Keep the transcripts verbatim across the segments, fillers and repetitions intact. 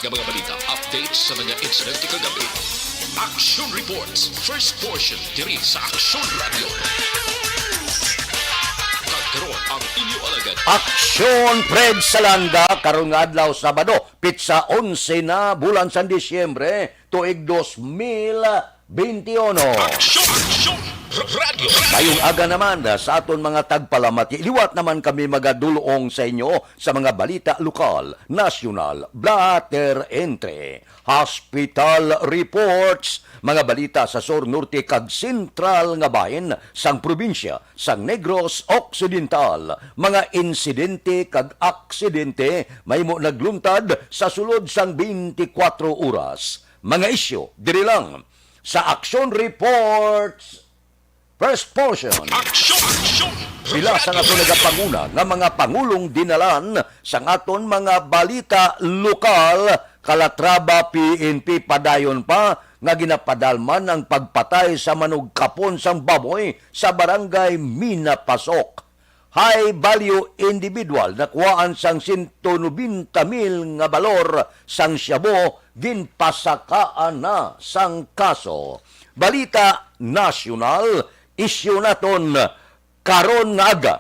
Nga mga balita, updates sa mga insidente kagabi. Action Reports, first portion, diri sa Action Radio. Kag karon ang inyo alagad. Action Fred Salanga, karon nga adlaw, Sabado, pitsa onse na, bulan sang Disyembre, tuig dos mil beintiuno. Action, Action, R-, Radio. Mayong aga naman, ah, sa aton mga tagpalamati. Liwat naman kami magadulong sa inyo sa mga balita lokal, nasyonal, blatter entre, hospital reports, mga balita sa sur, norte, kag sentral nga bahin sang probinsya sang Negros Occidental, mga insidente kag aksidente mahimo nagluntad sa sulod sang twenty-four oras. Mga isyu diri lang sa Action Reports, first portion. Action! Action! Pila sa aton nagapanguna nga mga pangulong dinalan sang aton mga balita lokal, Calatrava, P N P, padayon pa nga ginapadalman ang pagpatay sa manugkapon sang baboy sa barangay Minapasok. High value individual nakuhaan sang sento nobenta mil nga balor sang shabu, ginpasakaan na sang kaso. Balita nasyonal, isyu naton karon nga aga.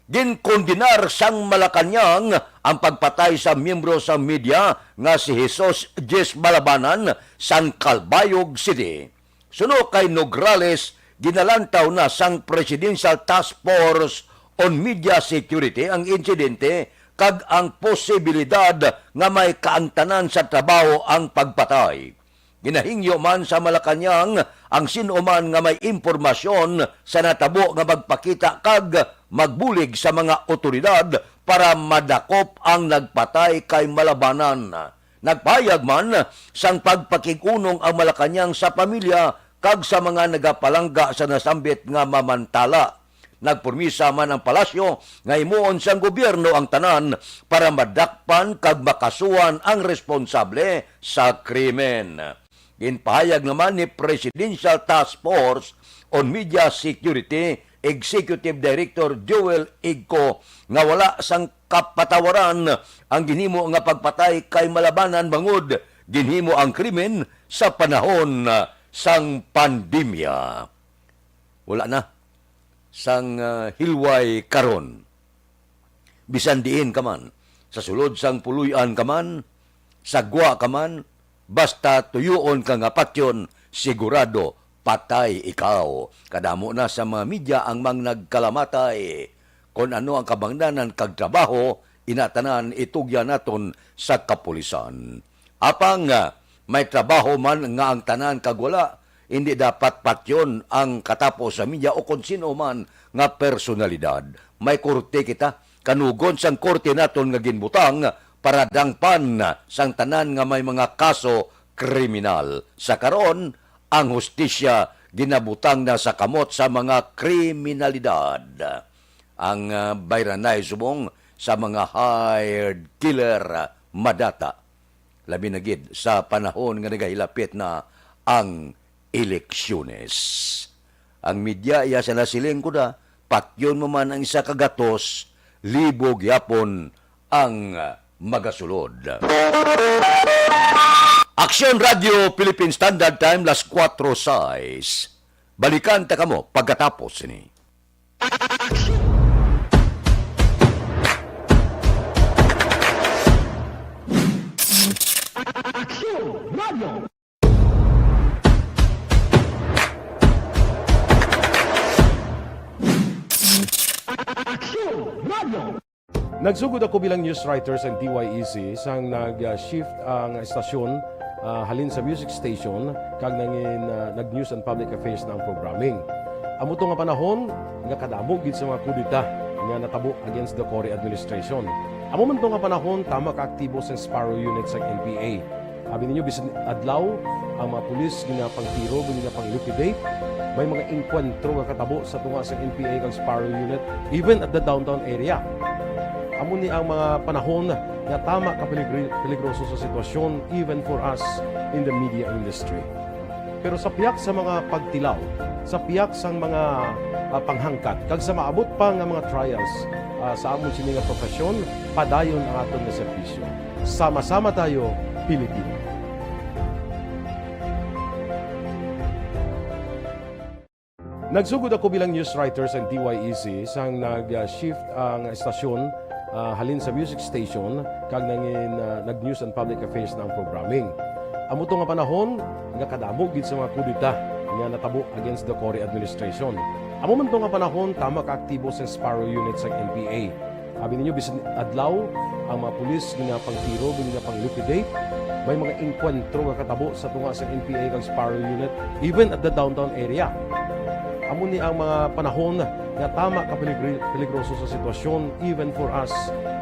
Ginkondenar sang Malacañang ang pagpatay sa miyembro sa media nga si Jesus Jess Balabanan sang Calbayog City. Suno kay Nograles, ginalantaw na sang Presidential Task Force on Media Security ang insidente kag ang posibilidad nga may kaangtanan sa trabaho ang pagpatay. Ginahingyo man sa Malacañang ang sin-o man nga may impormasyon sa natabo nga magpakita kag magbulig sa mga awtoridad para madakop ang nagpatay kay Malabanan. Nagpahayag man sang pagpakig-unong ang Malacañang sa pamilya kag sa mga nagapalangga sa nasambit nga mamantala. Nagpormisa man ang palasyo nga himuon sang gobyerno ang tanan para madakpan kag makasuhan ang responsable sa krimen. Ginpahayag naman ni Presidential Task Force on Media Security Executive Director Joel Igco nga wala sang kapatawaran ang ginhimo nga pagpatay kay Malabanan bangod ginhimo ang krimen sa panahon sang pandemya. Wala na sang, ah, hilway karon. Bisan diin ka man, sa sulod sang puloy-an ka man, sa gwa ka man, basta tuyoon ka nga patyon, sigurado patay ikaw. Kadamo na sa mga media ang mang nagkalamatay. Kon ano ang kabangdanan kag trabaho, ina tanan itugyan naton sa kapulisan. Apang, ah, may trabaho man nga ang tanan kag wala, hindi dapat patyon ang katapo sa media o kon sin-o man nga personalidad. May korte kita, kanugon sang korte naton nga ginbutang para dangpan sang tanan nga may mga kaso kriminal. Sa karon, ang hustisya ginabutang na sa kamot sa mga kriminalidad. Ang, ah, bayranay subong sa mga hired killer, ah, madata. Labi na gid sa panahon nga nagahilapit na ang eleksyones. Ang media iya sa nasiling ko na, patyon mo man ang isa ka gatos, libo gyapon ang magasulod. Aksyon Radio Philippine Standard Time, las kuwatro sais. Balikan ta kamo pagkatapos sini. Aksyon Radio. Aksyon Radio. Nagsugod ako bilang news writer sa T Y E C sang nag-shift ang estasyon, ah, halin sa music station kag nangin, ah, nag-news and public affairs na ang programming. Amo to nga panahon nga kadamo gid sa mga kudeta nga natabo against the Cory administration. Amo man to nga panahon tama ka aktibo sang Sparrow Unit sang N P A. Abi ninyo, bisan adlaw, ang mga pulis ginapangtiro, ginapang-liquidate. May mga engkwentro nga katabo sa tunga sang N P A kag Sparrow Unit, even at the downtown area. Amo ni ang mga panahon nga tama ka peligri-, peligroso sa sitwasyon, even for us in the media industry. Pero sa pihak sa mga pagtilaw, sa pihak sang mga, ah, panghangkat, kag sa maabot pa nga mga trials, ah, sa amon sini nga profesyon, padayon ang aton nga serbisyo. Sama-sama tayo, Pilipino. Nagsugod ako bilang news writer sa T Y E C sang nag-shift ang estasyon, ah, halin sa music station kag nangin, ah, nag-news and public affairs na ang programming. Amo to nga panahon nga kadamo gid sa mga kudeta nga natabo against the Cory administration. Amo man to nga panahon tama ka aktibo sang Sparrow Unit sang N P A. Abi ninyo, bisan adlaw, ang mga pulis ginapangtiro, ginapang-liquidate. May mga engkwentro nga katabo sa tunga sa N P A kag Sparrow Unit, even at the downtown area. Amo ni ang mga panahon nga tama ka peligri-, peligroso sa sitwasyon, even for us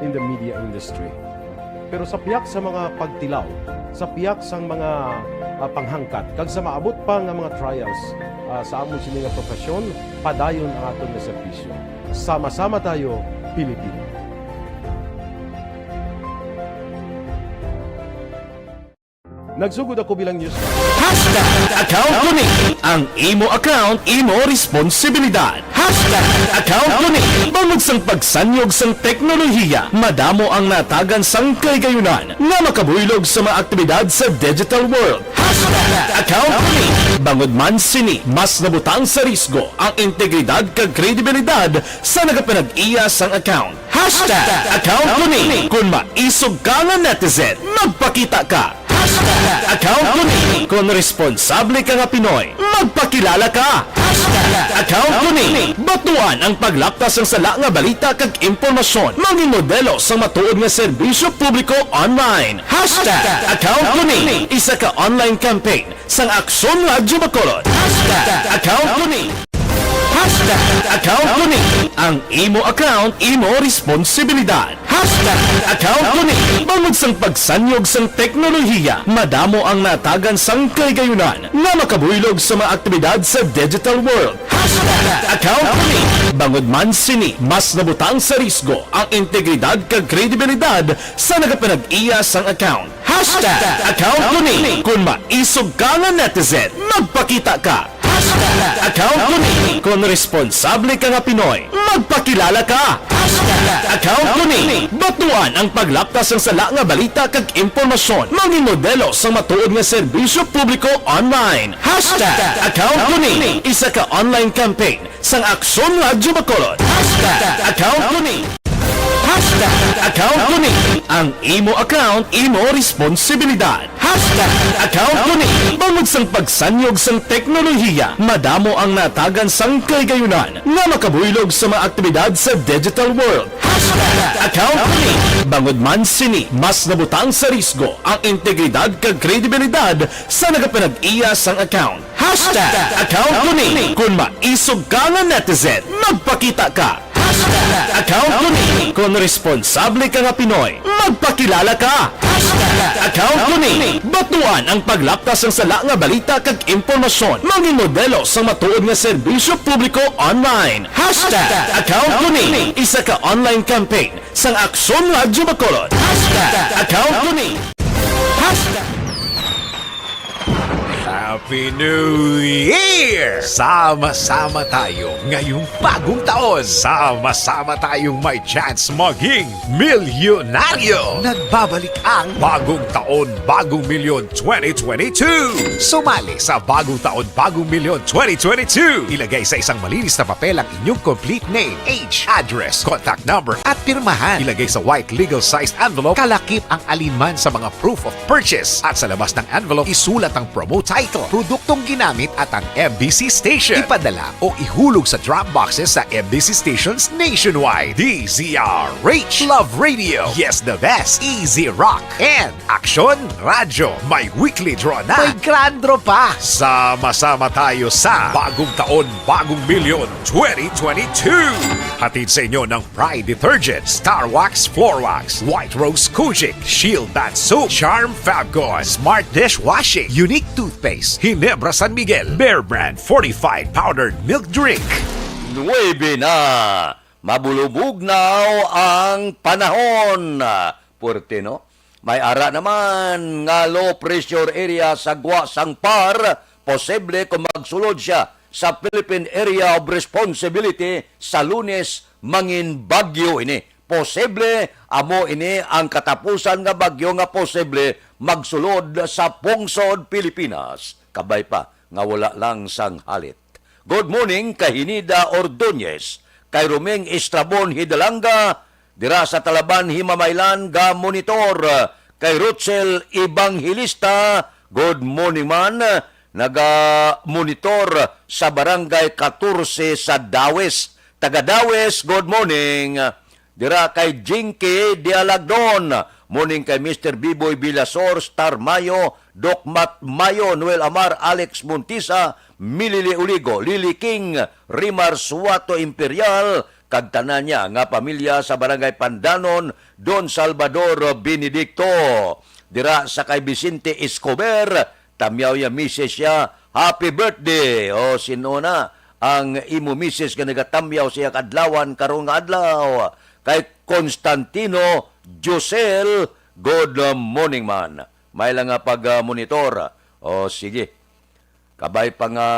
in the media industry. Pero sa piyak sa mga pagtilaw, sa piyak sang mga, ah, panghangkat, kag sa maabot pa nga mga trials, ah, sa amon sini nga profesyon, padayon ang aton nga serbisyo. Sama-sama tayo, Pilipino. Nagsugod ako bilang news. Hashtag account ko ni. Ang imo account, imo responsibilidad. Hashtag account ko ni. Bangod sang pagsanyog sang teknolohiya, madamo ang natagan sang kahigayunan nga makabuylog sa mga aktibidad sa digital world. Hashtag account ko ni. Bangod man sini, mas nabutang sa risgo ang integridad kag kredibilidad sa nagapanag-iya sang account. Hashtag account ko ni. Kon maisog ka nga netizen, magpakita ka. Hashtag account ko ni. Kon responsable ka nga Pinoy, magpakilala ka. Hashtag account ko ni. Batuan ang paglapta sang sala nga balita kag impormasyon. Mangin modelo sang matuod nga serbisyo publiko online. Hashtag account ko ni. Isa ka online campaign sang Aksyon Radyo Bacolod. Hashtag account ko ni. Hashtag account ko ni. Ang imo account, imo responsibilidad. Hashtag account ko ni. Bangod sang pagsanyog sang teknolohiya, madamo ang natagan sang kahigayunan nga makabuylog sa mga aktibidad sa digital world. Hashtag account ko ni. Bangod man sini, mas nabutang sa risgo ang integridad kag kredibilidad sa nagapanag-iya sang account. Hashtag account ko ni. Kon maisog ka nga netizen, magpakita ka. Hashtag account ko ni. Kon responsable ka nga Pinoy, magpakilala ka. Hashtag account ko ni. Batuan ang paglapta sang sala nga balita kag impormasyon. Mangin modelo sang matuod nga serbisyo publiko online. Hashtag account ko ni. Isa ka online campaign sang Aksyon Radyo Bacolod. Hashtag account ko ni. Hashtag account ko ni. Ang imo account, imo responsibilidad. Hashtag account ko ni. Bangod sang pagsanyog sang teknolohiya, madamo ang natagan sang kahigayunan nga makabuylog sa mga aktibidad sa digital world. Hashtag account ko ni. Bangod man sini, mas nabutang sa risgo ang integridad kag kredibilidad sa nagapanag-iya sang account. Hashtag account ko ni. Kon maisog ka nga netizen, magpakita ka. Hashtag account ko ni. Kon responsable ka nga Pinoy, magpakilala ka. Hashtag account ko ni. Batuan ang paglapta sang sala nga balita kag impormasyon. Mangin modelo sang matuod nga serbisyo publiko online. Hashtag account ko ni. Isa ka online campaign sang Aksyon Radyo Bacolod. Hashtag account ko ni. Hashtag Happy New Year! Sama-sama tayo ngayong bagong taon. Sama-sama tayong may chance maging milyonaryo. Nagbabalik ang Bagong Taon, Bagong Milyon twenty twenty-two. Sumali sa Bagong Taon, Bagong Milyon twenty twenty-two. Ilagay sa isang malinis na papel ang inyong complete name, age, address, contact number, at pirmahan. Ilagay sa white legal-sized envelope. Kalakip ang alinman sa mga proof of purchase. At sa labas ng envelope, isulat ang promo title, produktong ginamit, at ang M B C station. Ipadala o ihulog sa drop boxes sa M B C stations nationwide. D Z R H, Love Radio, Yes the Best, Easy Rock, and Aksyon Radyo. May weekly draw na. May grand draw pa. Sama-sama tayo sa Bagong Taon, Bagong Milyon twenty twenty-two. Hatid sa inyo ng Pride Detergent, Star Wax Floor Wax, White Rose Kojic, Shield Bath Soap, Charm Fabcon, Smart Dishwashing, Unique Toothpaste, Ginebra San Miguel, Bear Brand Fortified Powdered Milk Drink. Nuebe na. Mabulubog na ang panahon. Puwerte, no? May ara naman nga low pressure area sa gwa sang par, posible kung magsulod siya sa Philippine Area of Responsibility sa Lunes, mangin bagyo ini. posible, amo ini ang katapusan nga bagyo nga posible magsulod sa pungsod Pilipinas. Kabay pa nga wala lang sang halit. Good morning kay Hinida Ordonez, kay Roming Estrabon Hidalanga, dira sa Talaban, Himamaylan, ga monitor, kay Ruchel Evangelista, good morning man, naga monitor sa Barangay katorse sa Dawis. Taga Dawis, good morning. Dira kay Jinky Dialagdon, morning kay Mister Biboy Bilasor, Star Mayo, Doc Mat Mayo, Noel Amar, Alex Montisa, Milili Uligo, Lily King, Rimar Suato Imperial, kag tanan niya nga pamilya sa Barangay Pandanon, Don Salvador Benedicto. Dira sa kay Vicente Escobar, tamyaw ya misis siya, happy birthday. O, sino na ang imo misis nga nagatamyaw siya kadlawan karon nga adlaw? Kay Constantino Josel, good morning man. May lang nga pag-monitor. O, sige. Kabay pa nga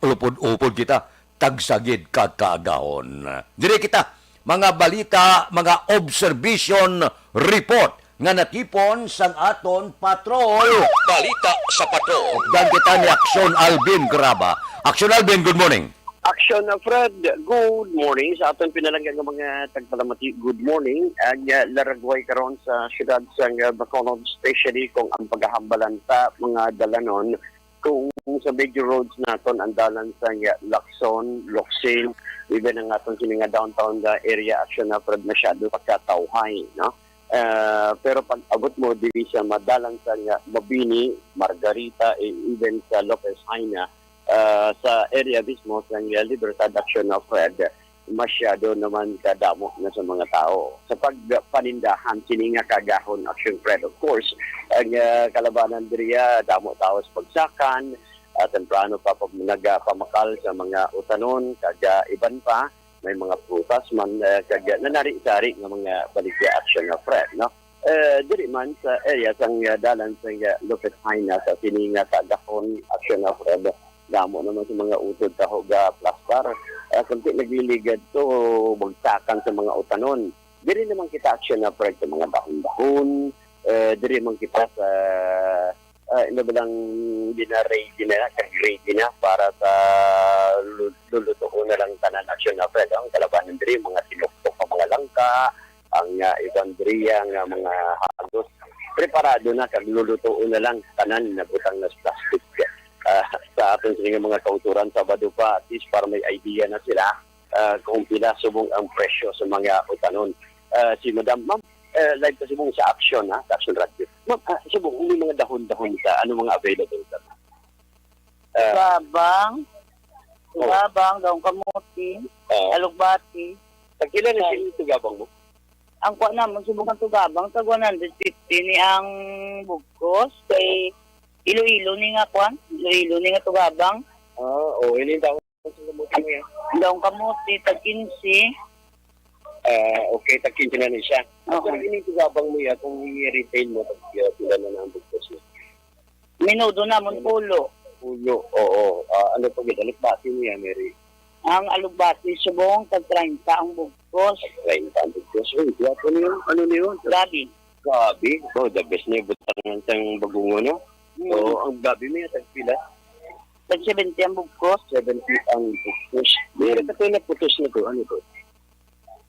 ulupod-upod kita, tagsagid ka kaagahon. Diri kita, mga balita, mga observation report nga natipon sang aton patrol. Balita sa patrol. Updan kita ni Aksyon Alvin Graba. Aksyon Alvin, good morning. Action na Fred, good morning sa aton pinalangga nga mga tagpalamati. Good morning. Ang uh, laragway karon sa siyudad sang uh, Bacolod, especially kung ang paghahambalan sa mga dalanon kung sa major roads naton ang dalan sa nga Lacson, Locsin, even ang aton sini nga downtown nga area action na Fred masyado pagkatawhay, no? Ah, pero pag abot mo diri sa madalan sa nga Mabini, Margarita, e even sa Lopez Jaena, ah, sa area mismo sa nga Libertad action na Fred, masyado naman kadamo na sa mga tao. Sa pagpanindahan sini nga kagahon action Fred, of course, ang ah, kalabanan diriya damo tao sa bagsakan, ah, temprano pa, pa nagapamakal sa mga utanon kag ah, iban pa, may mga prutas man ah, kag nanari-sari nga mga baligya action na Fred, no? Eh, diri man sa area sang ah, dalan sang ah, Lopez Jaena sa sini nga kagahon action na Fred, damo naman sa mga utod taho ga plastar. Ah, kunti nagliligad to bagsakan sa mga utanon. Diri naman kita action na Fred sa mga dahon-dahon. Eh, diri man kita sa ah, ino ba lang gina-ready na, kag ready na para sa lu- lulutuon na lang tanan action na Fred. Ang kalabanan diri, mga tinuktok nga mga langka, ang ah, iban diri nga mga hagos. Preparado na kag lulutuon na lang tanan, nabutang na sa plastic. Ah, sa aton sini nga mga kauturan, Sabado pa, at least para may idea na sila ah, kung pila subong ang presyo sa mga utanon. Ah, si Madam, ma'am, eh, live ka subong sa Action, ha, sa Action Radio. Ma'am, ah, subong, may mga dahon-dahon ka, ano mga available ka? Ah, Gabang, oh. Gabang, daong kamuti, ah, alugbati. Tagpila na Ay. Sila tugabang mo? Ang kuha naman, subong ang tugabang, tag one hundred fifty ni ang bugkos, kay Iloilo ni nga kuan, Iloilo ni nga tugabang. Ah, oh, ini daw. Ang daong kamote, tag quince. Ah, okay, tag quince na ni siya. Oo. Pero ining tugabang mo ya, kung i-retail mo, tag, ah, pila na na ang bugkos mo? Minudo namon, pulo. Pulo, oo. Ah, ano pa gid, alugbati niya, Mary? Ang alugbati, subong, tag treinta ang bugkos. Tag treinta ang bugkos. Uy, gwapo niyo. Ano niyo? Gabi. Gabi. Oh, the best niyo. Butangan sang bagungon, no? Mm. Oo, ang gabi niya, tag pila? Tag seventy ang bugkos. Seventy ang bugkos. Meron ka to na putos na to. Ano to?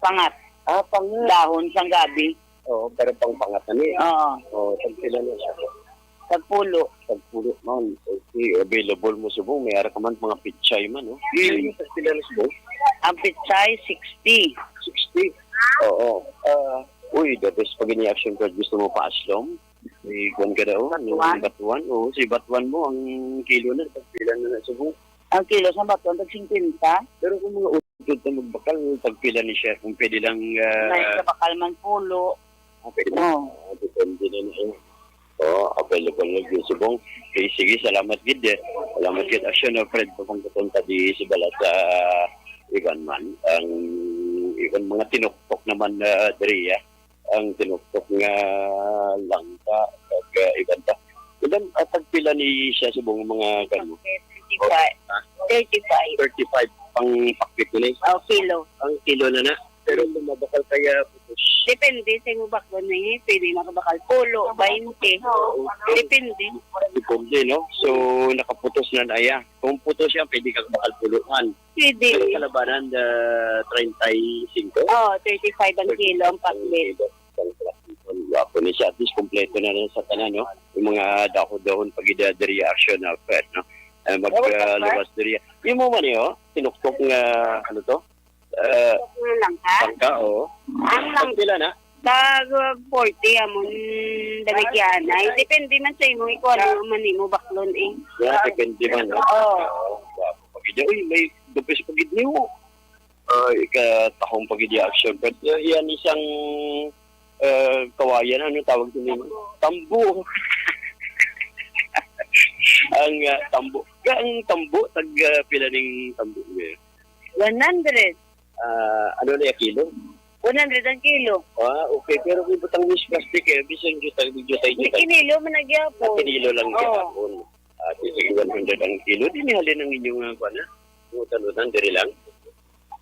Pangat. Ah, pangat. Dahon sang gabi. Oo, pero pang pangat na ni. Oo. Oo, tag pila na siya? Tag pulo. Tag pulo man. Okay, available mo subong. May ara ka man mga pichay man, no? Mm. Yung tag pila na subong? Ang pichay, sixty. Sixty? Oo. Ah, uy, the best pag ini action card gusto mo pa aslom? May kuwan ka daw, ano, Batuan? Batuan? Oo, si batuan mo, ang kilo na, tagpila na na subong. Ang kilo sa batuan, tag singkwenta. Pero kung mga utod na magbakal, tagpila ni siya, kung pwede lang, ah, may kabakal man pulo. Ah, pwede. Oo. Ah, depende na na yun. Oo, available na yun, subong. Okay, sige, salamat gid, eh. Salamat gid, Action, no, Fred, kung kutunta di si Bala sa iban man. Ang iban mga tinuktok naman, ah, diri, ah. Ang tinuktok nga langka kag, ah, iban pa. Ilan, ah, tagpila ni siya subong mga kano? Thirty-five. Ha? Thirty-five. Thirty-five ang pakit ni. Oh, kilo. Ang kilo na na. Pero kung mabakal kaya, Depende sa imo baklon, eh. Pwede makabakal pulo, baynte. Depende. Depende, no? So, nakaputos na na iya. Kung putos siya, pwede ka bakal puluhan. Pwede. Pero kalabanan, ah, treinta y cinco? Oo, thirty-five ang kilo ang pakbet. Gwapo ni siya. At least, kompleto na lang sa tanan, no? Yung mga dahon-dahon pag ida diri action na Fred, no? Eh, mag, ah, luwas diri. Yung mo man, eh, oh, tinuktok nga, ano to? Eh, Ano lang ka? Bangka, oh. Ang lang Pila na? Tag forty amon damigyan. Ay, depende man sa imo, ikuha lang man nimo baklon, eh. Yeah, depende man, no? Oo. Gwapo pa gid. Uy, may dupis pa gid nimo. Ah, ikatahong pa gid yung action. But, uh, yan isang, uh, kawayan, ano tawag sa nimo? Tambo. Ang, uh, tambo. Ang tambo, tag, uh, pila ning tambo niya? One hundred. Ah, ano na yung kilo? One hundred ang kilo. Ah, okay. Pero kung butang mo sa plastic, eh, bisan jutay, jutay, jutay. Kinilo man na gyapon. Ah, kinilo lang Oo. gyapon. Ah, sige, one hundred ang kilo. Di ni halin ang inyong, ah, kuwan, ah, utan-utan, diri lang.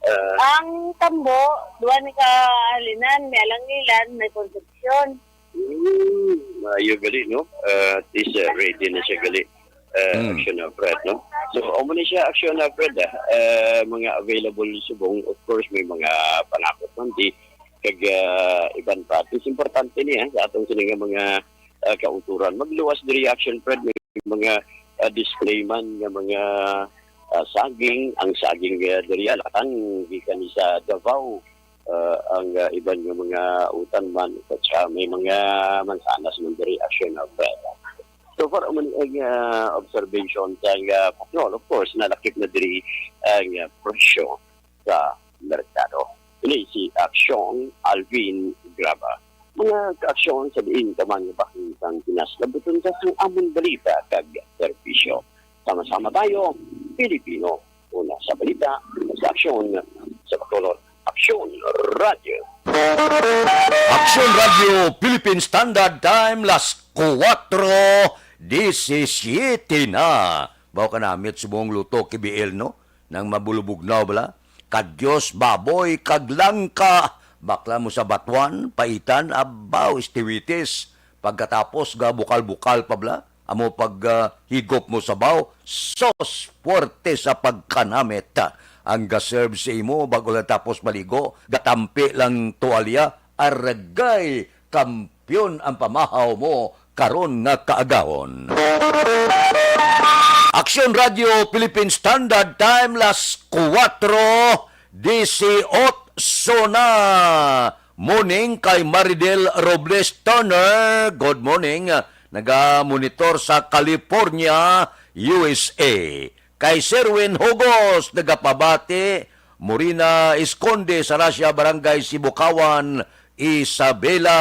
Ah. Ang tambo, duha ni ka halinan, may alangilan, may Concepcion. Hmm, maayo gali, no? Ah, at least, ah, ready na siya gali. Ah, Mm. Action na, Fred, no? So, amo ni siya, Action na, Fred, ah. Ah, mga available subong, of course, may mga panakot man di. Kag, ah, iban pa. At least, importante niya sa atong sini nga mga, ah, kauturan. Magluwas diri, Action, Fred, may mga, ah, display man nga mga, ah, saging. Ang saging, ah, diri, ah, lakang gikan ni sa Davao. Ah, ang, ah, iban nga mga utan man, at saka may mga mansanas man diri, Action na, Fred. So far, amo ni ang, ah, observation sa, ah, Paknol. Of course, nalakip na diri ang, ah, presyo sa merkado. Ini si Action Alvin Graba. Mga kaaksyon sa diin ka man nga bahin sang Pinas, labuton ka sang amon balita kag serbisyo. Sama-sama tayo, Pilipino. Una sa balita, una sa aksyon, sa Bacolod. Aksyon Radio. Aksyon Radio Philippine Standard Time, las kuwatro disisiete na. Baw ka namit subong luto, K B L, no? Nang mabulubugnaw bala. Kadyos, baboy, kag langka. Bakla mo sa batuan, paitan, abaw, istiwitis. Pagkatapos, ga bukal-bukal pa bala. Amo pag, ah, higop mo sabaw, sos, puwerte sa pagkanamit. Ang ga-serve sa imo bago lang tapos maligo, gatampi lang tuwalya, aragay, kampiyon ang pamahaw mo karon nga kaagahon. Aksyon Radio Philippine Standard Time, las kuwatro disiotso na. Morning kay Maridel Robles Turner. Good morning. Naga-monitor sa California, U S A. Kay Sherwin Hugos, nagapabati. Morina Esconde sa Russia, Barangay Sibukawan, Isabela.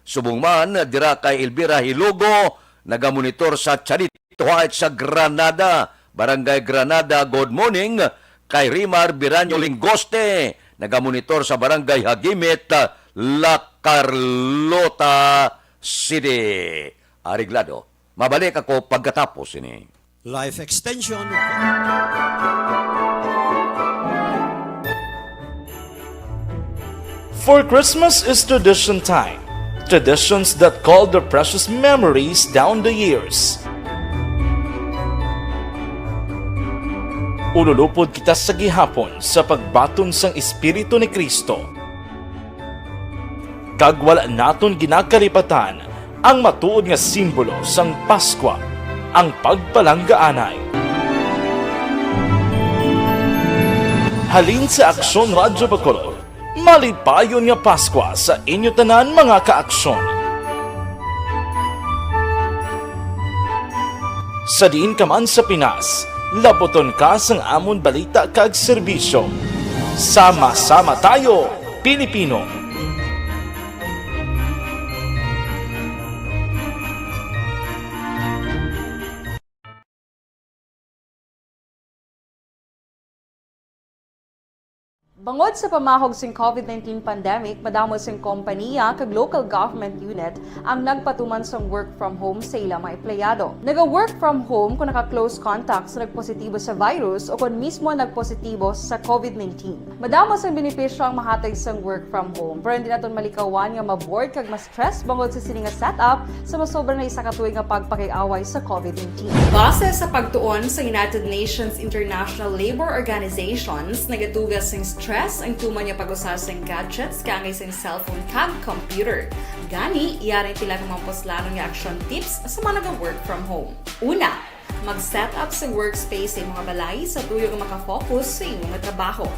Subong man, dira kay Elvira Hilugo, naga-monitor sa Charito Heights sa Granada, Barangay Granada. Good morning kay Rimar Biraño Lingoste, naga-monitor sa Barangay Hagimit, La Carlota City. Areglado. Mabalik ako pagkatapos ini. Life extension. For Christmas is tradition time. Traditions that call the precious memories down the years. Ululupod kita sa gihapon sa pagbaton sang Espiritu ni Cristo. Kag wala naton ginakalipatan ang matuod nga simbolo sang Paskwa, ang pagpalanggaanay. Halin sa Aksyon Radyo Bacolod, malipayon nga Paskwa sa inyo tanan, mga kaaksyon. Sa diin ka man sa Pinas, labuton ka sang amon balita kag serbisyo. Sama-sama tayo, Pilipino! Bangod sa pamahog sing COVID nineteen pandemic, madamo sing kompaniya kag local government unit ang nagpatuman sang work from home sa ila mga empleyado. Naga-work from home kung naka-close contact sa nagpositibo sa virus o kon mismo nagpositibo sa COVID nineteen. Madamo sang benepisyo ang mahatag sang work from home, pero hindi naton malikawan nga ma-bored kag ma-stress bangod sa sini nga setup sa masobra na isa ka tuig nga pagpakig-away sa COVID nineteen. Base sa pagtuon sa United Nations International Labour Organizations, nagatugas sing stress ang tuman nga pag-usa sing gadgets kaangay sing cellphone kag computer. Gani, yari ang pila ka mga puslanon nga action tips sa mga naga-work from home. Una, mag-set up sa workspace sa imong balay sa tuyo nga makafocus sa imong trabaho.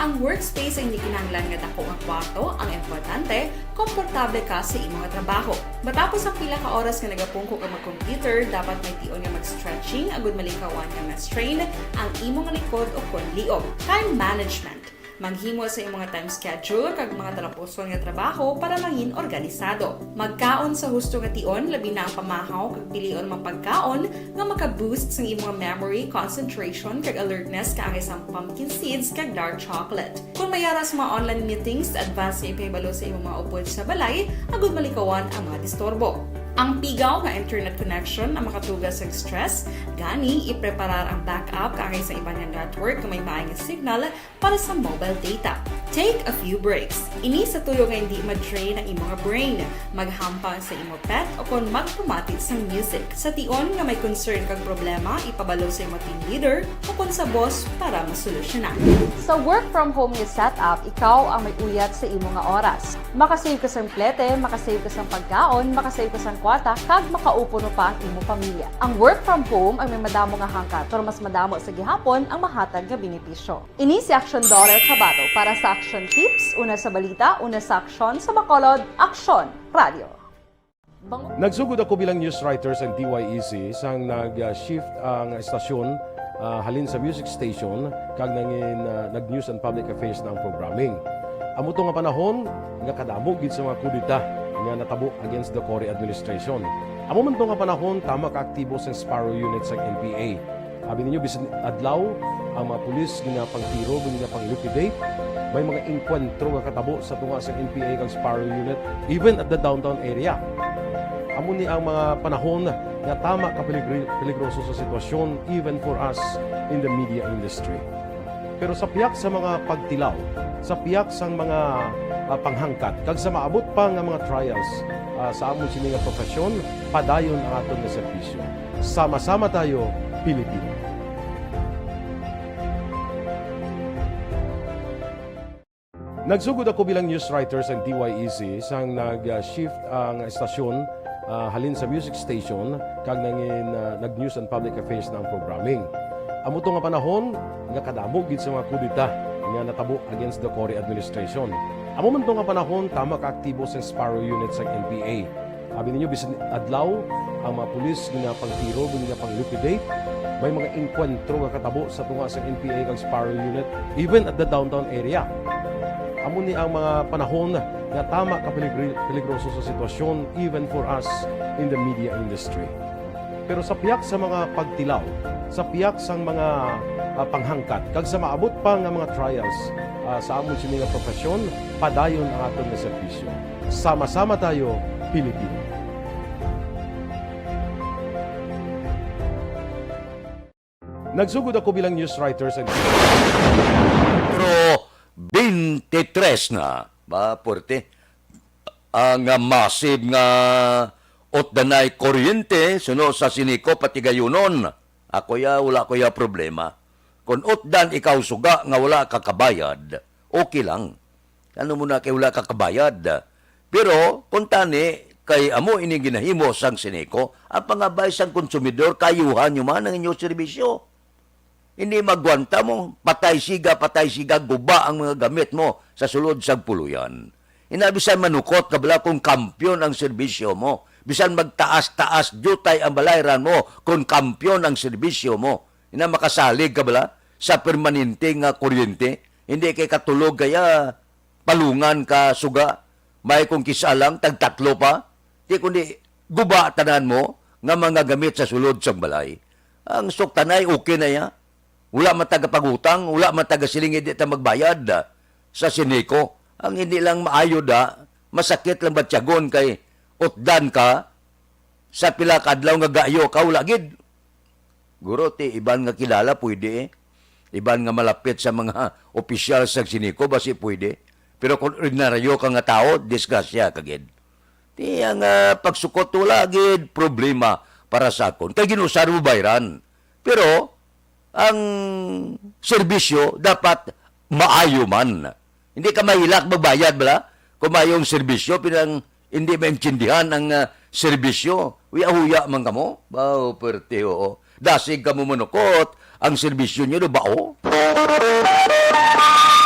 Ang workspace ay hindi kinahanglan nga dako nga kwarto, ang importante, komportable ka sa imong trabaho. Matapos ang pila ka oras nga nagapungko ka mag-computer, dapat may tion nga mag-stretching agud malikawan nga ma-strain ang imong likod o kon liog. Time management. Maghimo sa imong mga time schedule kag mga talapuson nga trabaho para mangin organisado. Magkaon sa husto nga tion, labi na ang pamahaw kag pilion mga pagkaon nga maka-boost sang imong memory, concentration, kag alertness kaangay sang pumpkin seeds kag dark chocolate. Kung may ara sa mga online meetings, advance nga ipahibalo sa imong mga upod sa balay agud malikawan ang mga disturbo. Ang pigaw nga internet connection ang makatugas sa stress, gani ipreparar ang backup kaangay sa iban nga network nga may maay nga signal para sa mobile data. Take a few breaks. Ini sa tuyo nga hindi ma-drain ang imo nga brain. Maghampang sa imo pet o kon magpamati sang music. Sa tion nga may concern kag problema, ipabalo sa imo team leader o kon sa boss para masolusyonan. Sa work from home nga setup, ikaw ang may uyat sa imo nga oras. Makasave ka sang plete, makasave ka sang pagkaon, makasave ka sang kwarta, kag makaupuno pa ang imo pamilya. Ang work from home ang may madamo nga hangkat, pero mas madamo sa gihapon ang mahatag nga benepisyo. Ini si Action Daughter Kabato para sa Action Tips, una sa balita, una sa aksyon, sa Bacolod, Aksyon Radio. Bango- Nagsugod ako bilang news writer sa D Y E C sang nag-shift ang estasyon, ah, halin sa music station kag nangin, ah, nag-news and public affairs na ang programming. Amo to nga panahon nga kadamo gid sa mga kudeta nga natabo against the Cory administration. Amo man to nga panahon, tama ka aktibo sang Sparrow Unit sang N P A. Abi ninyo, bisan adlaw, ang mga pulis ginapangtiro, ginapang-liquidate. May mga engkwentro nga katabo sa tunga sa N P A kag Sparrow Unit, even at the downtown area. Amo ni ang mga panahon nga tama ka peligri-, peligroso sa sitwasyon, even for us in the media industry. Pero sa pihak sa mga pagtilaw, sa pihak sang mga, ah, panghangkat, kag sa maabot pa nga mga trials, ah, sa amon sini nga profesyon, padayon ang aton nga serbisyo. Sama-sama tayo, Pilipino. Nagsugod ako bilang news writer sa D Y E C sang nag-shift ang estasyon, ah, halin sa music station kag nangin, ah, nag-news and public affairs na ang programming. Amo to nga panahon nga kadamo gid sa mga kudeta nga natabo against the Cory administration. Amo man to nga panahon, tama ka aktibo sa Sparrow Unit sa N P A. Abi ninyo, bisan adlaw, ang mga pulis ginapangtiro, ginapang-liquidate. May mga engkwentro nga katabo sa tunga sa N P A kag Sparrow Unit, even at the downtown area. Amo ni ang mga panahon nga tama ka peligri-, peligroso sa sitwasyon, even for us in the media industry. Pero sa pihak sa mga pagtilaw, sa pihak sang mga, ah, panghangkat, kag sa maabot pa nga mga trials, ah, sa amon sini nga profesyon, padayon ang aton nga serbisyo. Sama-sama tayo, Pilipino. Nagsugod ako bilang news writer sa Pero twenty-three na, ba, puwerte. Ang, ah, massive nga utdanay kuryente, suno sa Sineco, patigayunon. Ako ya, wala ko ya problema. Kung utdan ikaw suga nga wala ka kabayad, okay lang. Ano mo na kay wala ka kabayad? Pero, kung tani, kay amo ini ginahimo sang Sineco, ang pangabay sang konsumidor, kayuhan nyo man ang inyong serbisyo. Hindi magwanta mo, patay siga, patay siga, guba ang mga gamit mo sa sulod sang puluyan. Ina, bisan manukot ka bala kung kampiyon ang serbisyo mo, bisan magtaas-taas diutay ang balayran mo kung kampiyon ang serbisyo mo. Ina, makasalig ka bala sa permanente nga kuryente, hindi kay katulog kaya palungan ka suga, may kung kis-a lang, tagtatlo pa. Di kundi guba tanan mo nga mga gamit sa sulod sang balay. Ang suktanay, okay na ya. Wala man taga pagutang, wala man taga siling, "Di ta magbayad." sa Sinico. Ang hindi lang maayo da, masakit lang batyagon kay utdan ka sa pila ka adlaw nga gayo ka, wala gid. Guro, ti iban nga kilala, pwede eh. Iban nga malapit sa mga opisyal sa Sinico, basi pwede. Pero kung ordinaryo ka nga tawo, disgrasya ka gid. Ti ang, ah, pagsukot, wala gid problema para sa akon. Kay ginusar mo bayran. Pero ang serbisyo dapat maayo man. Hindi ka mahilak magbayad, bala? Kung maayong serbisyo, pinang hindi maintindihan ang, ah, serbisyo. Huya-huya man kamo. Baw, perte, oo. Dasig kamo manukot. Ang serbisyo niyo, do ba, oh?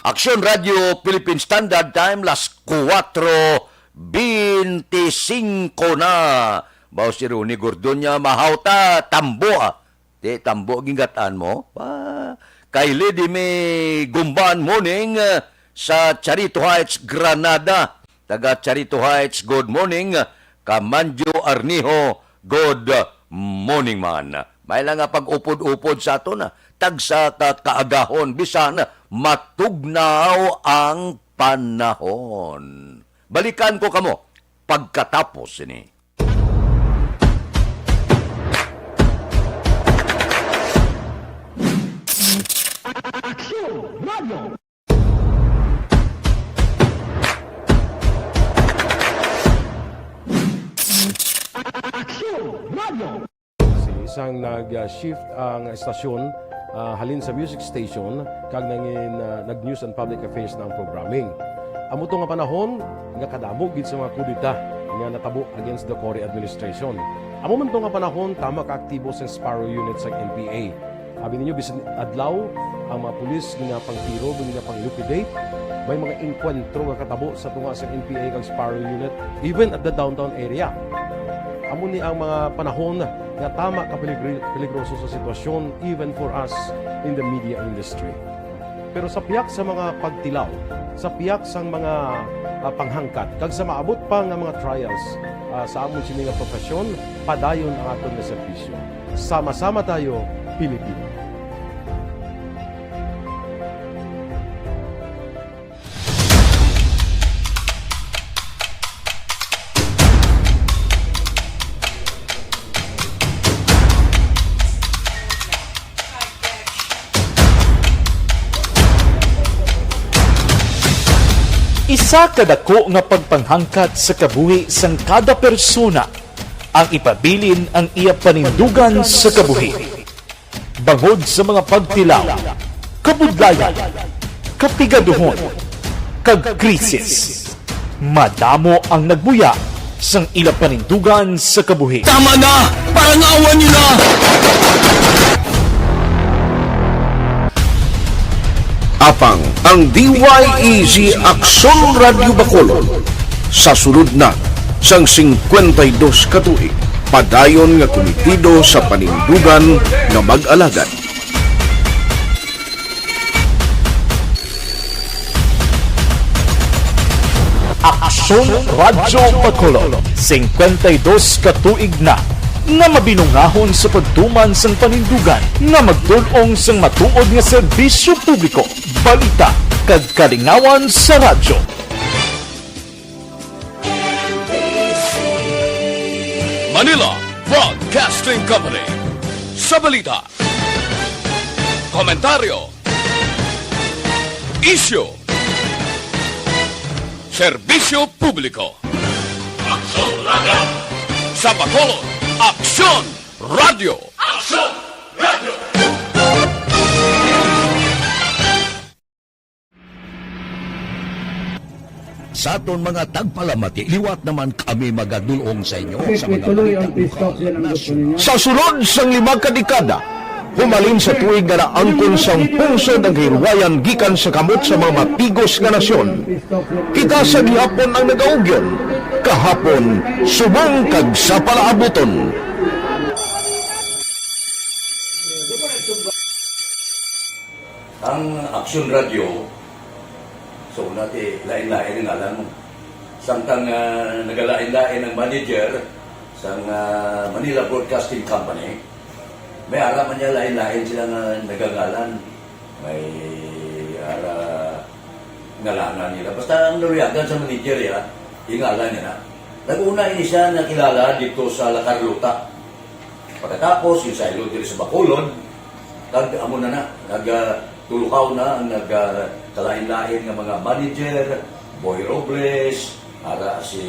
Aksyon Radio Philippine Standard Time, las kuwatro beintisinko na. Baw si Ronnie Gordonia, mahawta, tambo, ah. Di, tambo, gingatan mo. Pa, kay Lady May Gumban, morning, ah, sa Charito Heights, Granada. Taga Charito Heights, good morning. Kamanjo Arnijo, good morning man. May lang nga pag-upod-upod sa aton, ah. Tagsa ka kaagahon, bisan matugnaw ang panahon. Balikan ko kamo pagkatapos sini. Aksyon Radio. Aksyon Radio. Sang nag-shift ang estasyon, ah, halin sa music station kag nangin, ah, nag-news and public affairs na ang programming. Amo to nga panahon nga kadamo gid sa mga kudeta nga natabo against the Cory administration. Amo man to nga panahon, tama ka aktibo sang Sparrow Unit sang N P A. Abi ninyo, bisan adlaw, ang mga pulis ginapangtiro, ginapang-liquidate. May mga engkwentro nga katabo sa tunga sa N P A kag Sparrow Unit, even at the downtown area. Amo ni ang mga panahon nga tama ka peligri-, peligroso sa sitwasyon, even for us in the media industry. Pero sa pihak sa mga pagtilaw, sa pihak sang mga, ah, panghangkat, kag sa maabot pa nga mga trials, ah, sa amon sini nga profesyon, padayon ang aton nga serbisyo. Sama-sama tayo, Pilipino. Isa ka dako nga pagpanghangkat sa kabuhi sang kada persona ang ipabilin ang iya panindugan sa kabuhi. Bangod sa mga pagtilaw, kabudlayan, kapigaduhon, kag krisis, madamo ang nagbuya sang ila panindugan sa kabuhi. Tama na! Parangawan niyo na! Apang ang D Y E G Aksyon Radyo Bacolod sa sulod na sang singkwenta y dos ka tuig, padayon nga kumitido sa panindugan nga mag-alagad. Aksyon Radyo Bacolod, singkwenta y dos ka tuig na nga mabinungahon sa pagtuman sang panindugan nga magdul-ong sang matuod nga serbisyo publiko, balita, kag kalingawan sa radyo. Manila Broadcasting Company. Sa balita, komentaryo, isyu, serbisyo publiko. Aksyon Radyo. Sa Bacolod, Aksyon Radyo. Aksyon Radyo. Sa aton mga tagpalamati, liwat naman kami magadul-ong sa inyo sa mga balita lokal, nasyonal. Sa sulod sang lima ka dekada, humalin sa tuig nga naangkon sang pungsod ang kahilwayan gikan sa kamot sa mga matigos nga nasyon. Kita sa gihapon ang nagaugyon, kahapon, subong kag sa palaabuton. Ang Aksyon Radyo, so, una ti, lain-lain ang ngalan mo. Samtang, ah, nagalain-lain ang manager sang, ah, Manila Broadcasting Company, may ara man niya lain-lain sila nga nagangalan. May ara ngalanan nila. Basta ang naluyagan sa manager, ya, yung ngalan niya na. Nag-una ini siya nakilala dito sa La Carlota. Pagkatapos, yung saylo diri sa Bacolod, kag amo na na, nag, ah, tulukaw na ang nag, ah, kalain-lain nga mga manager, Boy Robles, ara si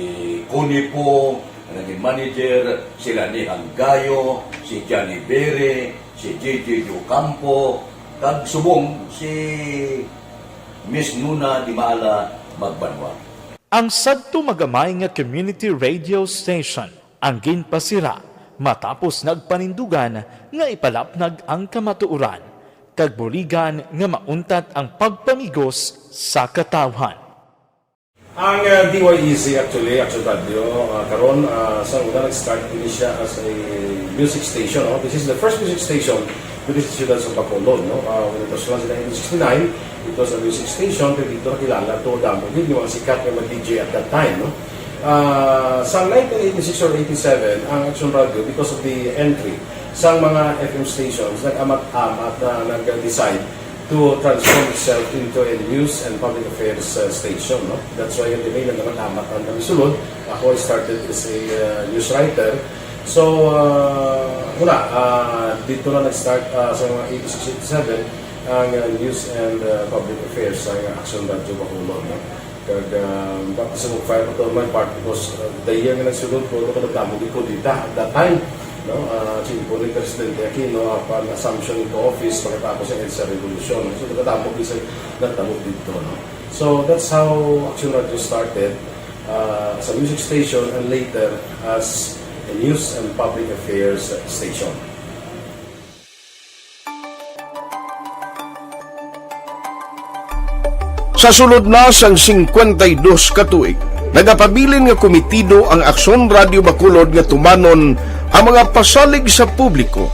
Connie Pong, ang naging manager, sila ni Hanggayo, si Johnny Bere, si J J Ocampo, kag subong si Miss Nuna Dimala Magbanwa. Ang sadto magamay nga community radio station ang ginpasira matapos nagpanindugan nga ipalapnag ang kamatuoran kag buligan nga mauntat ang pagpamigos sa katawhan. Ang, uh, D Y E Z actually, Action Radio, uh, karon, uh, sa una nag-start ini siya as a music station, no? This is the first music station diri sa siyudad sa Bacolod, no? Uh, when it was launched in nineteen sixty-nine, it was a music station, pero dito nakilala to damo gid yung mga sikat nga mga D J at that time, no? Uh, sa nineteen eighty-six or eighty-seven, ang Action Radio, because of the entry sa mga F M stations, nag-amat-amat na nag-decide to transform itself into a news and public affairs, uh, station, no? That's why yung nag-amat-amat ang kami sulod. Ako, I started as a, uh, news writer. So, uh, wala, uh, dito na nag-start, uh, sa mga eighty-six, eighty-seven, ang, uh, news and, uh, public affairs sa Action Radio Bacolod, no? Kag, uh, baptism of fire pa to my part because, uh, the year nga nagsulod ko, ito ko nagdamo di ko dita at that time, no? Uh, si Ipo ni Presidente Aquino, upon assumption into office, pagkatapos ng EDSA Revolution. So, nagdamo di sa nagdamo dito, no? So, that's how Action Radio started, uh, as a music station and later as a news and public affairs station. Sa sulod na sang singkwenta y dos ka tuig, nagapabilin nga komitido ang Aksyon Radio Bacolod nga tumanon ang mga pasalig sa publiko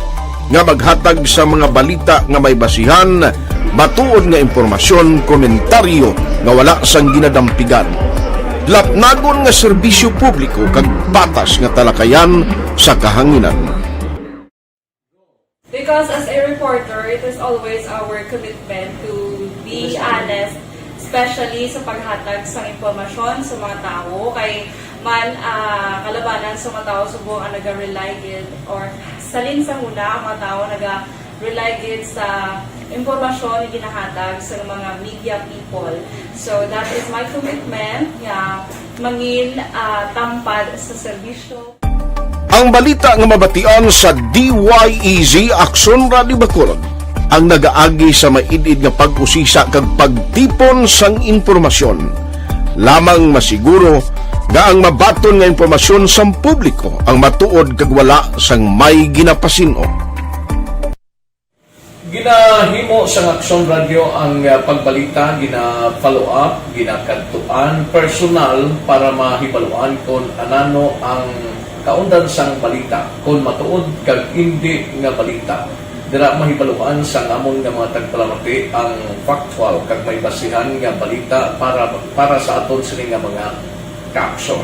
nga maghatag sa mga balita nga may basihan, matuod nga impormasyon, komentaryo nga wala sang ginadampigan, lapnagon nga serbisyo publiko kag patas nga talakayan sa kahanginan. Because as a reporter, it is always our commitment to be honest, especially sa paghatag sa impormasyon sa mga tawo. Kay man, ah, kalabanan sa mga tawo subong ang naga-rely gid, or salin sa huna ang mga tawo naga-rely gid sa impormasyon nga ginahatag sa mga media people. So that is my commitment nga mangin, ah, tampad sa serbisyo. Ang balita nga mabatian sa D Y E Z Aksyon Radio Bacolod ang nagaagi sa maid-id nga pag-usisa kag pagtipon sang impormasyon. Lamang masiguro nga ang mabaton nga impormasyon sang publiko ang matuod kag wala sang may ginapasin-o. Ginahimo sang Aksyon Radio ang, ah, pagbalita, gina-follow up, ginakadtuan personal para mahibaluan kon anano ang kaundan sang balita, kon matuod kag indi nga balita. Dira mahibaluan sang amon nga mga tagpalamati ang factual kag may basihan nga balita para, para sa aton sini nga mga kaaksyon.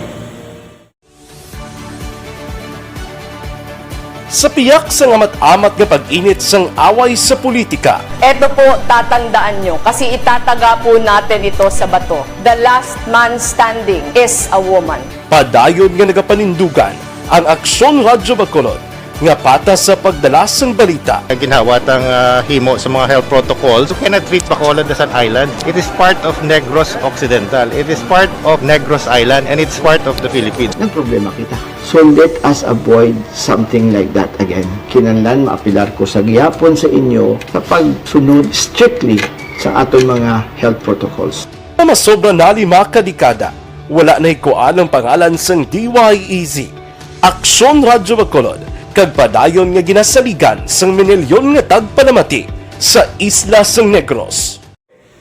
Sa piyak sang amat-amat nga pag-init sang away sa politika, Eto po, tatandaan nyo, kasi itataga po natin ito sa bato. The last man standing is a woman. Padayon nga nagapanindugan ang Aksyon Radyo Bacolod nga patas sa pagdala sang balita. Ang ginhawa tang, ah, himo sa mga health protocols, you cannot treat Bacolod as an island. It is part of Negros Occidental. It is part of Negros Island, and it's part of the Philippines. Nagproblema kita. So let us avoid something like that again. Kinahanglan maapilar ko sa gihapon sa inyo sa pagsunod strictly sa aton mga health protocols. Nga masobra na lima ka dekada, wala nahikuan ang pangalan sang D Y E Z, Aksyon Radyo Bacolod, kag padayon nga ginasaligan sang minilyon nga tagpalamati sa isla sang Negros.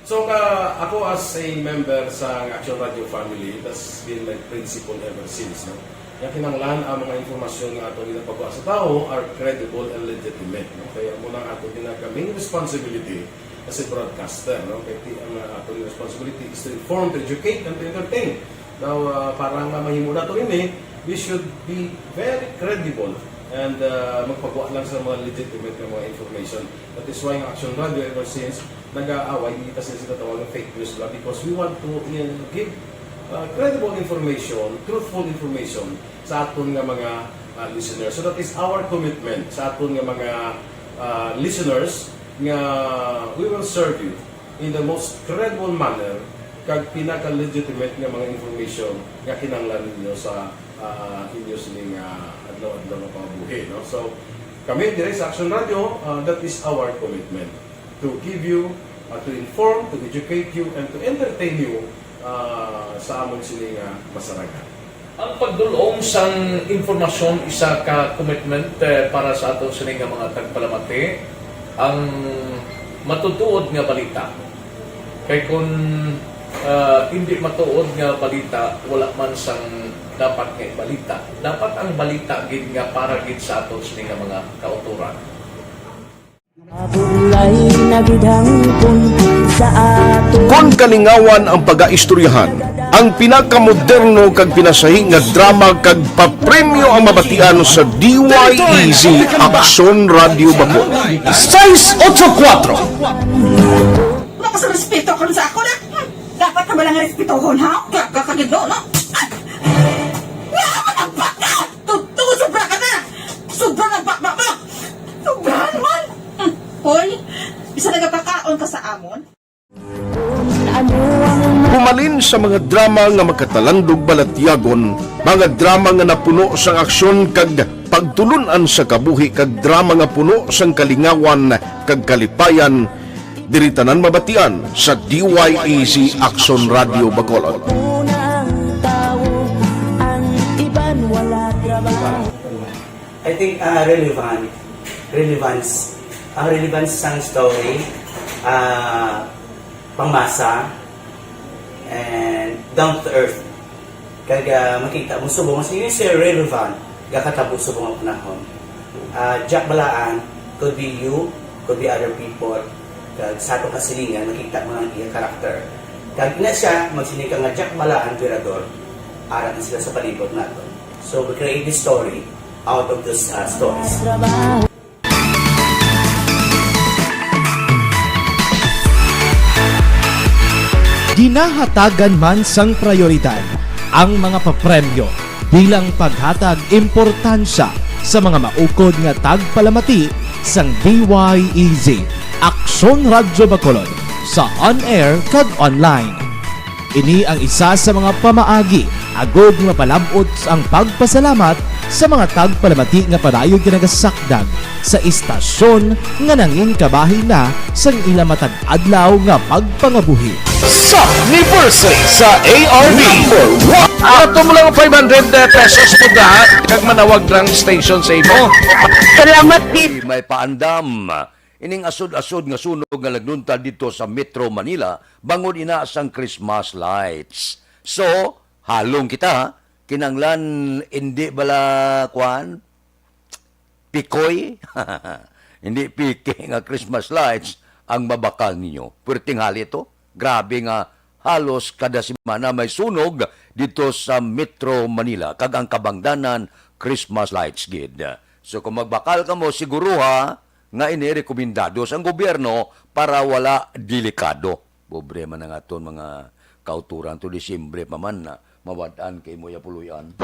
So, ka, ako as a member sa Action Radio family, that's been my principle ever since, no? Nga kinahanglan ang mga impormasyon nga ato ginapagawa sa tawo are credible and legitimate, no? Kaya amo na ang ato ginaka-, main responsibility as a broadcaster, no? Kay ti-, ang, uh, ato responsibility is to inform, to educate, and to entertain. Now, uh, para nga mahimo nato ini, we should be very credible And uh, magpagwa lang sa mga legitimate nga mga information. That is why ang Action Radio ever since nag-aaway, hindi ta sila sinatawag ng fake news ba, because we want to uh, give uh, credible information, truthful information sa aton nga mga uh, listeners. So that is our commitment sa aton nga mga uh, listeners, nga we will serve you in the most credible manner kag pinaka-legitimate nga mga information nga kinahanglan ninyo sa uh, inyo sining uh, adlaw-adlaw nga pangabuhi, no? So, kami dire sa Action Radio, uh, that is our commitment to give you, uh, to inform, to educate you, and to entertain you uh, sa amon sining uh, masarangan. Ang pagdul-ong sang impormasyon isa ka commitment eh, para sa aton sini nga mga tagpalamati. Ang matutuod nga balita. Kay kun ah, hindi matuod nga balita, wala man sang dapat nga ibalita. Dapat ang balita gid nga para gid sa aton sini nga mga kautoran. Mabulay na gid hangpon sa ato. Kon kalingawan ang pagaistoryahan, ang pinakamoderno kag pinasahi nga drama kag papremyo ang mabatian sa D Y E Z Aksyon Radio Bacol. Sais otso kuwatro. Wala ka sa respeto karon sa ako na. Hmm, dapat na ba lang respetohon, ha? Kaya ka kagido, no? Ay! Wala ka na baka! Tuto, sobra ka na! Sobra na baka mo! Sobra naman! Hmm, hoy, bisa nagapakaon ka sa amon? Humalin sa mga drama nga makatalandog balatyagon, mga drama nga napuno sang aksyon kag pagtulun-an sa kabuhi kag drama nga puno sang kalingawan kag kalipayan, diri tanan mabatian sa D Y E Z Aksyon Radio Bacolod. I think uh, relevant, relevance, ang relevance sang story, uh, pangmasa, and down to earth. Kag uh, makita mo subong mas yun siya relevant, gakatabo subong ang panahon. Uh, Jack Balaan could be you, could be other people, kag sa atong kasilingan, makita mo ang iya karakter. Kag ina siya, magsiling ka nga Jack Balaan, Virador, ara na sila sa palibot nato. So we create this story out of those uh, stories. Ginahatagan man sang prayoridad ang mga papremyo bilang paghatag importansya sa mga maukod nga tagpalamati sang D Y E Z Aksyon Radyo Bacolod sa on-air kag online. Ini ang isa sa mga pamaagi agod nga mapalab-ot ang pagpasalamat sa mga tagpalamati nga padayon nga nagasakdag sa istasyon nga nangin kabahin na sang ila matag adlaw nga pagpangabuhi. Sa anniversary sa A R D. Number one. Ato mo lang five hundred pesos mo da, kag manawag lang station sa imo. Salamat, Di. May paandam. Ining asod-asod nga sunog nga naglunta dito sa Metro Manila, bangod ina sang Christmas lights. So, halong kita, ha? Kinanglan, hindi bala, kwan? Pikoy? Hindi piki nga Christmas lights ang mabakal ninyo. Pwerteng hali to. Grabe nga halos kada semana may sunog dito sa Metro Manila, kag ang kabangdanan Christmas lights gid. So kung magbakal kamo, siguruha nga ini rekomendado sang gobyerno para wala delikado. Pobre man ang aton mga kauturan to, Disyembre pa man na mawad-an kay mo ya puloy-an.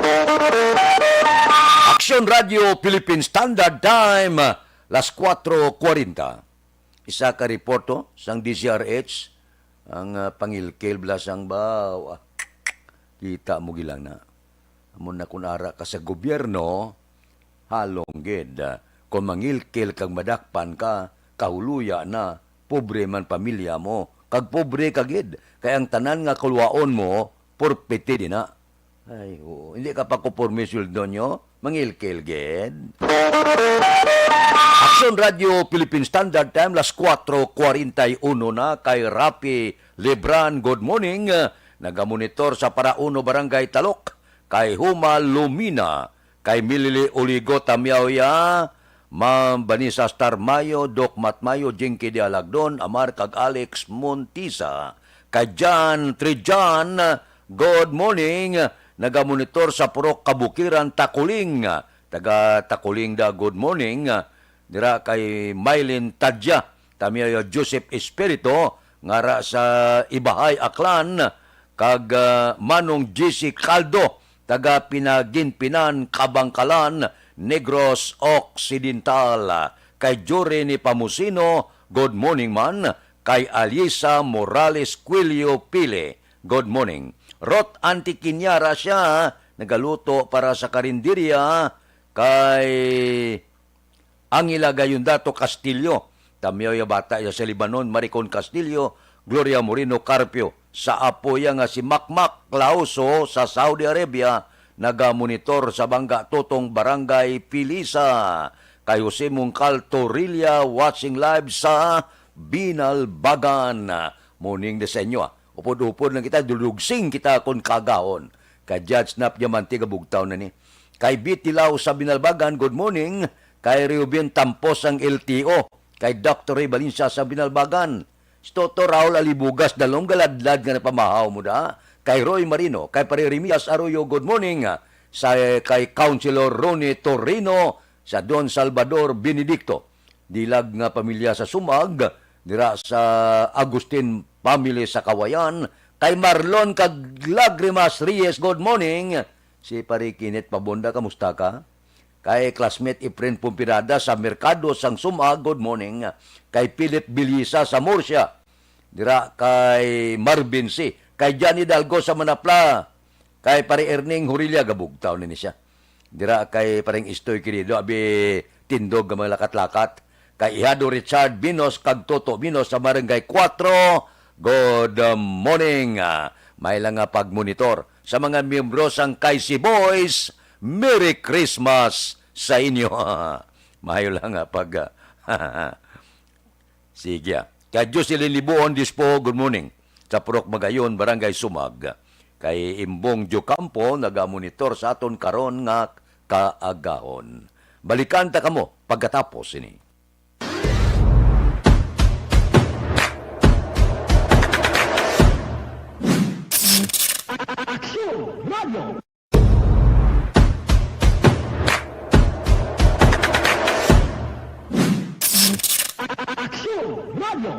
Aksyon Radio Philippine Standard Time, las kuwatro kuwarenta. Isa ka report to sang D Z R H, ang ah, pangilkil bala sang baw. Ah, kita mo gilang na. Amo na kun ara ka sa gobyerno, halong gid. Kon mangilkil kag madakpan ka, kahuluya na, pobre man pamilya mo, kag pobre ka gid, kay ang tanan nga kulwaon mo, purpiti din na. Ay, oo. Hindi ka pa kuporme sweldo nyo? Mangilkil gid. Aksyon Radio Philippine Standard Time, las kuwatro kuwarenta y uno na, kay Rafi Lebran. Good morning. Nagamonitor sa Parauno Barangay Talok, kay Huma Lumina, kay Milili Oligo Tamyawya, Ma'am Vanessa Star Mayo, Doc Matt Mayo, Jinky Dialagdon, Amar kag Alex Montisa, kay John Trijan, good morning, nagamonitor sa Purok Kabukiran, Takuling, taga Tacolingda, good morning. Ah, dira kay Mylene Tadya, Tamioyo Joseph Espirito, ngara sa Ibahay, Aklan, kag, ah, Manong G C Caldo, taga Pinaginpinan, Kabangkalan, Negros Occidental. Kay Jory ni Pamusino, good morning man. Kay Alisa Morales Quilio Pili, good morning. Rot Antiquiña ra siya, nagaluto para sa karinderya. Kay Angela Gayondato Castillo, Tamioyo, bata iya sa Lebanon, Maricon Castillo, Gloria Moreno Carpio, sa apo iya nga si Makmak Clauso sa Saudi Arabia, nagamonitor sa Bangga Totong, Barangay Pilisa. Kay Jose Mungkal Torilla, watching live sa Binalbagan. Morning na sa inyo, ah. Upod-upod lang kita, dulugsing kita kon kagahon. Kay Judge Nap Diamante, gabugtaw na ni. Kay Betty Lau sa Binalbagan, good morning. Kay Reuben Tampos ang L T O. Kay Doctor Ray Valencia sa Binalbagan. Si Toto Raul Alibugas, dalong galadlad nga napamahaw mo da. Kay Roy Marino, kay Pare Remias Arroyo, good morning. Sa, kay Councilor Ronnie Torino, sa Don Salvador Benedicto. Dilag nga pamilya sa Sumag, dira sa Agustin family sa Kawayan. Kay Marlon kag Lagrimas Reyes, good morning. Si Pare Kenneth Pabonda, kamusta ka? Kay classmate Efren Pumpirada sa Merkado sang Sumag, good morning. Kay Philip Bilisa sa Murcia, dira kay Marvin C. Kay Johnny Dalgo sa Manapla, kay Pare Erning Hurilla, gabugtaw na ni siya. Dira kay Pareng Istoy Querido, abi tindog nga mga lakat-lakat. Kay Ihado Richard Binos kag Toto Binos sa Barangay Cuatro, good morning. Ah, may lang nga pagmonitor sa mga miyembro sang K C Boys. Merry Christmas sa inyo. Mayo lang nga pag, ah, Sige, ah. Kay Jocelyn Libuon Dispo, good morning. Sa Purok Magayon, Barangay Sumag. Kay Imbong Diocampo, nagamonitor sa aton karon nga kaagahon. Balikan ta kamo pagkatapos sini. Aksyon Radio. Aksyon Radio.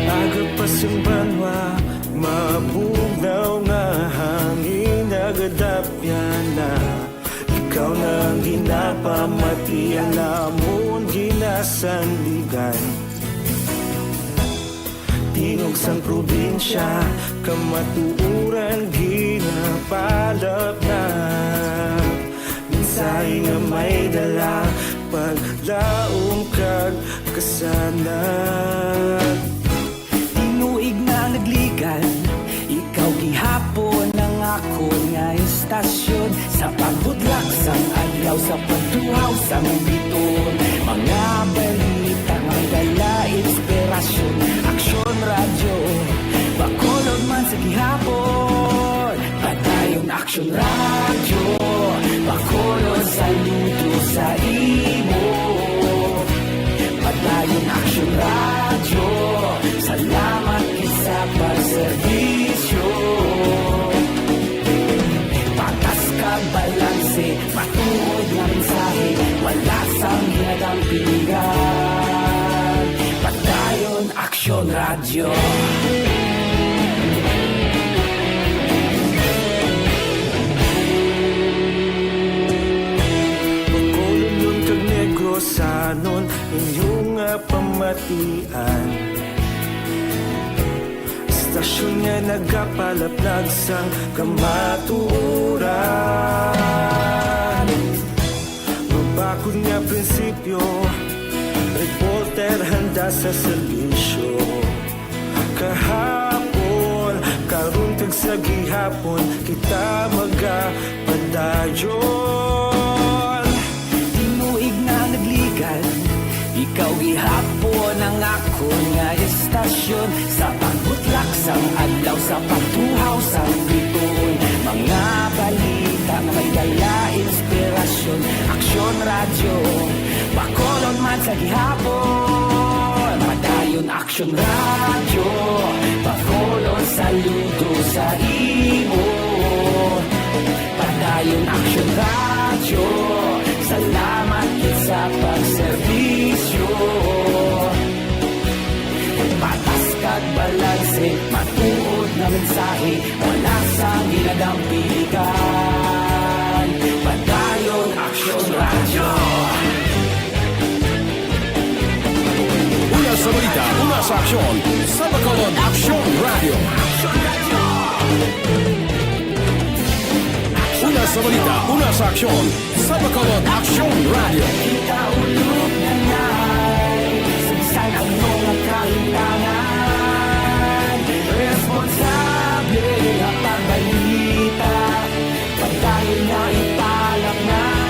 Aga pa sang banwa, mabugnaw nga hangin nagadapyan na. Ikaw na ang ginapamatian namon ginasandigan. Tingog sang probinsya, kamatuoran ginapalapnap. Mensahe nga may dala, paglaom kag kasanag. Tinuig na nagligad, ikaw gihapon ang akon nga estasyon. Sa pagbudlak sang adlaw, sa pagtuhaw sang biton, mga balita may dala inspirasyon. Aksyon Radyo, Bacolod man sa gihapon. Padayon Aksyon Radyo, Bacolod, saludo sa imo. Padayon Aksyon Radyo, salamat gid sa pagserbisyo. Patas kag balanse, matuod nga mensahe, wala sang ginadampingan. Padayon Aksyon Radyo. Bacolodnon kag Negrosanon, inyo nga pamatian. Estasyon nga nagapalaplag sang kamatuoran. Mabakod nga prinsipyo, reporter handa sa serbisyo. Kahapon, karon kag sa gihapon, kita magapadayon. Tinuig na nagligad, ikaw gihapon ang akon nga estasyon. Sa pagbutlak sang adlaw, sa pagtuhaw sang bituon, Nga balita nga may dala inspirasyon. Aksyon Radyo, Bacolod man sa gihapon. Padayon Aksyon Radyo, Bacolod saludo sa imo. Padayon Aksyon Radyo, salamat gid sa pagserbisyo. Patas kag balanse, matuod nga mensahe, wala sang ginadampigan. Padayon Aksyon Radyo. Una sa balita, una sa aksyon, sa Bacolod Aksyon Radyo. Aksyon Radyo. Una sa balita, una sa aksyon, sa Bacolod Aksyon Radyo. Ikaulog na ngay, sa bisan ano nga kahimtangan, responsable nga pagbalita, pagdayon nga ipalaknan,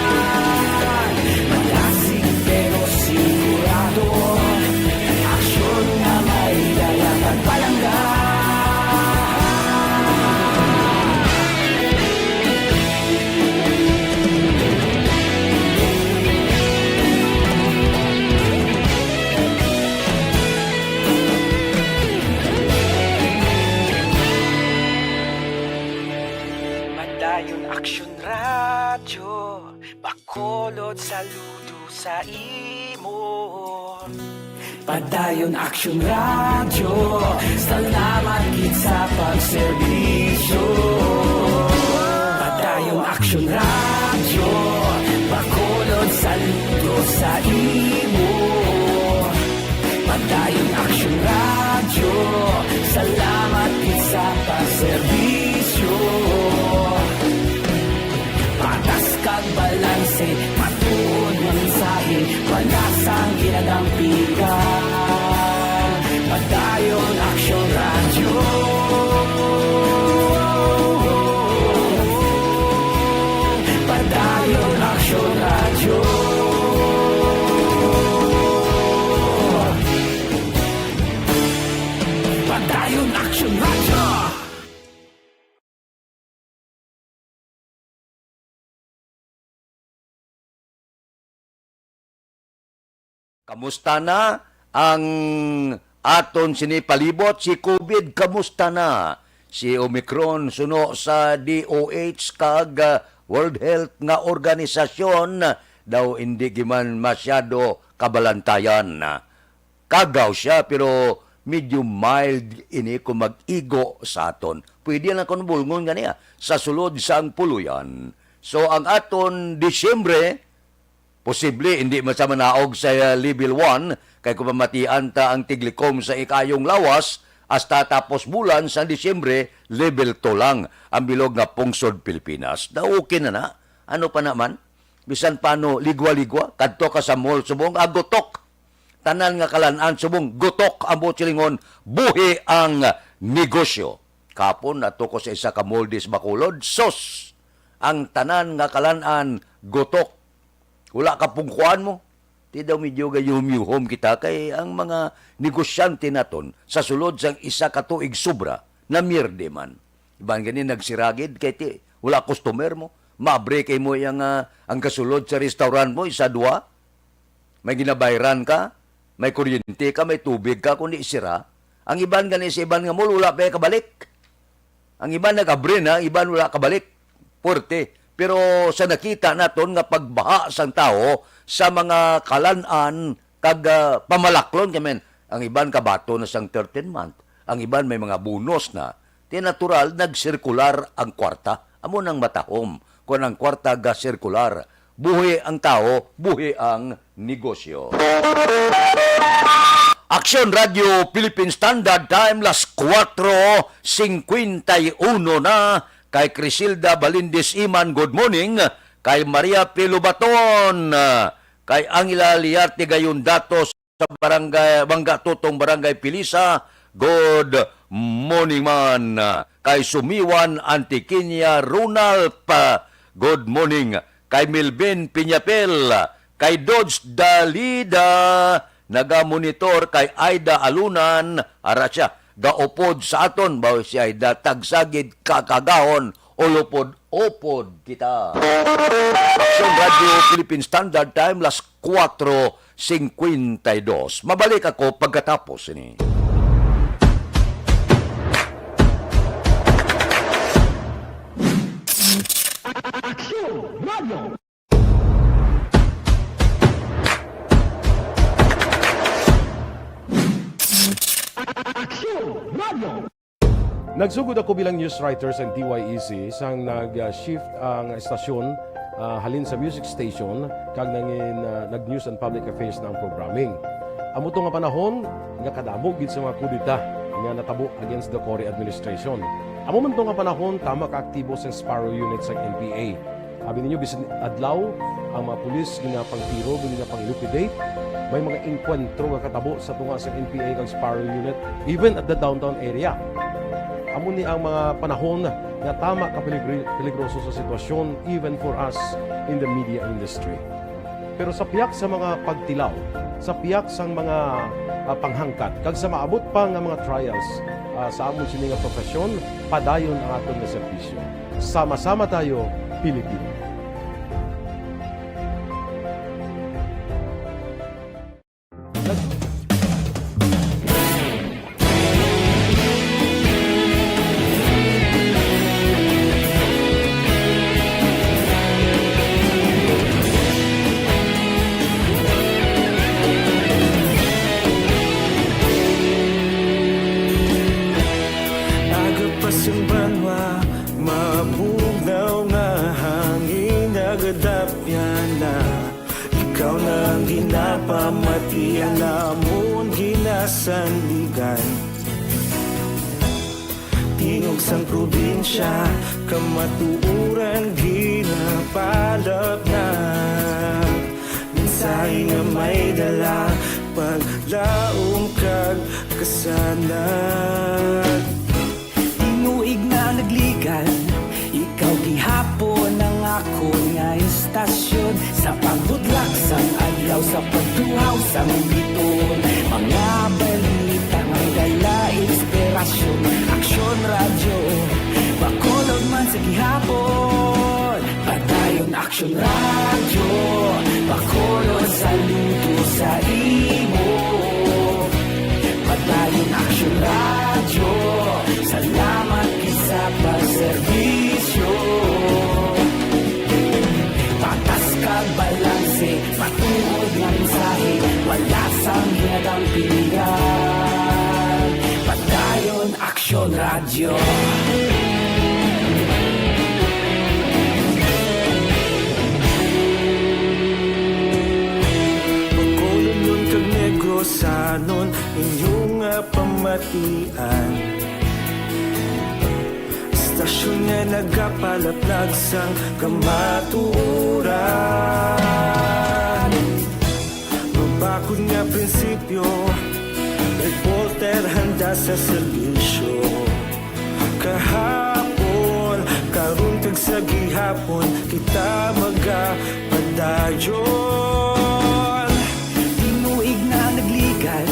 malasig pero sigurado, aksyon nga may dala kag palangga. Padayon Aksyon Radyo, Bacolod saludo sa imo. Padayon Aksyon Radyo, salamat gid sa pagserbisyo. Padayon Aksyon Radyo, Bacolod saludo sa imo. Padayon Aksyon Radyo, salamat gid sa pagserbisyo. Patas kag balanse, matuod nga mensahe, wala sang ginadampigan. Padayon Aksyon Radyo. Padayon Aksyon Radyo. Padayon Aksyon Radyo. Kamusta na ang aton sini palibot? Si COVID, kamusta na? Si Omicron, suno sa D O H kag, ah, World Health nga organisasyon, daw hindi giman masyado kabalantayan. Kagaw siya, pero medyo mild ini kung mag-igo sa aton. Pwede lang kon bulngon nga niya sa sulod sang puluyan. So, ang aton Disyembre, posible hindi man sa manaog sa level one, kay kung mamatian ta ang tiglikom sa ikayong lawas, hasta tapos bulan sa Disyembre, level two lang ang bilog nga pungsod Pilipinas. Na okay na na. Ano pa naman? Bisan pa ano, ligwa-ligwa, kadto ka sa mall, subong, ah, gutok. Tanan nga kalan-an, subong, gutok ang buot silingon, buhi ang negosyo. Kapon, nato ko sa isa ka mall dis Bacolod, sus! Ang tanan nga kalan-an, gutok. Wala ka pungkuan mo. Di daw medyo gayuhom-yuhom kita kay ang mga negosyante naton sa sulod sang isa ka tuig sobra, namierde man. Iban gani nagsiragid kay ti, wala customer mo. Mabre kay mo yang, ah, ang kasulod sa restaurant mo, isa, dua. May ginabayran ka, may kuryente ka, may tubig ka, kundi sira. Ang iban gani sa iban nga mall, wala pa kabalik. Ang iban nag-abri na, ang iban wala kabalik. Puwerte. Pero sa nakita naton nga pagbaha sang tawo sa mga kalan-an kag, ah, pamalaklon, kay man, ang iban kabato na sang thirteen month, ang iban may mga bonus na. Ti natural, nagsirkular ang kwarta. Amo nang matahom. Kon ang kwarta gasirkular, buhi ang tawo, buhi ang negosyo. Aksyon Radio Philippine Standard Time, las kuwatro singkwenta y uno na. Kay Crisilda Balindis Iman, good morning. Kay Maria P. Lobaton, kay Angela Liarte Gayon Datos, sa barangay, Mangga Tutong, Barangay Pilisa, good morning man. Kay Sumiwan Antiquiña Ronald, pa, good morning. Kay Melvin Piñapel, kay Dodge Dalida, nagamonitor, kay Aida Alunan, ara siya, gaupod sa aton, baw si Aida, tagsagid kakagahon, Ulupod-upod kita. Aksyon Radio Philippine Standard Time, las kuwatro singkwenta y dos. Mabalik ako pagkatapos ini. Aksyon Radio. Aksyon Radio. Nagsugod ako bilang news writer sa T Y E C sang nag-shift ang estasyon, ah, halin sa music station kag nangin, ah, nag-news and public affairs na ang programming. Amo to nga panahon nga kadamo gid sa mga kudeta nga natabo against the Cory administration. Amo man to nga panahon tama ka aktibo sang Sparrow Unit sang N P A. Abi ninyo, bisan adlaw, ang mga pulis ginapangtiro, ginapang-elucidate. May mga engkwentro nga katabo sa tunga sa N P A kag Sparrow Unit, even at the downtown area. Amo ni ang mga panahon nga tama ka peligri-, peligroso sa sitwasyon, even for us in the media industry. Pero sa pihak sa mga pagtilaw, sa pihak sang mga, ah, panghangkat, kag sa maabot pa nga mga trials, ah, sa amon sini nga profesyon, padayon ang aton nga serbisyo. Sama-sama tayo, Pilipino. Aga pa sing banwa, mabugnaw nga hangin, nagadapyan na. Ikaw na ang ginapamatian namon ginasandigan. Tingog sang probinsya, kamatuoran ginapalapnag. Mensahe nga may dala, paglaom kag kasanag. Tinuig na nagligan, ikaw gihapon ang akon nga istasyon. Sa pagbutlak sang adlaw, sa pagtuhaw sang biton, mga balita nga may dala inspirasyon. Aksyon Radyo, Bacolod man sa gihapon. Padayon Aksyon Radyo, Bacolod, saludo sa imo. Padayon Aksyon Radyo, salamat gid sa pagserbisyo. Patas kag balanse, matuod nga mensahe, wala sang hinadampingan. Padayon Aksyon Radyo. Bacolodnon kag Negrosanon, inyo nga pamatian. Istasyon nga nagapalaplag sang kamatuoran. Mabakod nga prinsipyo, reporter handa sa serbisyo. Kahapon, karon, kag sa gihapon, kita magapadayon. Tinuig na nagligan,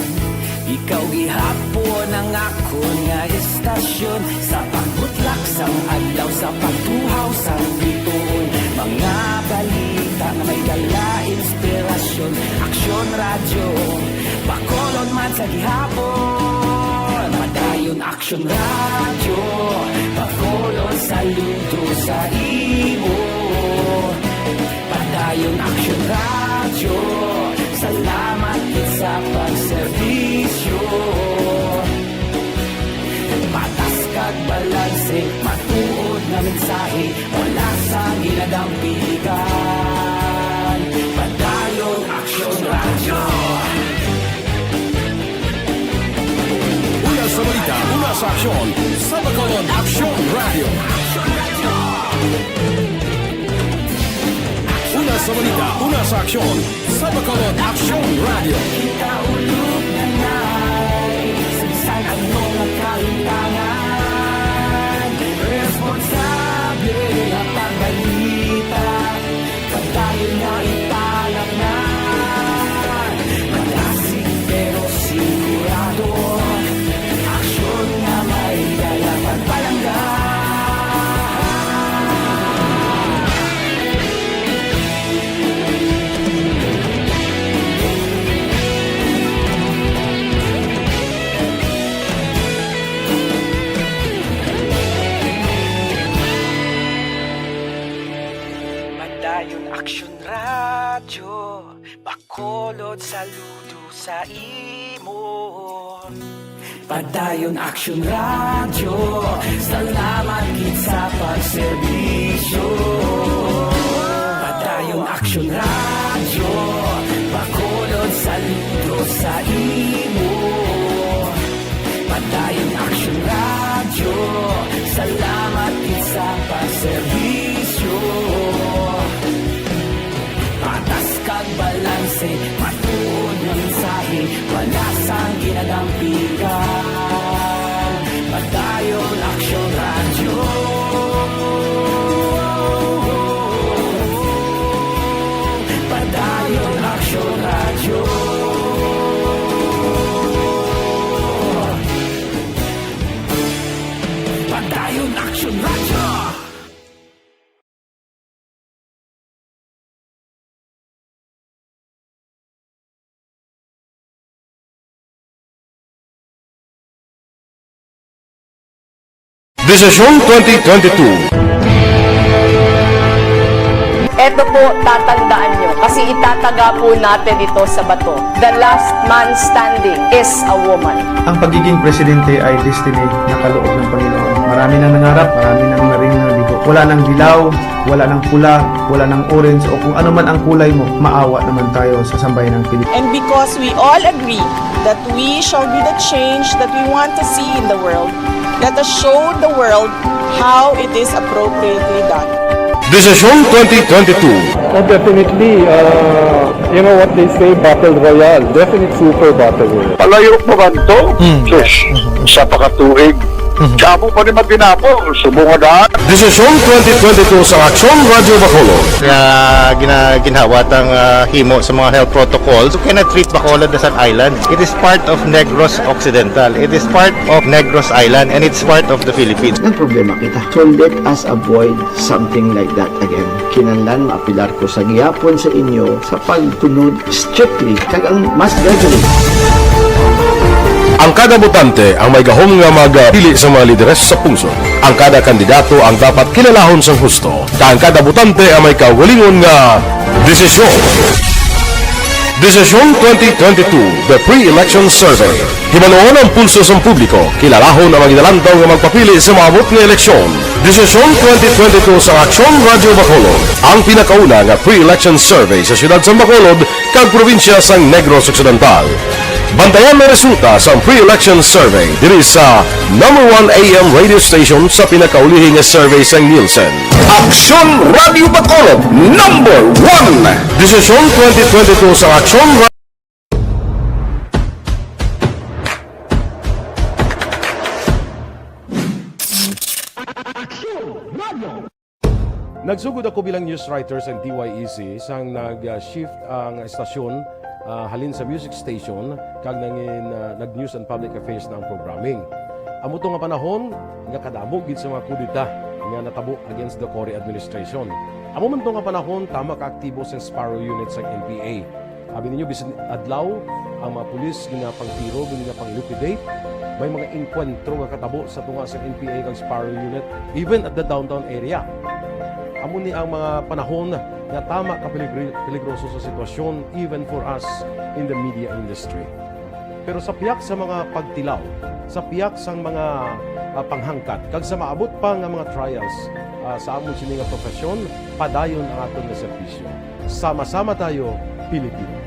ikaw gihapon ang akon nga istasyon. Sa pagbutlak sang adlaw, sa pagtuhaw sang biton, mga balita nga may dala inspirasyon. Aksyon Radyo, Bacolod man sa gihapon. Padayon Aksyon Radyo, Bacolod, saludo sa imo. Padayon Aksyon Radyo, salamat gid sa pagserbisyo. Patas kag balanse, matuod nga mensahe, wala sang hinadampingan. Padayon Aksyon Radyo. Una sa balita, una sa aksyon, sa Bacolod Aksyon Radyo. Una sa balita, una sa aksyon, sa Bacolod Aksyon Radyo. Kita ulog na nay, sa bisan ano nga kalimtangan, responsable nga pagbalita. Padayon nga ipalatngan, malasig pero sigurado. Aksyon nga may dala pagpalangga. Dayon Aksyon Radyo, Bacolod, saludo sa imo. Padayon Aksyon Radyo, salamat gid sa pagserbisyo. Padayon Aksyon Radyo, Bacolod, saludo sa imo. Padayon Aksyon Radyo, salamat gid sa pagserbisyo. Patas kag balanse, matuod nga mensahe, wala sang ginadampigan. Padayon Aksyon Radyo. Padayon Aksyon Radyo. Padayon Aksyon Radyo. Desisyon twenty twenty-two. Eto po, tatandaan nyo, kasi itataga po natin ito sa bato. The last man standing is a woman. Ang pagiging presidente ay destiny na kaloob ng Panginoon. Marami nang nangarap, marami nang naring nabigo. Wala nang dilaw, wala nang pula, wala nang orange, o kung ano man ang kulay mo, maawa naman tayo sa sambayan ng Pilipinas. And because we all agree that we shall be the change that we want to see in the world, let us show the world how it is appropriately done. Desisyon twenty twenty-two. Oh, definitely. Uh, you know what they say, battle royale. Definite super battle royale. Palayo pa man to? Hmm. Sus, isa pa ka tuig. Mhm. Damo pa ni matinapol, subong nga daan. Desisyon twenty twenty-two sa Aksyon Radyo Bacolod. Nga gina-, ginhawa tang, ah, himo sa mga health protocols. You cannot treat Bacolod as an island. It is part of Negros Occidental. It is part of Negros Island, and it's part of the Philippines. Nagproblema kita. So let us avoid something like that again. Kinahanglan maapilar ko sa gihapon sa inyo sa pagtunod strictly kag ang mas gradually. Ang kada botante ang may gahom nga magpili sa mga lideres sa pungsod. Ang kada kandidato ang dapat kilalahon sang husto, kag ang kada botante ang may kaugalingon nga desisyon. Desisyon twenty twenty-two, The Pre-Election Survey. Hibaluon ang pulso sang publiko, kilalahon ang mga ginalantaw nga magpapili sa maabot nga eleksyon. Desisyon twenty twenty-two sa Aksyon Radyo Bacolod, ang pinakauna nga pre-election survey sa siyudad sang Bacolod kag probinsya sang Negros Occidental. Bantayan ang resulta sang pre-election survey diri sa number one A M radio station sa pinakaulihi nga survey sang Nielsen. Aksyon Radyo Bacolod, number one. Desisyon twenty twenty-two sa Aksyon Ra- Nagsugod ako bilang news writer sa D Y E C sang nag-shift ang estasyon, ah, halin sa music station kag nangin, ah, nag-news and public affairs na ang programming. Amo to nga panahon nga kadamo gid sa mga kudeta nga natabo against the Cory administration. Amo man to nga panahon tama ka aktibo sa Sparrow Unit sa N P A. Abi ninyo, bisan adlaw, ang mga pulis ginapangtiro, ginapang-liquidate. May mga engkwentro nga katabo sa tunga sa N P A kag Sparrow Unit, even at the downtown area. Amo ni ang mga panahon nga tama ka peligri-, peligroso sa sitwasyon, even for us in the media industry. Pero sa pihak sa mga pagtilaw, sa pihak sang mga, ah, panghangkat, kag sa maabot pa nga mga trials, ah, sa amon sini nga profesyon, padayon ang aton nga serbisyo. Sama-sama tayo, Pilipino.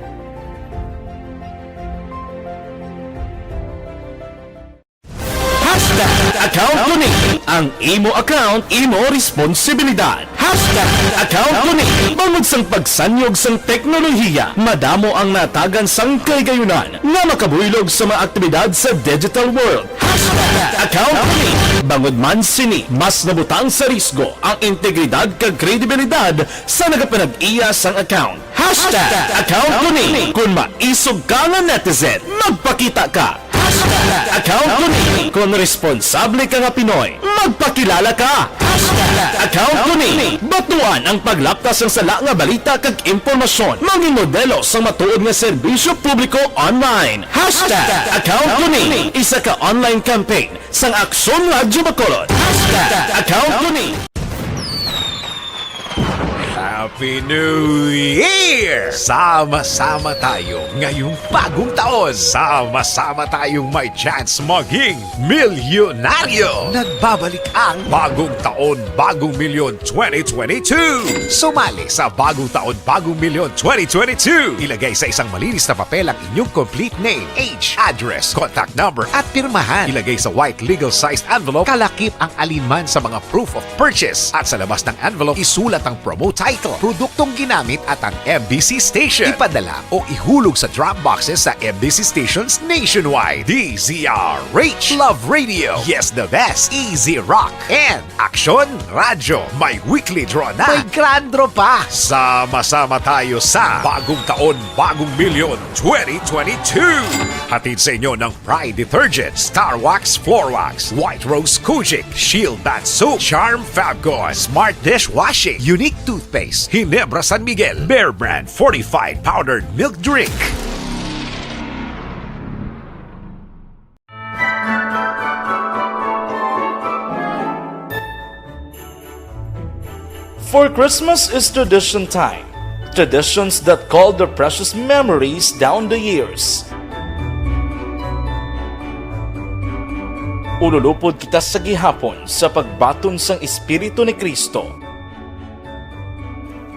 Hashtag account ko ni. Ang imo account, imo responsibilidad. Hashtag account ko ni. Bangod sang pagsanyog sang teknolohiya, madamo ang natagan sang kahigayunan nga makabuylog sa mga aktibidad sa digital world. Hashtag account ko ni. Bangod man sini, mas nabutang sa risgo ang integridad kag kredibilidad sa nagapanag-iya sang account. Hashtag account ko ni. Kung maisog ka nga netizen, magpakita ka. Hashtag account ko ni. Kung responsable ka nga Pinoy, magpakilala ka. Hashtag account ko ni. Batuan ang paglaptas sang sala nga balita kag impormasyon. Mangin modelo sang matuod nga serbisyo publiko online. Hashtag account ko ni. Isa ka online campaign sang Aksyon Radyo Bacolod. Hashtag account ko ni. Happy New Year! Sama-sama tayo ngayong bagong taon. Sama-sama tayong may chance maging milyonaryo. Nagbabalik ang Bagong Taon, Bagong Milyon twenty twenty-two. Sumali sa Bagong Taon, Bagong Milyon twenty twenty-two. Ilagay sa isang malinis na papel ang inyong complete name, age, address, contact number, at pirmahan. Ilagay sa white legal-sized envelope, kalakip ang alinman sa mga proof of purchase. At sa labas ng envelope, isulat ang promo title, produktong ginamit, at ang M B C station. Ipadala o ihulog sa drop boxes sa M B C stations nationwide. D Z R H. Love Radio. Yes, the best. Easy Rock. And Aksyon Radyo. May weekly draw na. May grand draw pa. Sama-sama tayo sa Bagong Taon, Bagong Milyon twenty twenty-two. Hatid sa inyo ng Pride Detergent, Star Wax Floor Wax, White Rose Kojic, Shield Bath Soap, Charm Fabcon, Smart Dishwashing, Unique Toothpaste, Ginebra San Miguel, Bear Brand Fortified Powdered Milk Drink. For Christmas is tradition time. Traditions that call their precious memories down the years. Ululupod kita sa gihapon sa pagbaton sang Espiritu ni Cristo.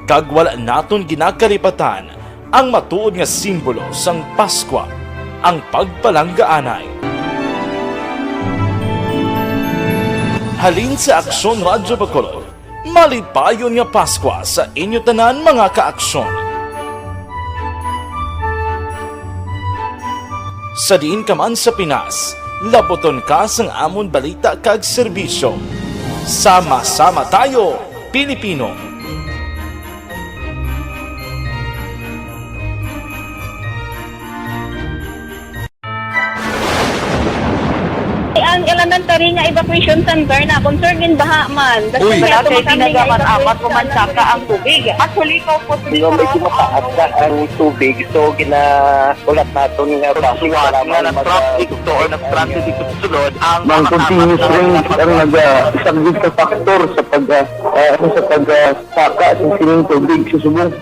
Kag wala naton ginakalipatan ang matuod nga simbolo sang Paskwa, ang pagpalanggaanay. Halin sa Aksyon Radyo Bacolod, malipayon nga Paskwa sa inyo tanan, mga ka-Aksyon. Sa diin ka man sa Pinas, labuton ka sang amon balita kag serbisyo. Sama-sama tayo, Pilipino! Ang elementary nga evacuation center na concern gin baha man. Uy. Wala kay tinaga man, amat ko man saka ang tubig. Actually, ko po. Di ba, medyo mataas na ang tubig, so ginahulat naton nga Paskuhan nga nag-transit dito or nag-transit dito sa sulod ang mga continuous rain ang nag-, ah, isang big factor sa pag, ah, ah, ano, sa pag, ah, saka sang sining tubig sa subong.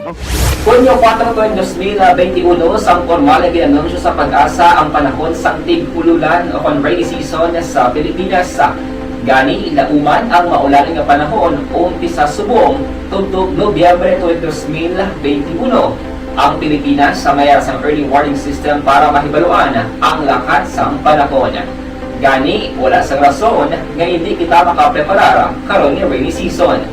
Hunyo kuwatro, dos mil benti uno, sang pormal nga gin-anunsyo sa PAGASA ang panahon sang tig-ululan o kon rainy season sa Pilipinas. Gani, lauman ang maulan nga panahon umpisa subong tubtob Nobyembre twenty, dos mil benti uno. Ang Pilipinas may ara sang early warning system para mahibaluan ang lakat sang panahon. Gani, wala sang rason nga indi kita makapreparar karon nga rainy season.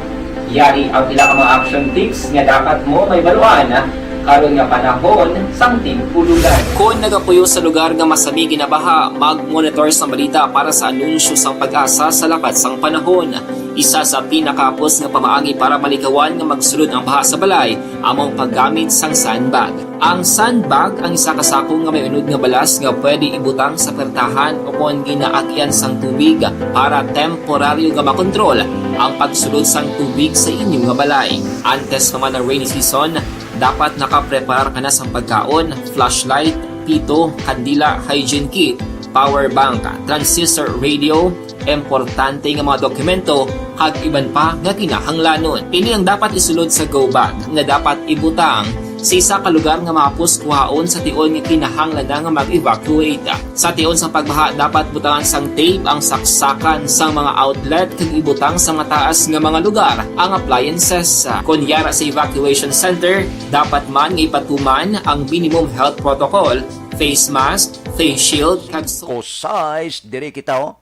Yari ang pila ka mga action tips nga dapat mo mahibaluan karon nga panahon sang tig-ululan. Kon nagapuyo sa lugar nga masami ginabaha, mag-monitor sang balita para sa anunsyo sang PAGASA sa lakat sang panahon. Isa sa pinakahapos nga pamaagi para malikawan nga magsulod ang baha sa balay amo ang paggamit sang sandbag. Ang sandbag ang isa ka sako nga may unod nga balas nga pwede ibutang sa pertahan o kon ginaagyan sang tubig para temporaryo nga makontrol ang pagsulod sang tubig sa inyo nga balay. Antes pa man ang rainy season, dapat nakapreparar ka na sang pagkaon, flashlight, pito, kandila, hygiene kit, power bank, transistor radio, importante nga mga dokumento, kag iban pa nga kinahanglanon. Ini ang dapat isulod sa go bag nga dapat ibutang sa isa ka lugar nga mahapos kuhaon sa tion nga kinahanglan na nga mag-evacuate. Sa tion sang pagbaha, dapat butangan sang tape ang saksakan sang mga outlet kag ibutang sa mataas nga mga lugar ang appliances. Kon yara sa evacuation center, dapat man nga ipatuman ang minimum health protocol, face mask, face shield, kag so- Kusais diri kita, oh.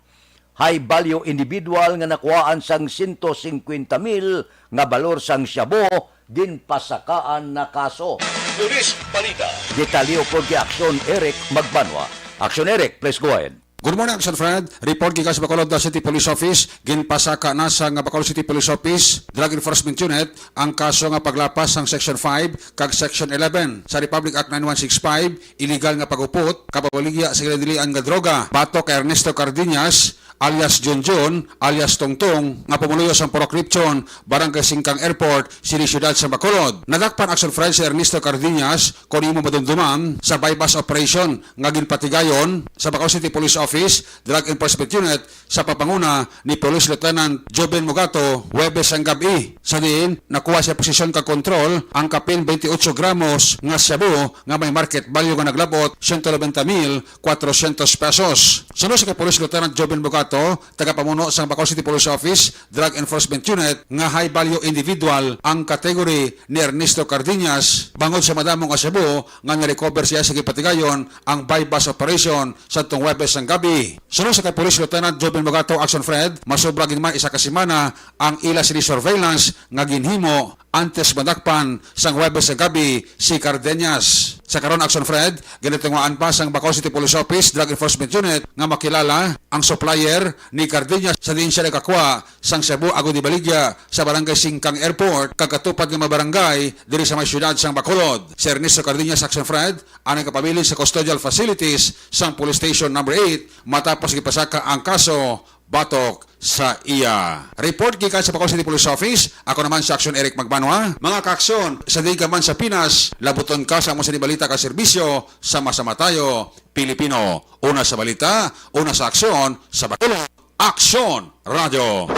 High value individual nga nakuhaan sang siyento singkwenta mil nga balor sang shabu, ginpasakaan na kaso. Lunes, balita. Detalye upod kay Aksyon Eric Magbanwa. Aksyon Eric, please go ahead. Good morning, Aksyon Fred. Report gikan sa Bacolod City Police Office. Ginpasaka na sa nga Bacolod City Police Office Drug Enforcement Unit ang kaso nga paglapas sang Section five kag Section eleven sa Republic Act nine one six five, illegal nga pag-upot, kababaligya sa ginadilian nga droga. Batok kay Ernesto Cardenas, alias Junjun, alias Tongtong, nga pumuluyo sang Purok Lipchon, Barangay Singkang Airport, City Siyudad sa Bacolod. Nadakpan, Action Friend, si Ernesto Cardenas, kon imo madumduman, sa buy-bust operation nga ginpatigayon sa Bacolod City Police Office Drug Enforcement Unit sa pagpanguna ni Police Lieutenant Joven Mogato, Huwebes sang gab-i, sa diin nakuha sa posisyon kag kontrol ang kapin twenty-eight gramos nga shabu nga may market value nga naglabot siyento nobenta mil kwatrosyentos pesos. Suno sa kay Police Lieutenant Joven Mogato, tagapamuno sang Bacolod City Police Office Drug Enforcement Unit, nga high value individual ang category ni Ernesto Cardenas bangod sa madamo nga shabu nga na-recover siya sa gipatigayon ang buy-bust operation sadtong Huwebes sang gab-i. Suno sa kay Police Lieutenant Joven Mogato, Action Friend, masobra gid man isa ka semana ang ila sini surveillance nga ginhimo antes madakpan sang Huwebes sa gab-i si Cardenas. Sa karon, Action Friend, ginatungaan pa sang Bacolod City Police Office Drug Enforcement Unit nga makilala ang supplier ni Cardenas sa diin siya nagkakuha sang shabu agod ibaligya sa Barangay Singkang Airport kag katupad nga mga barangay diri sa may siyudad sang Bacolod. Si Ernesto Cardenas, Action Friend, anay gapabilin sa custodial facilities sang Police Station Number Eight matapos gipasaka ang kaso batok sa iya. Report gikan sa Bacolod City Police Office, ako naman si Aksyon Eric Magbanwa. Mga kaaksyon, sa diin ka man sa Pinas, labuton ka sa among sini balita kag serbisyo. Sama-sama tayo, Pilipino. Una sa balita, una sa aksyon, sa Bacolod. Aksyon Radio.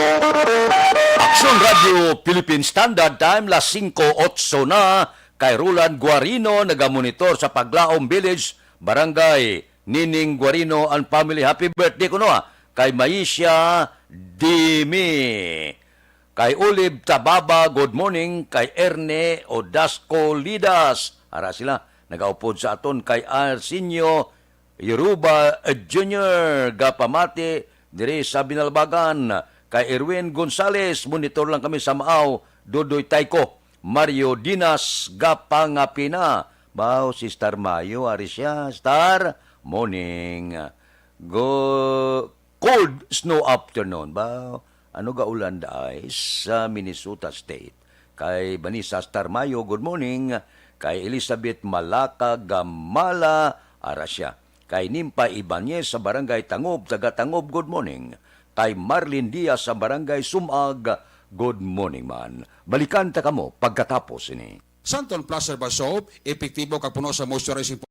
Aksyon Radio Philippine Standard Time, las singko otso na. Kay Roland Guarino nagamonitor sa Paglaom Village, Barangay Nining Guarino and family. Happy birthday kuno, ha. Kay Maisha Dimi. Kay Olive Tababa, good morning. Kay Erne Odasco Lidas, ara sila, nagaupod sa aton. Kay Arsenio Yoruba Junior, gapamati diri sa Binalbagan. Kay Erwin Gonzales, monitor lang kami sa Maaw. Dodoy Tayko, Mario Dinas, gapangapina. Baw, Sister Mayo, ari siya. Star, morning. Go, cold snow afternoon. Baw, ano gaulan, day, sa Minnesota State? Kay Vanessa Star Mayo, good morning. Kay Elizabeth Malaka Gamala, ara siya. Kay Nimpa Ibanez sa Barangay Tangob, taga Tangob, good morning. Kay Marlene Diaz sa Barangay Sumag, good morning man. Balikan ta kamo pagkatapos ini. Santon Plus Herbal Soap, epektibo kag puno sa moisturizing po-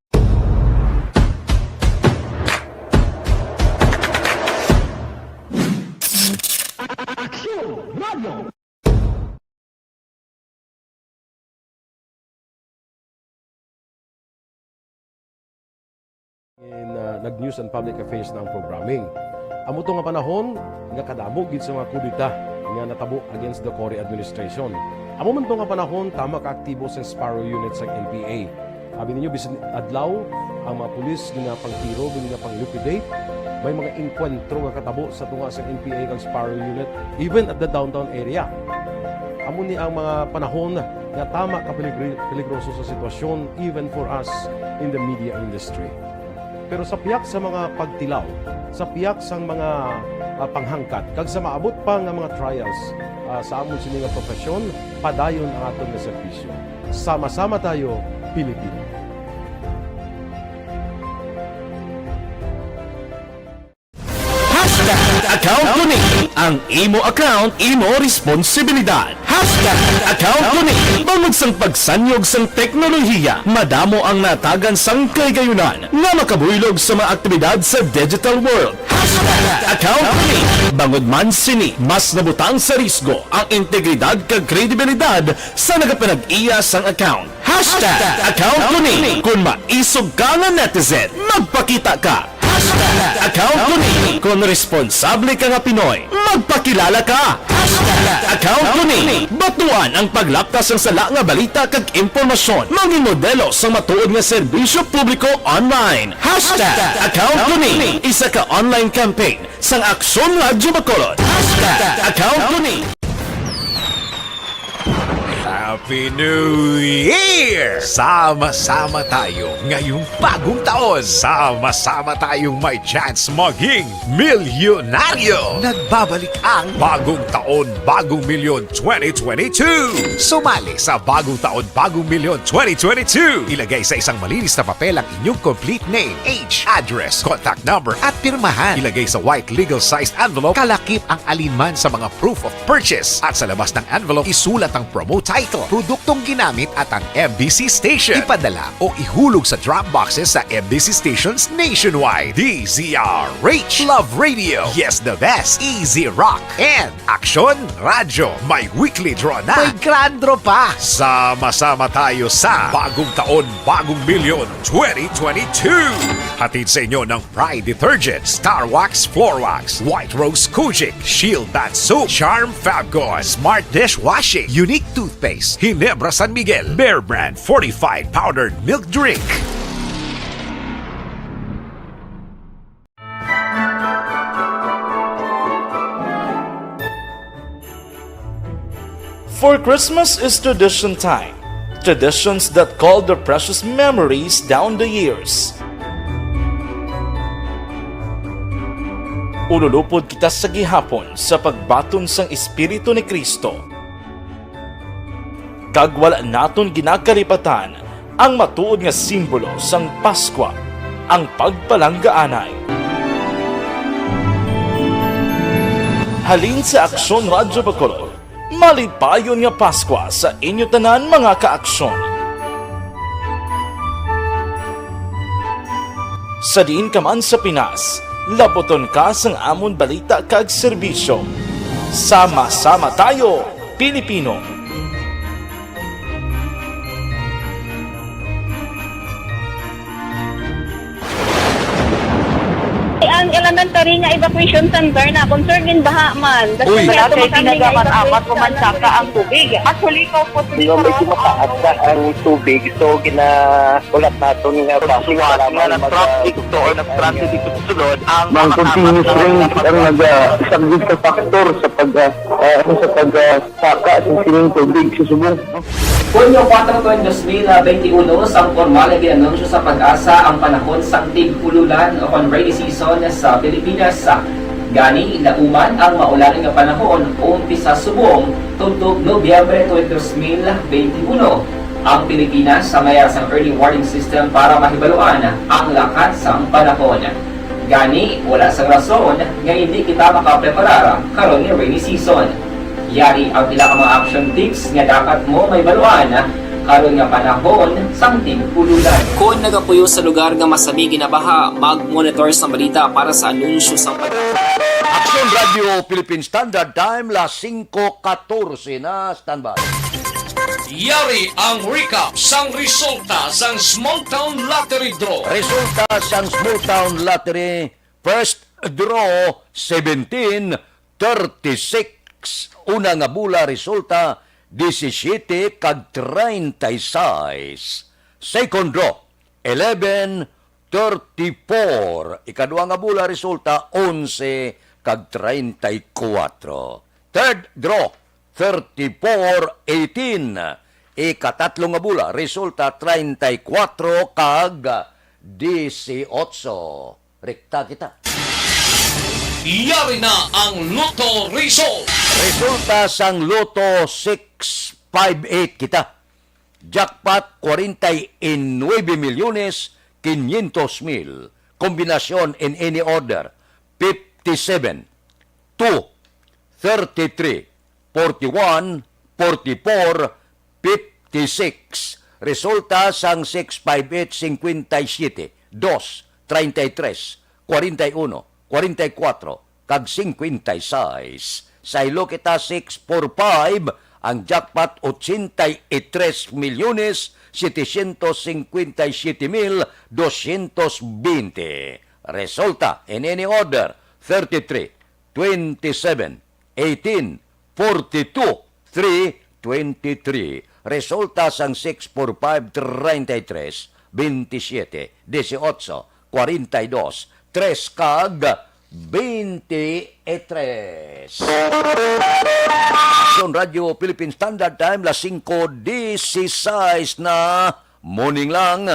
Aksyon Radio. In, uh, nag-News and Public Affairs na ang programming. Amo to nga panahon nga kadamo gid sa mga kudeta nga natabo against the Cory administration. Amo man to nga panahon, tama ka aktibo sa Sparrow Unit sa N P A. Abi ninyo, bisan adlaw, ang mga pulis ginapangtiro, ginapang-liquidate. May mga engkwentro nga katabo sa tunga sa N P A kag Sparrow Unit, even at the downtown area. Amo ni ang mga panahon nga tama ka peligri-, peligroso sa sitwasyon, even for us in the media industry. Pero sa piyak sa mga pagtilaw, sa piyak sang mga, ah, panghangkat, kag sa maabot pa nga mga trials, ah, sa amon sini nga profesyon, padayon ang aton nga serbisyo. Sama-sama tayo, Pilipino. Hashtag account ko ni. Ang imo account, imo responsibilidad. Hashtag account ko ni. Bangod sang pagsanyog sang teknolohiya, madamo ang natagan sang kahigayunan nga makabuylog sa mga aktibidad sa digital world. Hashtag account ko ni. Bangod man sini, mas nabutang sa risgo ang integridad kag kredibilidad sa nagapanag-iya sang account. Hashtag account ko ni. Kon maisog ka nga netizen, magpakita ka. Hashtag account ko ni. Kon responsable ka nga Pinoy, magpakilala ka. Hashtag account ko ni. Batuan ang paglapta sang sala nga balita kag impormasyon. Mangin modelo sang matuod nga serbisyo publiko online. Hashtag account ko ni. Isa ka online campaign sang Aksyon Radyo Bacolod. Hashtag account ko ni. Happy New Year! Sama-sama tayo ngayong bagong taon. Sama-sama tayong may chance maging milyonaryo. Nagbabalik ang Bagong Taon, Bagong Milyon twenty twenty-two. Sumali sa Bagong Taon, Bagong Milyon twenty twenty-two. Ilagay sa isang malinis na papel ang inyong complete name, age, address, contact number, at pirmahan. Ilagay sa white legal sized envelope, kalakip ang alinman sa mga proof of purchase. At sa labas ng envelope, isulat ang promo title, produktong ginamit at ang M B C station. Ipadala o ihulog sa drop boxes sa M B C stations nationwide. D Z R H. Love Radio. Yes, the best. Easy Rock. And Aksyon Radyo. May weekly draw na. May grand draw pa. Sama-sama tayo sa Bagong Taon, Bagong Milyon twenty twenty-two. Hatid sa inyo ng Pride Detergent, Star Wax Floor Wax, White Rose Kojic, Shield Bath Soap, Charm Fabcon, Smart Dishwashing, Unique Toothpaste, Ginebra San Miguel, Bear Brand Fortified Powdered Milk Drink. For Christmas is tradition time. Traditions that call their precious memories down the years. Ululupod kita sa gihapon sa pagbaton sang Espiritu ni Cristo. Kag wala naton ginakalipatan ang matuod nga simbolo sang Paskwa, ang pagpalanggaanay. Halin sa Aksyon Radyo Bacolod, malipayon nga Paskwa sa inyo tanan, mga ka-Aksyon. Sa diin ka man sa Pinas, labuton ka sang amon balita kag serbisyo. Sama-sama tayo, Pilipino! Ang elementary nga evacuation center na concern gin baha man. Uy. Wala kay pinagaman amat ko man saka ang tubig. Actually, ikaw po, Nga medyo mataas na ang tubig, so ginaulat naton nga basi nga nag-traffic to or nag-traffic dito sa sulod ang mga continuous rain ang nag-, ah, isang big factor sa pag, ah, ah, ano, sa pag, ah, saka sa sining tubig sa subong. Hunyo kuwatro, dos mil benti uno, sang pormal nga gin-anunsyo sa PAGASA ang panahon sang tig-ululan o kon rainy season sa Pilipinas. Gani, lauman ang maulan nga panahon umpisa subong tubtob Nobyembre twenty, dos mil benti uno. Ang Pilipinas may ara sang early warning system para mahibaluan ang lakat sang panahon. Gani, wala sang rason nga indi kita makapreparar karon nga rainy season. Yari ang pila ka mga action tips nga dapat mo mahibaluan karon nga panahon sang tig-ululan. Kon nagapuyo sa lugar nga masami ginabaha, mag-monitor sa balita para sa anunsyo sang pag- Aksyon Radio Philippine Standard Time, las singko katorse na. Standby. Yari ang recap sang resulta sang Small Town Lottery Draw. Resulta sang Small Town Lottery, first draw, seventeen thirty-six. Una nga bola, resulta, disisiete kag treinta y seis. Second draw, eleven thirty-four. Ikadua nga bola, resulta, onse kag treinta y cuatro. Third draw, thirty-four eighteen. Ikatatlo nga bola, resulta, treinta y cuatro kag dieciocho. Rekta kita. Yari na ang Lotto result. Resulta sang Lotto, six five eight kita. Jackpot, cuarenta y nueve millones quinientos mil. Kombinasyon in any order, fifty-seven, two, thirty-three, forty-one, forty-four, fifty-six. Resulta sang six five eight, cincuenta y siete, dos, treinta y tres, cuarenta y uno, cuarenta y cuatro, kag cincuenta y seis. Saylo kita, six four five, ang jackpot, ochenta y tres millones setecientos cincuenta y siete mil doscientos veinte. Resulta, in any order, thirty-three, twenty-seven, eighteen, forty-two, three, twenty-three. Resulta sang six four five, treinta y tres, veintisiete, dieciocho, cuarenta y dos, tres kag Twenty-three. Radyo Philippine Standard Time, las singko dieciséis na, morning lang.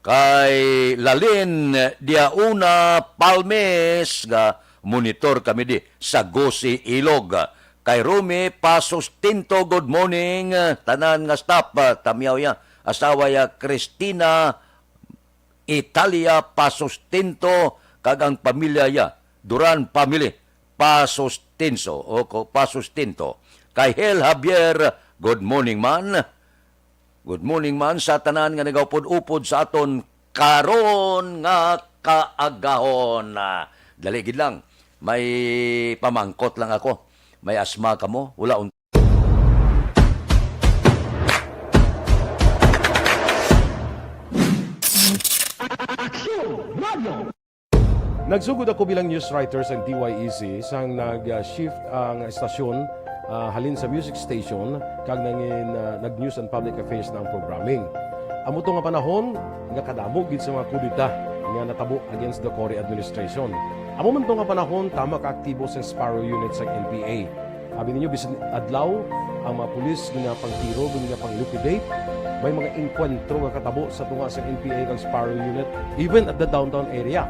Kay Lalin Diauna Palmes, nga monitor kami di sa Gusi, Ilog. Kay Rumi Pasustinto, good morning. Tanan nga staff, ah, Tamyaw ya. Asawa ya, Christina Italia Pasustinto, kag ang pamilya ya, Duran family, Pasustinso, o ko, Pasustinto. Kay Hel Javier, good morning man. Good morning man sa tanan nga nagaupod-upod sa aton karon nga kaagahon. Ah, dali gid lang. May pamangkot lang ako. May asma kamo? Wala un- Aksyon Radio. Nagsugod ako bilang news writer sang D Y E C sang nag-shift ang estasyon, ah, halin sa music station kag nangin, ah, nag-news and public affairs na ang programming. Amo to nga panahon nga kadamo gid sa mga kudeta nga natabo against the Cory administration. Amo man to nga panahon tama ka aktibo sang Sparrow Unit sang N P A. Abi ninyo, bisan adlaw, ang mga pulis ginapangtiro, ginapang-liquidate. May mga engkwentro nga katabo sa tunga sa N P A kag Sparrow Unit, even at the downtown area.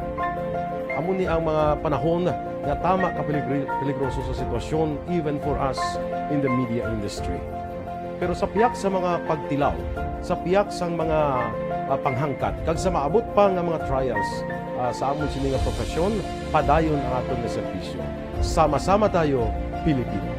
Amo ni ang mga panahon nga tama ka peligri-, peligroso sa sitwasyon, even for us in the media industry. Pero sa pihak sa mga pagtilaw, sa pihak sang mga, ah, panghangkat, kag sa maabot pa nga mga trials, ah, sa amon sini nga profesyon, padayon ang aton nga serbisyo. Sama-sama tayo, Pilipino.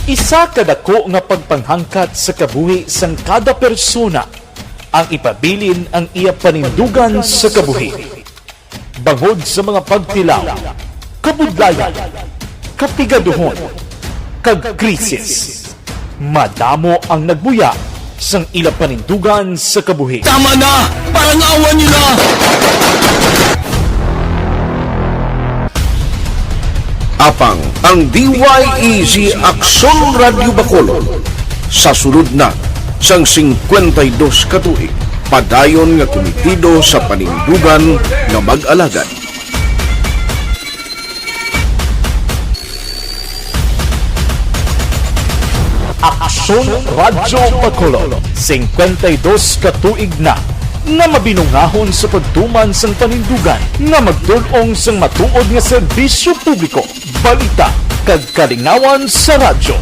Isa ka dako nga pagpanghangkat sa kabuhi sang kada persona ang ipabilin ang iya panindugan sa kabuhi. Bangod sa mga pagtilaw, kabudlayan, kapigaduhon, kag krisis, madamo ang nagbuya sang ila panindugan sa kabuhi. Tama na! Parang awa niyo na! Apang ang D Y E Z Aksyon Radyo Bacolod sa sulod na sang singkwenta y dos ka tuig, padayon nga kumitido sa panindugan nga mag-alagad. Aksyon Radyo Bacolod, singkwenta y dos ka tuig na nga mabinungahon sa pagtuman sang panindugan nga magdul-ong sang matuod nga serbisyo publiko, balita, kag kalingawan sa radyo.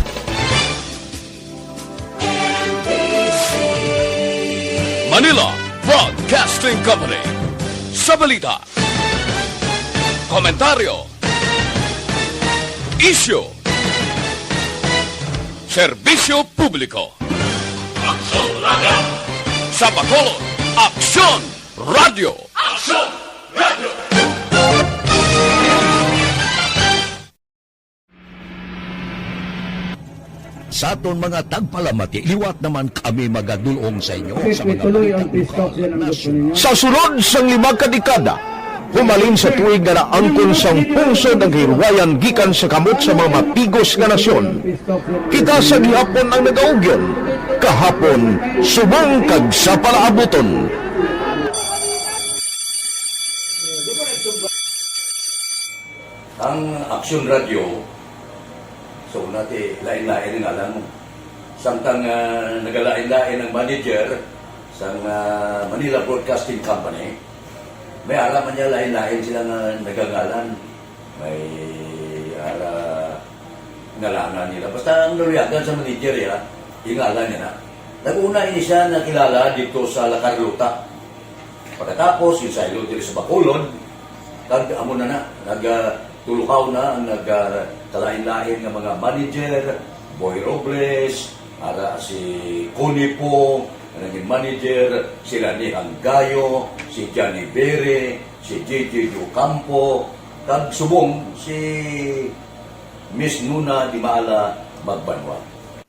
Manila Broadcasting Company. Sa balita, komentaryo, isyu, serbisyo publiko. Aksyon Radyo. Sa Bacolod, Aksyon Radyo. Aksyon Radyo. Sa aton mga tagpalamati, liwat naman kami magadul-ong sa inyo sa mga balita. Sa sulod sang lima ka dekada, humalin sa tuig nga naangkon sang pungsod ang kahilwayan gikan sa kamot sa mga matigos nga nasyon, kita sa gihapon ang nagaugyon, kahapon, subong kag sa palaabuton. Ang Aksyon Radyo, so, nati, lain-lain ang ngalan mo. Samtang, ah, nagalain-lain ang manager sang, ah, Manila Broadcasting Company, may ara man niya lain-lain sila nga nagangalan. May ara ngalanan nila. Basta ang naluyagan sa manager, ya, yung ngalan niya na. Nag-una ini siya nakilala dito sa La Carlota. Pagkatapos, yung sa Ilog diri sa Bacolod, kag amo na na, nag, ah, tuluhaw na ang nag, ah, kalain-lain nga mga manager, Boy Robles, ara si Connie Pong, naging manager, sila ni Hanggayo, si Johnny Bere, si J J Ocampo, kag subong si Miss Nuna Di Maala Magbanwa.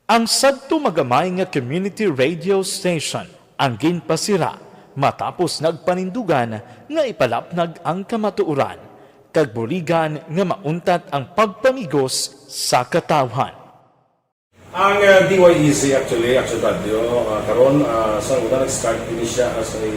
Ang sadto magamay nga community radio station ang ginpasira Matapos nagpanindugan nga ipalapnag ang kamatuoran, kag buligan nga mauntat ang pagpamigos sa katawhan. Ang uh, D Y E Z actually, Action Radio, uh, karon uh, sa una nag-start ini siya as a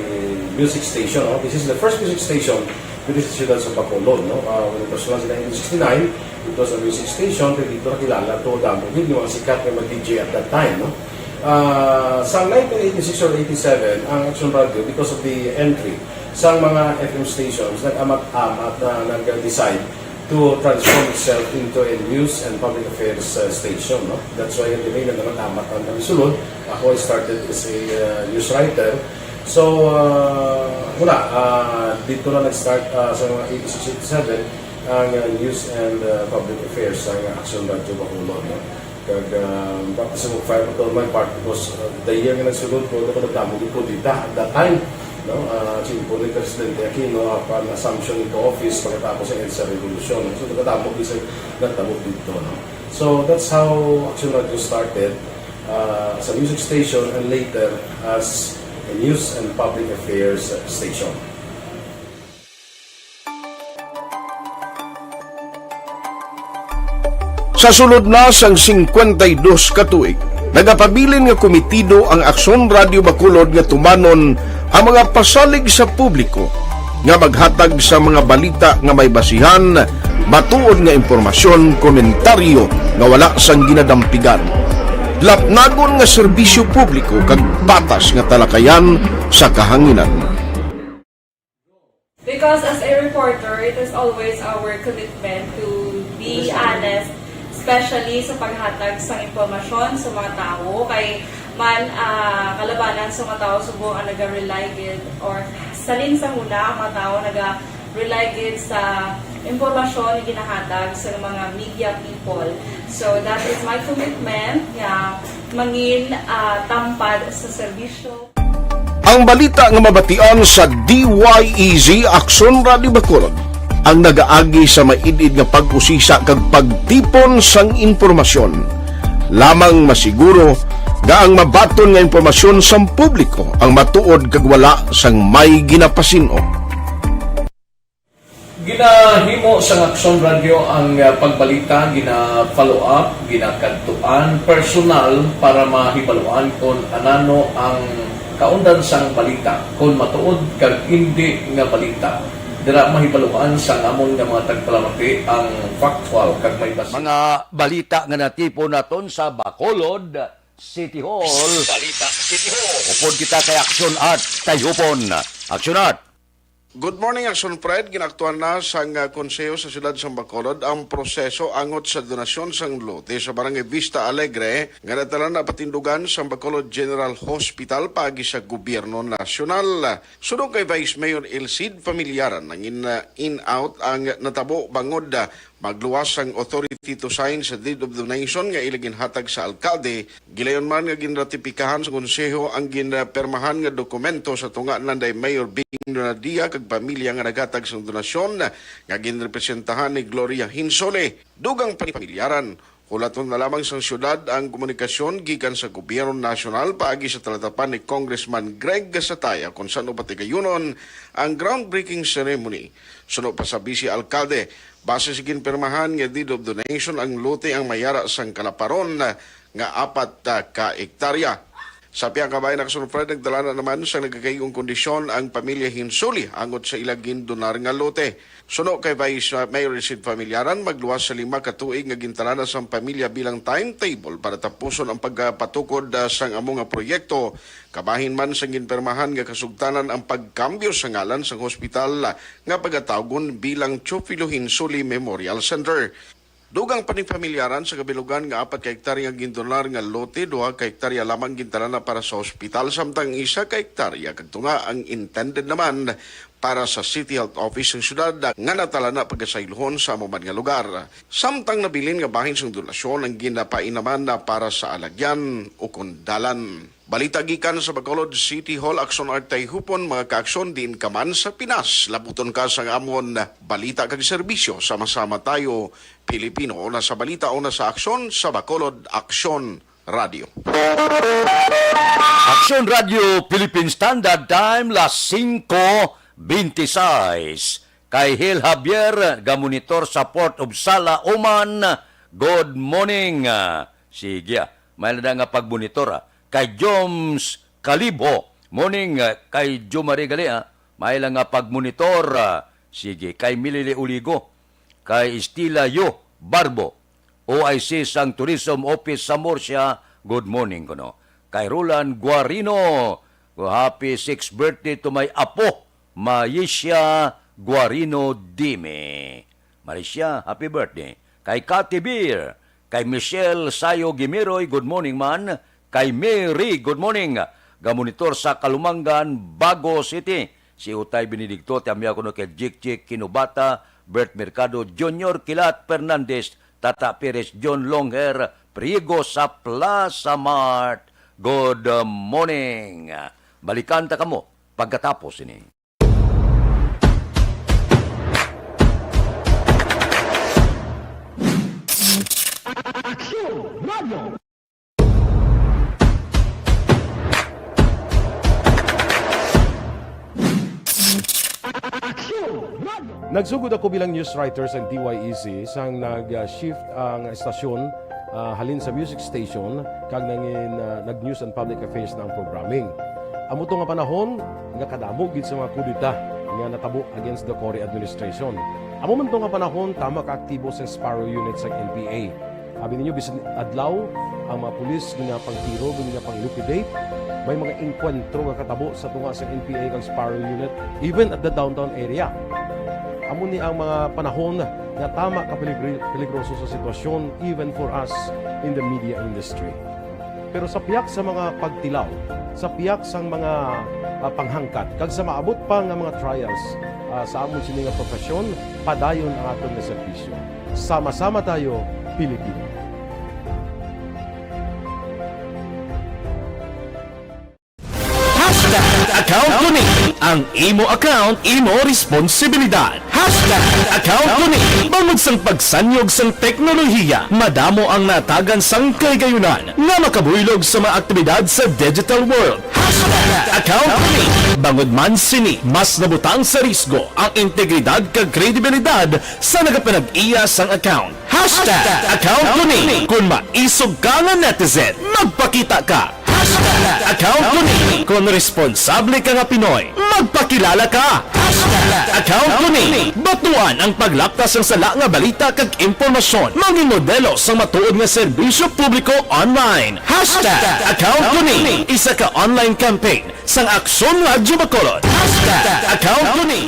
music station. No? This is the first music station diri sa siyudad sa Bacolod. No? Uh, when it was launched in nineteen sixty-nine, it was a music station, kay dito nakilala to damo gid yung mga sikat nga mag-D J at that time. No? Uh, sa nineteen eighty-six or eighty-seven, ang Action Radio, because of the entry sa mga F M stations, nag-amat-amat na nag-decide to transform itself into a news and public affairs uh, station. No? That's why hindi may nagamamat ang kami sulod. Ako, I started as a uh, news writer. So, uh, wala. Uh, dito na nag-start uh, sa mga eighty-six, eighty-seven ang uh, news and uh, public affairs sa Action Radio Bacolod. No? Kag uh, baka sa mag-fire ko to my part because uh, the year nga nagsulod ko, ako nagdamo yung kudita at that time. No? Uh, Chimpo ni Presidente Aquino upon assumption into office pagkatapos ng EDSA Revolution. So, nagdamo yung nagtabo dito. No? So, that's how Action Radio started uh, as a music station and later as a news and public affairs station. Sa sulod na sang singkwenta y dos ka tuig, nagapabilin nga komitido ang Aksyon Radio Bacolod nga tumanon ang mga pasalig sa publiko nga maghatag sa mga balita nga may basihan, matuod nga impormasyon, komentaryo nga wala sang ginadampigan. Lapnagon nga serbisyo publiko kag patas nga talakayan sa kahanginan. Because as a reporter, it is always our commitment to be honest, especially sa paghatag sa impormasyon sa mga tawo. Kay man uh, kalabanan sa mga tawo subong ang naga-rely gid or salin sa huna ang mga tawo naga-rely gid sa impormasyon na ginahatag sa mga media people. So that is my commitment nga mangin uh, tampad sa serbisyo. Ang balita nga mabatian sa D Y E Z Aksyon Radio Bacolod ang nagaagi sa maid-id nga pag-usisa kag pagtipon sang impormasyon. Lamang masiguro nga ang mabaton nga impormasyon sang publiko ang matuod kag wala sang may ginapasin-o. Ginahimo sang Aksyon Radio ang ah, pagbalita, gina-follow up, ginakadtuan personal para mahibaluan kon anano ang kaundan sang balita, kon matuod kag indi nga balita. Dira mahibaluan sang amon nga mga tagpalamati ang factual kag may basi. Mga balita nga natipon naton sa Bacolod City Hall. Balita City Hall. Upod kita kay Aksyon at Tayhupon. Aksyon at Good morning, Action Fred. Ginaktuan na sang ah, Konseho sa Siyudad sang Bacolod ang proseso angot sa donasyon sang lote sa Barangay Vista Alegre nga nadala na patindugan sang Bacolod General Hospital paagi sa gobyerno nasyonal. Suno kay Vice Mayor Elcid Familiaran, nangin-out ang natabo bangod ah, magluwas sang authority to sign sa deed of donation nga ila ginhatag sa alkalde. Gilayon man nga ginratipikahan sa konseho ang ginpermahan nga dokumento sa tunga nanday Mayor Bing Donadia kag pamilya nga naghatag sang donasyon nga ginrepresentahan ni Gloria Hinsole. Dugang pa ni pamilyaran, hulaton na lamang sang siyudad ang komunikasyon gikan sa gobyerno nasyonal paagi sa talatapan ni Congressman Greg Gasataya kon san-o patigayunon ang groundbreaking ceremony. Suno pa sa Vice Alkalde, base sa ginpirmahan nga deed of donation ang lote ang mayara sang kalaparon nga apat ka ektarya. Sa pihak nga bahin, Action Fred, nagdala na naman sang nagakaigo nga kondisyon ang pamilya Hinsuli angot sa ila gindonar nga lote. Suno kay Vice Mayor Sid Familiaran, magluwas sa lima ka tuig nga gintala na sang pamilya bilang timetable para tapuson ang pagpatukod ah, sang amo nga proyekto. Kabahin man sang ginpirmahan nga kasugtanan ang pagkambyo sa ngalan sang hospital ah, nga pagatawgon bilang Teofilo Hinsuli Memorial Center. Dugang pa ni pamilyaran sa kabilugan nga apat ka hektarya nga gindonar nga lote, duha ka hektarya lamang gintalana para sa ospital, samtang isa ka hektarya kag tunga ang intended naman para sa City Health Office sang syudad nga natalana pagasaylohon sa amo man nga lugar. Samtang nabilin nga bahin sang donasyon ang ginapainaman na para sa alagyan ukon dalan. Balita gikan sa Bacolod City Hall, Aksyon Art Tayhupon, mga kaaksyon, diin ka man sa Pinas, labuton ka sang amon balita kag serbisyo. Sama-sama tayo, Pilipino, una sa balita, una sa aksyon, sa Bacolod, aksyon. Radio. Aksyon Radio Philippine Standard Time, las singko bente sais. Kay Hil Javier, gamonitor sa Port of Sala, Oman. Good morning. Ah, sige, ah. May na nga pagmonitor, ah. Kay Joms Kalibho, morning, ah. Kay Jumari gali, ah. May lang nga pagmonitor, ah. Sige, kay Milili Uligo, kay Estila Yo Barbo, O I C sang Tourism Office sa Murcia, good morning kuno. Kay Roland Guarino, happy sixth birthday to my apo, Maisha Guarino Dime. Maisha, happy birthday. Kay Kati Beer, kay Michelle Sayo Gimiroy, good morning man. Kay Mary, good morning. Gamonitor sa Kalumangan, Bago City. Si Utay Benedicto, ti amya kuno kay Jik Jik Kinubata, Bert Mercado, Junior Kilat Fernandez, Tata Perez, John Longher, Priego sa Plaza Mart. Good morning. Balikan ta kamo pagkatapos ini. Nagsugod ako bilang news writer sa D Y E C sang nag-shift ang estasyon, ah, halin sa music station kag nangin, ah, nag-news and public affairs na ang programming. Amo to nga panahon nga kadamo gid sa mga kudeta nga natabo against the Cory administration. Amo man to nga panahon tama ka aktibo sa Sparrow Unit sa N P A. Abi ninyo, bisan adlaw, ang mga pulis ginapangtiro, ginapang-liquidate. May mga engkwentro nga katabo sa tunga sa N P A kag Sparrow Unit, even at the downtown area. Amo ni ang mga panahon nga tama ka peligri-, peligroso sa sitwasyon, even for us in the media industry. Pero sa pihak sa mga pagtilaw, sa pihak sang mga, ah, panghangkat, kag sa maabot pa nga mga trials, ah, sa amon sini nga profesyon, padayon ang aton nga serbisyo. Sama-sama tayo, Pilipino. Hashtag account ko ni. Ang imo account, imo responsibilidad. Hashtag account ko ni. Bangod sang pagsanyog sang teknolohiya, madamo ang natagan sang kahigayunan nga makabuylog sa mga aktibidad sa digital world. Hashtag account ko ni. Bangod man sini, mas nabutang sa risgo ang integridad kag kredibilidad sa nagapanag-iya sang account. Hashtag account ko ni. Kung maisog ka nga netizen, magpakita ka. Hashtag account ko ni. Kung responsable ka nga Pinoy, magpakilala ka. Hashtag account ko ni. Batuan ang paglapta sang sala nga balita kag impormasyon. Mangin modelo sang matuod nga serbisyo publiko online. Hashtag account ko ni. Isa ka online campaign sang Aksyon Radyo Bacolod. Hashtag account ko ni.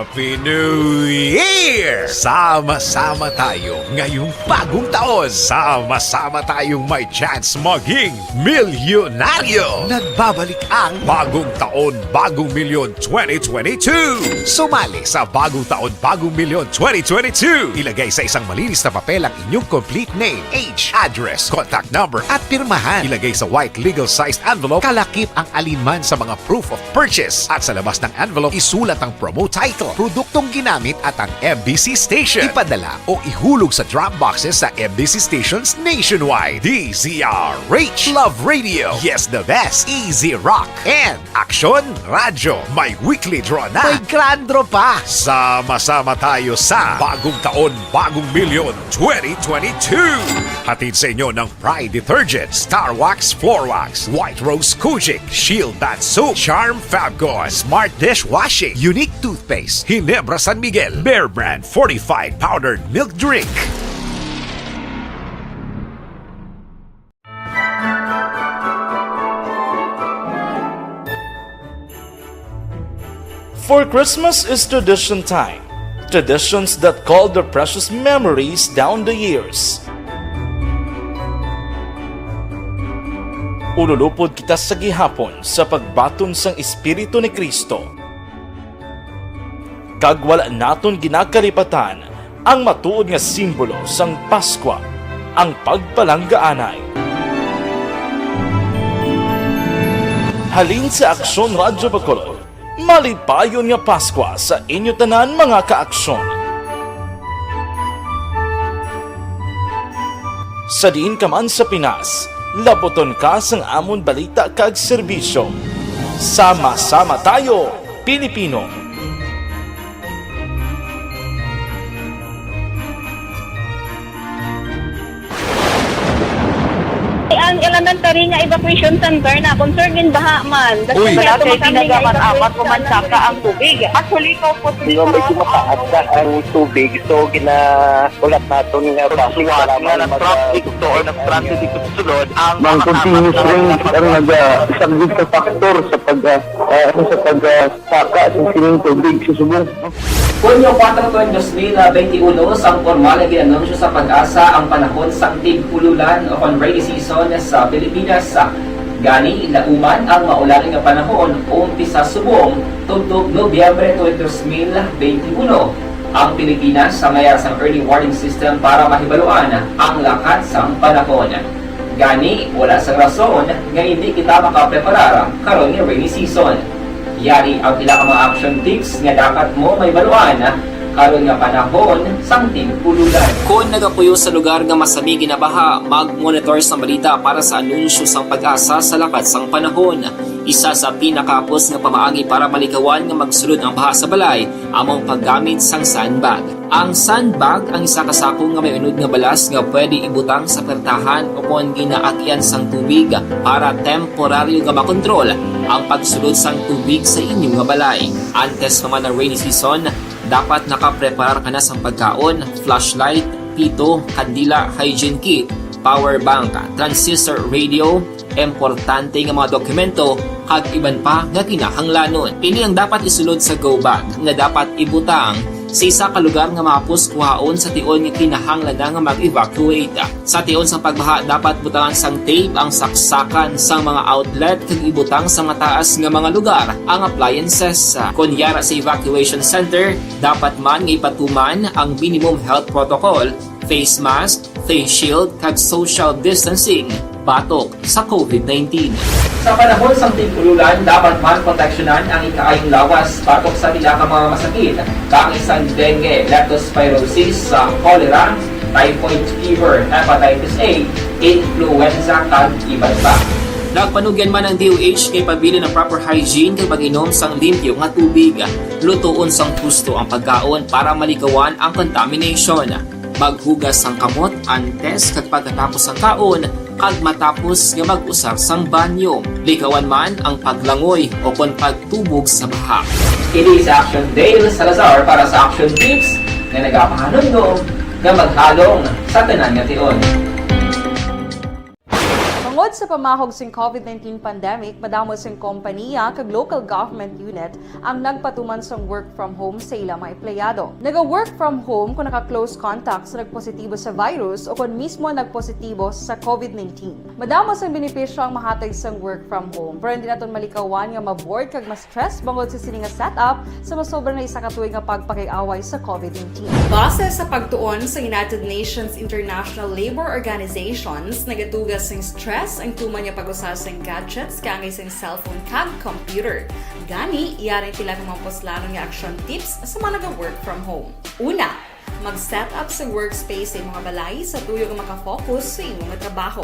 Happy New Year! Sama-sama tayo ngayong bagong taon. Sama-sama tayong may chance maging milyonaryo. Nagbabalik ang Bagong Taon, Bagong Milyon twenty twenty-two. Sumali sa Bagong Taon, Bagong Milyon twenty twenty-two. Ilagay sa isang malinis na papel ang inyong complete name, age, address, contact number, at pirmahan. Ilagay sa white legal-sized envelope, kalakip ang alinman sa mga proof of purchase. At sa labas ng envelope, isulat ang promo title, produktong ginamit, at ang M B C station. Ipadala o ihulog sa drop boxes sa M B C stations nationwide. D Z R H, Love Radio, Yes the Best, Easy Rock, and Aksyon Radyo, may weekly draw na. May grand draw pa. Sama-sama tayo sa Bagong Taon, Bagong Milyon twenty twenty-two. Hatid sa inyo ng Pride Detergent, Star Wax Floor Wax, White Rose Kojic, Shield Bath Soap, Charm Fabcon, Smart Dishwashing, Unique Toothpaste, Ginebra San Miguel, Bear Brand Fortified Powdered Milk Drink. For Christmas is tradition time. Traditions that call their precious memories down the years. Ululupod kita sa gihapon sa pagbaton sang Espiritu ni Cristo. Kag wala naton ginakalipatan ang matuod nga simbolo sang Paskwa, ang pagpalanggaanay. Halin sa Aksyon Radyo Bacolod, malipayon nga Paskwa sa inyo tanan, mga ka-Aksyon. Sa diin ka man sa Pinas, labuton ka sang amon balita kag serbisyo. Sama-sama tayo, Pilipino! Ang elementary nga evacuation center na concern din baha man. Uy. Wala kay ginagamat-amat, kumansaka ang tubig. Actually, ikaw po, medyo mataas na ang tubig. So, gina- Ulat naton nga traffic, salamat nga nag-traffic to or nag-traffic dito sa sulod ang mga continuous rain ang naga-, isa gid ka factor sa pag, ah, ah, ano, sa pag, ah, saka sa sining tubig sa subong. Hunyo kuwatro tuig dos mil benti uno, sang pormal nga gin-anunsyo sa PAGASA ang panahon sang tig-ululan o kon rainy season sa Pilipinas. Gani, lauman ang maulan nga panahon umpisa subong tubtob Nobyembre tuig dos mil benti uno. Ang Pilipinas may ara sang early warning system para mahibaluan ang lakat sang panahon. Gani, wala sang rason nga indi kita makapreparar karon nga rainy season. Yari ang pila ka mga action tips nga dapat mo mahibaluan karon nga panahon sang tig-ululan. Kon nagapuyo sa lugar nga masami ginabaha, mag-monitor sang balita para sa anunsyo sang PAGASA sa lakat sang panahon. Isa sa pinakahapos nga pamaagi para malikawan nga magsulod ang baha sa balay amo ang paggamit sang sandbag. Ang sandbag ang isa ka sako nga may unod nga balas nga pwede ibutang sa pertahan o kon ginaagyan sang tubig para temporaryo nga makontrol ang pagsulod sang tubig sa inyo nga balay. Antes pa man ang rainy season, dapat nakapreparar ka na sang pagkaon, flashlight, pito, kandila, hygiene kit, power bank, transistor radio, importante nga mga dokumento, kag iban pa nga kinahanglanon. Ini ang dapat isulod sa go bag nga dapat ibutang sa isa ka lugar nga mahapos kuhaon sa tion nga kinahanglan na nga mag-evacuate. Sa tion sang pagbaha, dapat butangan sang tape ang saksakan sang mga outlet kag ibutang sa mataas nga mga lugar ang appliances. Kon yara sa evacuation center, dapat man nga ipatuman ang minimum health protocol, face mask, face shield, kag social distancing batok sa COVID nineteen. Sa panahon sang tig-ululan, dapat man proteksyonan ang ikaayong lawas batok sa pila ka mga masakit, kaangay sang dengue, leptospirosis, sa cholera, typhoid fever, hepatitis A, influenza, kag iban pa. Nagpanugyan man ang D O H nga ipabilin ang proper hygiene kag pag-inom sang limpyo nga tubig. Lutoon sang husto ang pagkaon para malikawan ang contamination. Maghugas sang kamot antes kag pagkatapos sang kaon, kag matapos nga mag-usar sang banyo. Likawan man ang paglangoy o kon pagtubog sa baha. Ini si Action Dale Salazar para sa Action Tips nga nagapahanumdom nga maghalong sa tanan nga tion. Tungod sa pamahog sing COVID nineteen pandemic, madamo sing kompaniya kag local government unit ang nagpatuman sang work from home sa ila mga empleyado. Naga-work from home kon naka-close contact sa nagpositibo sa virus o kon mismo nagpositibo sa COVID nineteen. Madamo sang benepisyo ang mahatag sang work from home, pero hindi naton malikawan nga ma-bored kag ma-stress bangod sa sini nga setup sa masobra na isa ka tuig nga pagpakig-away sa COVID nineteen. Base sa pagtuon sa United Nations International Labour Organizations, nagatuga sing stress ang tuman nga pag-usa sing gadgets kaangay sing cellphone kag computer. Gani, yari ang pila ka mga puslanon nga action tips sa mga naga-work from home. Una, mag-set up sa workspace sa imong balay sa tuyo nga maka-focus sa imong trabaho.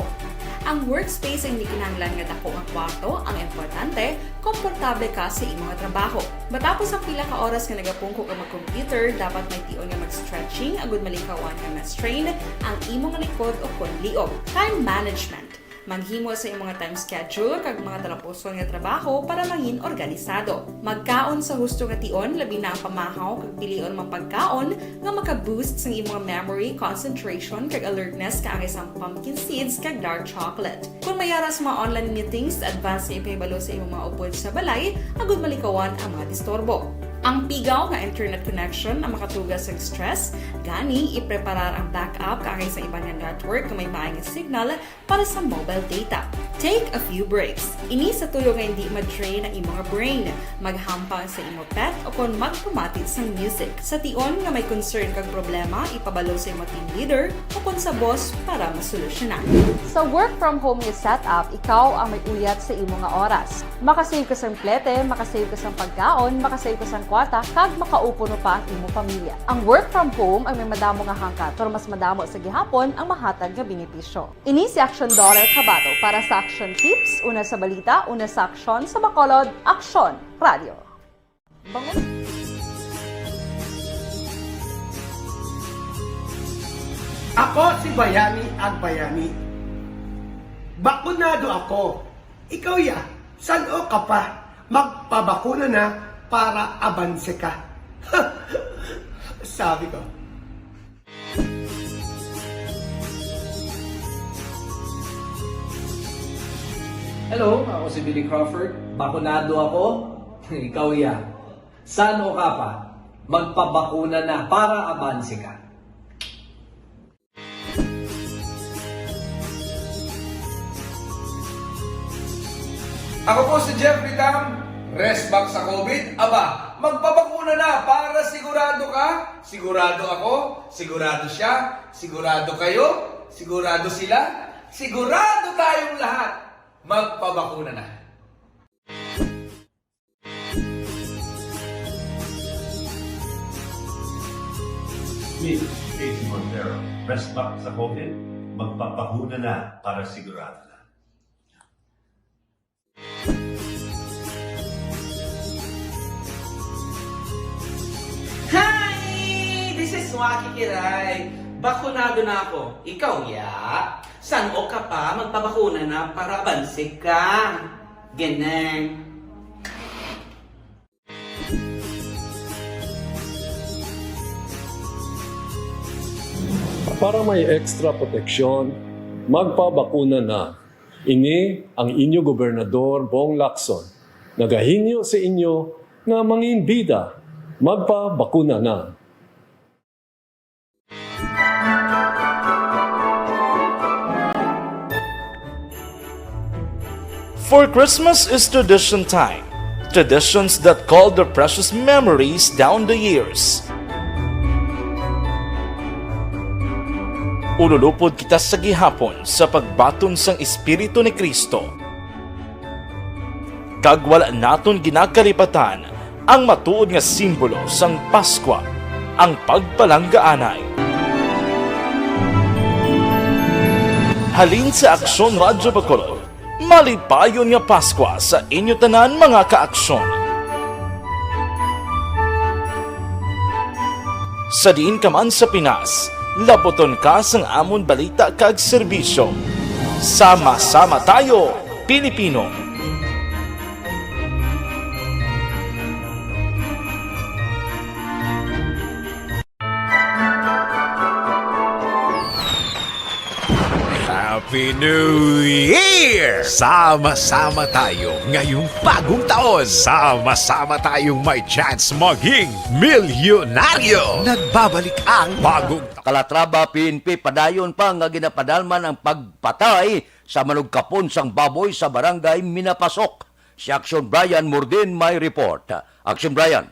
Ang workspace ay hindi kinahanglan nga dako nga kwarto, ang importante, komportable ka sa imong trabaho. Matapos ang pila ka oras nga nagapungko ka mag-computer, dapat may tion nga mag-stretching agud malikawan nga ma-strain ang imong likod o kon liog. Time management. Maghimo sa imong time schedule kag mga talapuson nga trabaho para mangin organisado. Magkaon sa husto nga tion, labi na ang pamahaw kag pilion man pagkaon nga maka-boost sang imong memory, concentration, kag alertness kaangay sang pumpkin seeds kag dark chocolate. Kon may ara sa mga online meetings, advance nga ipahibalo sa imong mga upod sa balay agud malikawan ang mga disturbo. Ang pigaw nga internet connection ang makatuga sa stress, gani ipreparar ang backup kaangay sa iban nga network nga may maayong signal para sa mobile data. Take a few breaks. Ini sa tuyo nga hindi ma-drain ang imong brain. Maghampang sa imo pet o kon magpamati sang music. Sa tion nga may concern kag problema, ipabalo sa imo team leader o kon sa boss para masolusyonan. Sa work from home nga setup, ikaw ang may uyat sa imo nga oras. Makasave ka sang plete, makasave ka sang pagkaon, makasave ka sang kwarta kag makaupo no pa ang imo pamilya. Ang work from home ay may madamo nga hangkat, pero mas madamo sa gihapon ang mahatag nga benepisyo. Ini si Action Daughter Kabato para sa Action Tips, una sa balita, una sa aksyon, sa Bacolod, Aksyon Radio. Bangon. Ako si Bayani Agbayani. Bakunado ako. Ikaw ya, san-o ka pa? Magpabakuna na para abanse ka. Sabi ko. Hello, ako si Billy Crawford. Bakunado ako. Ikaw ya. San-o ka pa? Magpabakuna na para abanse ka. Ako po si Jeffrey Tam, rest back sa COVID. Aba, magpabakuna na para sigurado ka, sigurado ako, sigurado siya, sigurado kayo, sigurado sila, sigurado tayong lahat. Magpabakuna na. Miss Casey Montero, rest back sa COVID, magpabakuna na para sigurado na. Hi! This is Waki Kiray. Bakunado na ako. Ikaw, ya? San-o ka pa? Magpabakuna na para abanse ka. Ganang. Para may extra proteksyon, magpabakuna na. Ini ang inyo Gobernador, Bong Lacson, nagahingyo sa inyo nga manginbida, magpabakuna na. For Christmas is tradition time. Traditions that call their precious memories down the years. Ululupod kita sa gihapon sa pagbaton sang Espiritu ni Cristo. Kag wala naton ginakalipatan ang matuod nga simbolo sang Paskwa, ang pagpalanggaanay. Halin sa Aksyon Radyo Bacolod, malipayon nga Paskwa sa inyo tanan, mga kaaksyon. Sa diin ka man sa Pinas, laputon ka sang amon balita kag serbisyo. Sama-sama tayo, Pilipino! Happy New Year! Sama-sama tayo ngayong bagong taon. Sama-sama tayong may chance maging milyonaryo. Nagbabalik ang bagong Calatrava P N P padayon pa nga ginapadalman ang pagpatay sa manugkapon sang baboy sa barangay Minapasok. Si Action Brian Murdin may report. Action Brian.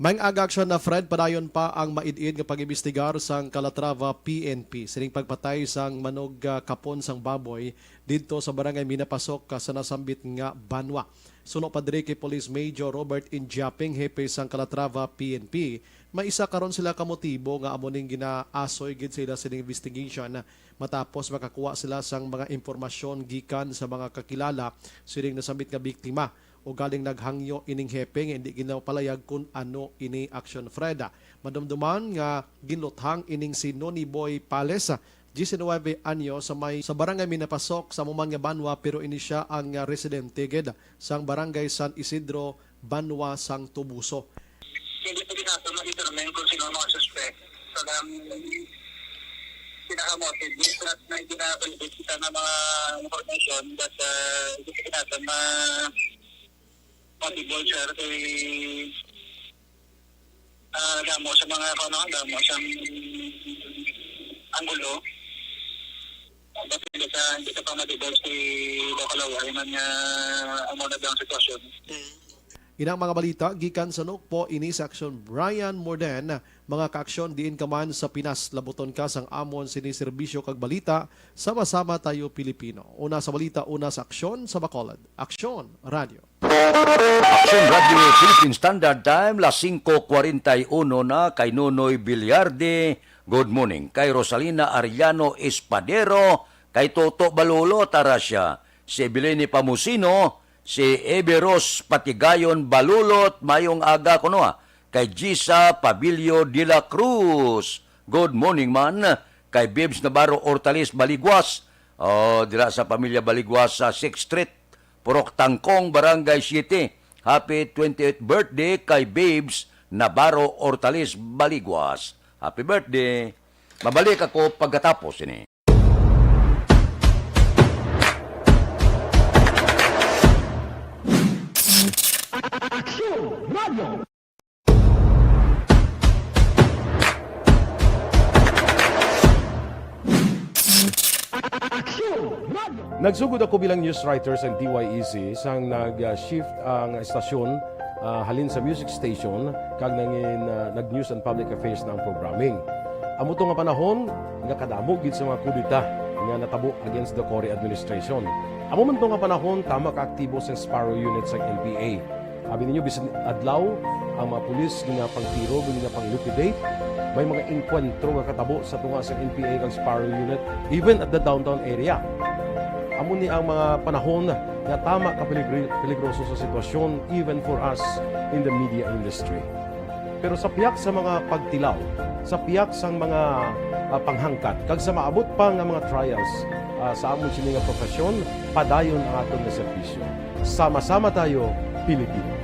May aga aksyon na, Fred, padayon pa ang maid-id nga pag-imbestigar sang Calatrava P N P sining pagpatay sang manugkapon sang baboy didto sa barangay Minapasok sa nasambit nga banwa. Suno pa diri kay Police Major Robert Injaping, hepe sang Calatrava P N P, may isa karon sila ka motibo nga amo ning ginaasoy gid sa ila sining investigation matapos makakuha sila sang mga impormasyon gikan sa mga kakilala sining nasambit nga biktima. Ugaling naghangyo ining hepe nga indi ginapalayag kun ano ini aksyon, Fred. Madumduman nga ginluthang ining si Noni Boy Pales, diecinuebe anyo, sa may, sa barangay Minapasok sa amo man nga banwa, pero ini sia ang, ah, residente gid sang barangay San Isidro, banwa sang Toboso. Hindi pa gid nato ma-determine kung sino ang mga suspect. Talagang pinaka-motive. Yes, at may ginabalibot kita ng mga information, but, ah, hindi pa gid nato ma-, ma-divulge, sir, kay, ah, damo sa mga, ano, damo sa anggulo. But hindi ka, hindi ka pa ma-divulge si Bacalao, ay man nga, amo na daw ang sitwasyon. Inang mga balita gikan sa Nokpo, ini sa Aksyon Brian Morden. Mga kaaksyon, diin ka man sa Pinas, labuton ka sang amon sini serbisyo kag balita, sama-sama tayo Pilipino. Una sa balita, una sa aksyon sa Bacolod. Aksyon Radio. Aksyon Radio Philippine Standard Time, las singko kwarenta y uno na, kay Nonoy Villarde. Good morning. Kay Rosalina Arellano Espadero, kay Toto Balulot, ara siya. Si Evelyn Pamusino, si Everos Patigayon Balulot, mayong aga kuno, ah. Kay Gisa Pabilio de la Cruz, good morning man. Kay Bibs Navarro Hortales Baliguas, oh, dira sa pamilya Baliguas sa Sixth Street, Purok Tangkong, Barangay Siete. Happy twenty-eighth birthday kay Bibs Navarro Hortales Baliguas. Happy birthday. Mabalik ako pagkatapos ini. Aksyon Radio. Aksyon Radio. Nagsugod ako bilang news writer sa D Y E C sang nag-shift ang estasyon, ah, halin sa music station kag nangin, ah, nag-news and public affairs na ang programming. Amo to nga panahon nga kadamo gid sa mga kudeta nga natabo against the Cory administration. Amo man to nga panahon tama ka aktibo sang Sparrow Unit sang N P A. Abi ninyo, bisan adlaw, ang mga pulis ginapangtiro, ginapang-liquidate. May mga engkwentro nga katabo sa tunga sa N P A kag Sparrow Unit, even at the downtown area. Amo ni ang mga panahon nga tama ka peligri-, peligroso sa sitwasyon, even for us in the media industry. Pero sa pihak sa mga pagtilaw, sa pihak sang mga, ah, panghangkat, kag sa maabot pa nga mga trials, ah, sa amon sini nga profesyon, padayon ang aton nga serbisyo. Sama-sama tayo, Pilipino.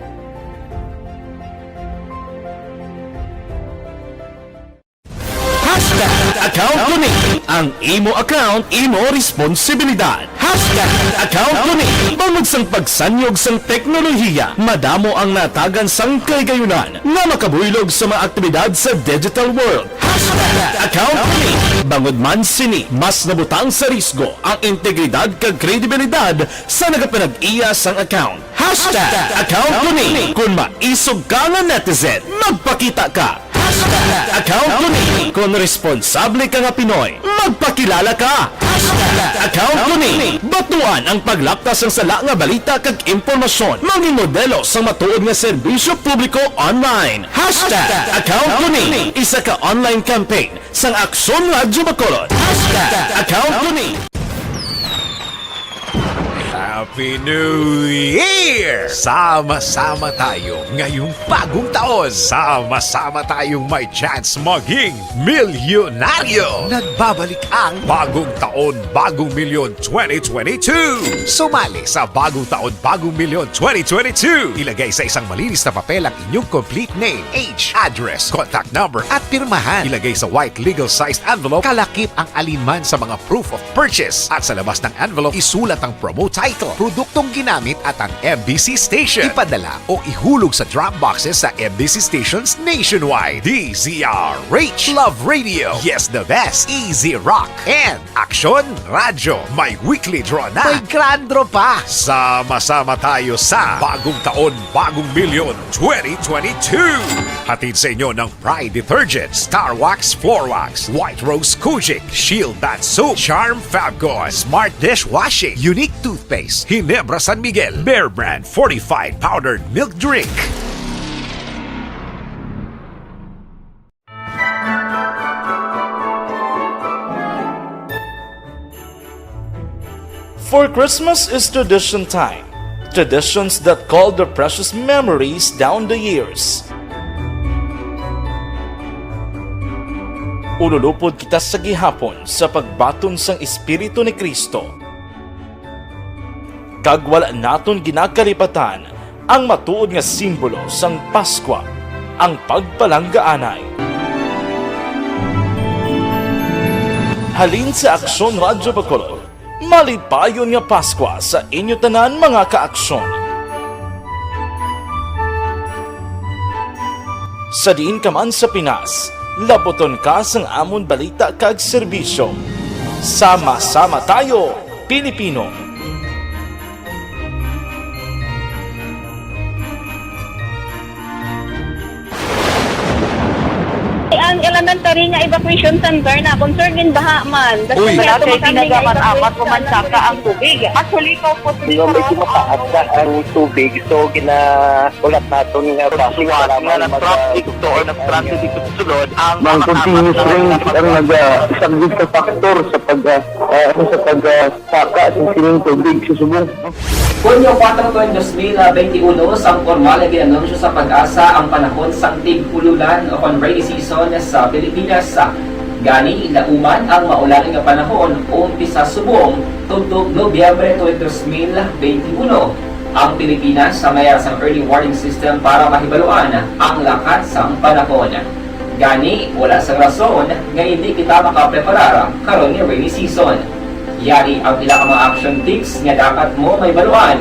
Hashtag account ko ni. Ang imo account, imo responsibilidad. Hashtag account ko ni. Bangod sang pagsanyog sang teknolohiya, madamo ang natagan sang kahigayunan nga makabuylog sa mga aktibidad sa digital world. Hashtag account ko ni. Bangod man sini, mas nabutang sa risgo ang integridad kag kredibilidad sa nagapanag-iya sang account. Hashtag account ko ni. Kung maisog ka nga netizen, magpakita ka. Hashtag account ko ni. Kung responsable ka nga Pinoy, magpakilala ka. Hashtag account ko ni. Batuan ang paglapta sang sala nga balita kag impormasyon. Mangin modelo sang matuod nga serbisyo publiko online. Hashtag account ko ni. Isa ka online campaign sang Aksyon Radyo Bacolod. Hashtag account ko ni. Happy New Year! Sama-sama tayo ngayong bagong taon. Sama-sama tayong may chance maging milyonaryo. Nagbabalik ang Bagong Taon, Bagong Milyon twenty twenty-two. Sumali sa Bagong Taon, Bagong Milyon twenty twenty-two. Ilagay sa isang malinis na papel ang inyong complete name, age, address, contact number, at pirmahan. Ilagay sa white legal-sized envelope, kalakip ang alinman sa mga proof of purchase. At sa labas ng envelope, isulat ang promo title, produktong ginamit, at ang M B C station. Ipadala o ihulog sa drop boxes sa M B C stations nationwide. D Z R H, Love Radio, Yes the Best, Easy Rock, and Aksyon Radyo. May weekly draw na. May grand draw pa. Sama-sama tayo sa Bagong Taon, Bagong Milyon twenty twenty-two. Hatid sa inyo ng Pride Detergent, Star Wax Floor Wax, White Rose Kojic, Shield Bath Soap, Charm Fabcon, Smart Dishwashing, Unique Toothpaste, Ginebra San Miguel, Bear Brand Fortified Powdered Milk Drink. For Christmas is tradition time. Traditions that call the precious memories down the years. Ululupod kita sa gihapon sa pagbaton sang Espiritu ni Cristo. Kag wala naton ginakalipatan ang matuod nga simbolo sang Paskwa, ang pagpalanggaanay. Halin sa Aksyon Radyo Bacolod, malipayon nga Paskwa sa inyo tanan, mga kaaksyon. Sa diin ka man sa Pinas, labuton ka sang amon balita kag serbisyo. Sama-sama tayo, Pilipino! Ang elementary nga evacuation center na concern din baha man. Kasi Uy. Wala kay tinaga man apat o man saka ang tubig. Actually, ikaw po, Di ba, medyo mataas na ang tubig, so ginaulat naton nga basi nga mag- nag-traffic to or nag-traffic dito sa sulod, ang Mang continuous rain ang nag-, ah, isang big factor sa pag, ah, ah, ano, sa pag, ah, saka sa sining tubig sa subong. Hunyo kuwatro tuig dos mil benti uno, sang pormal nga gin-anunsyo sa PAGASA ang panahon sang tig-ululan o kon rainy season sa Pilipinas. Gani, lauman ang maulan nga panahon umpisa subong tubtob Nobyembre tuig dos mil benti uno. Ang Pilipinas may ara sang early warning system para mahibaluan ang lakat sang panahon. Gani, wala sang rason nga indi kita makapreparar karon nga rainy season. Yari ang pila ka mga action tips nga dapat mo mahibaluan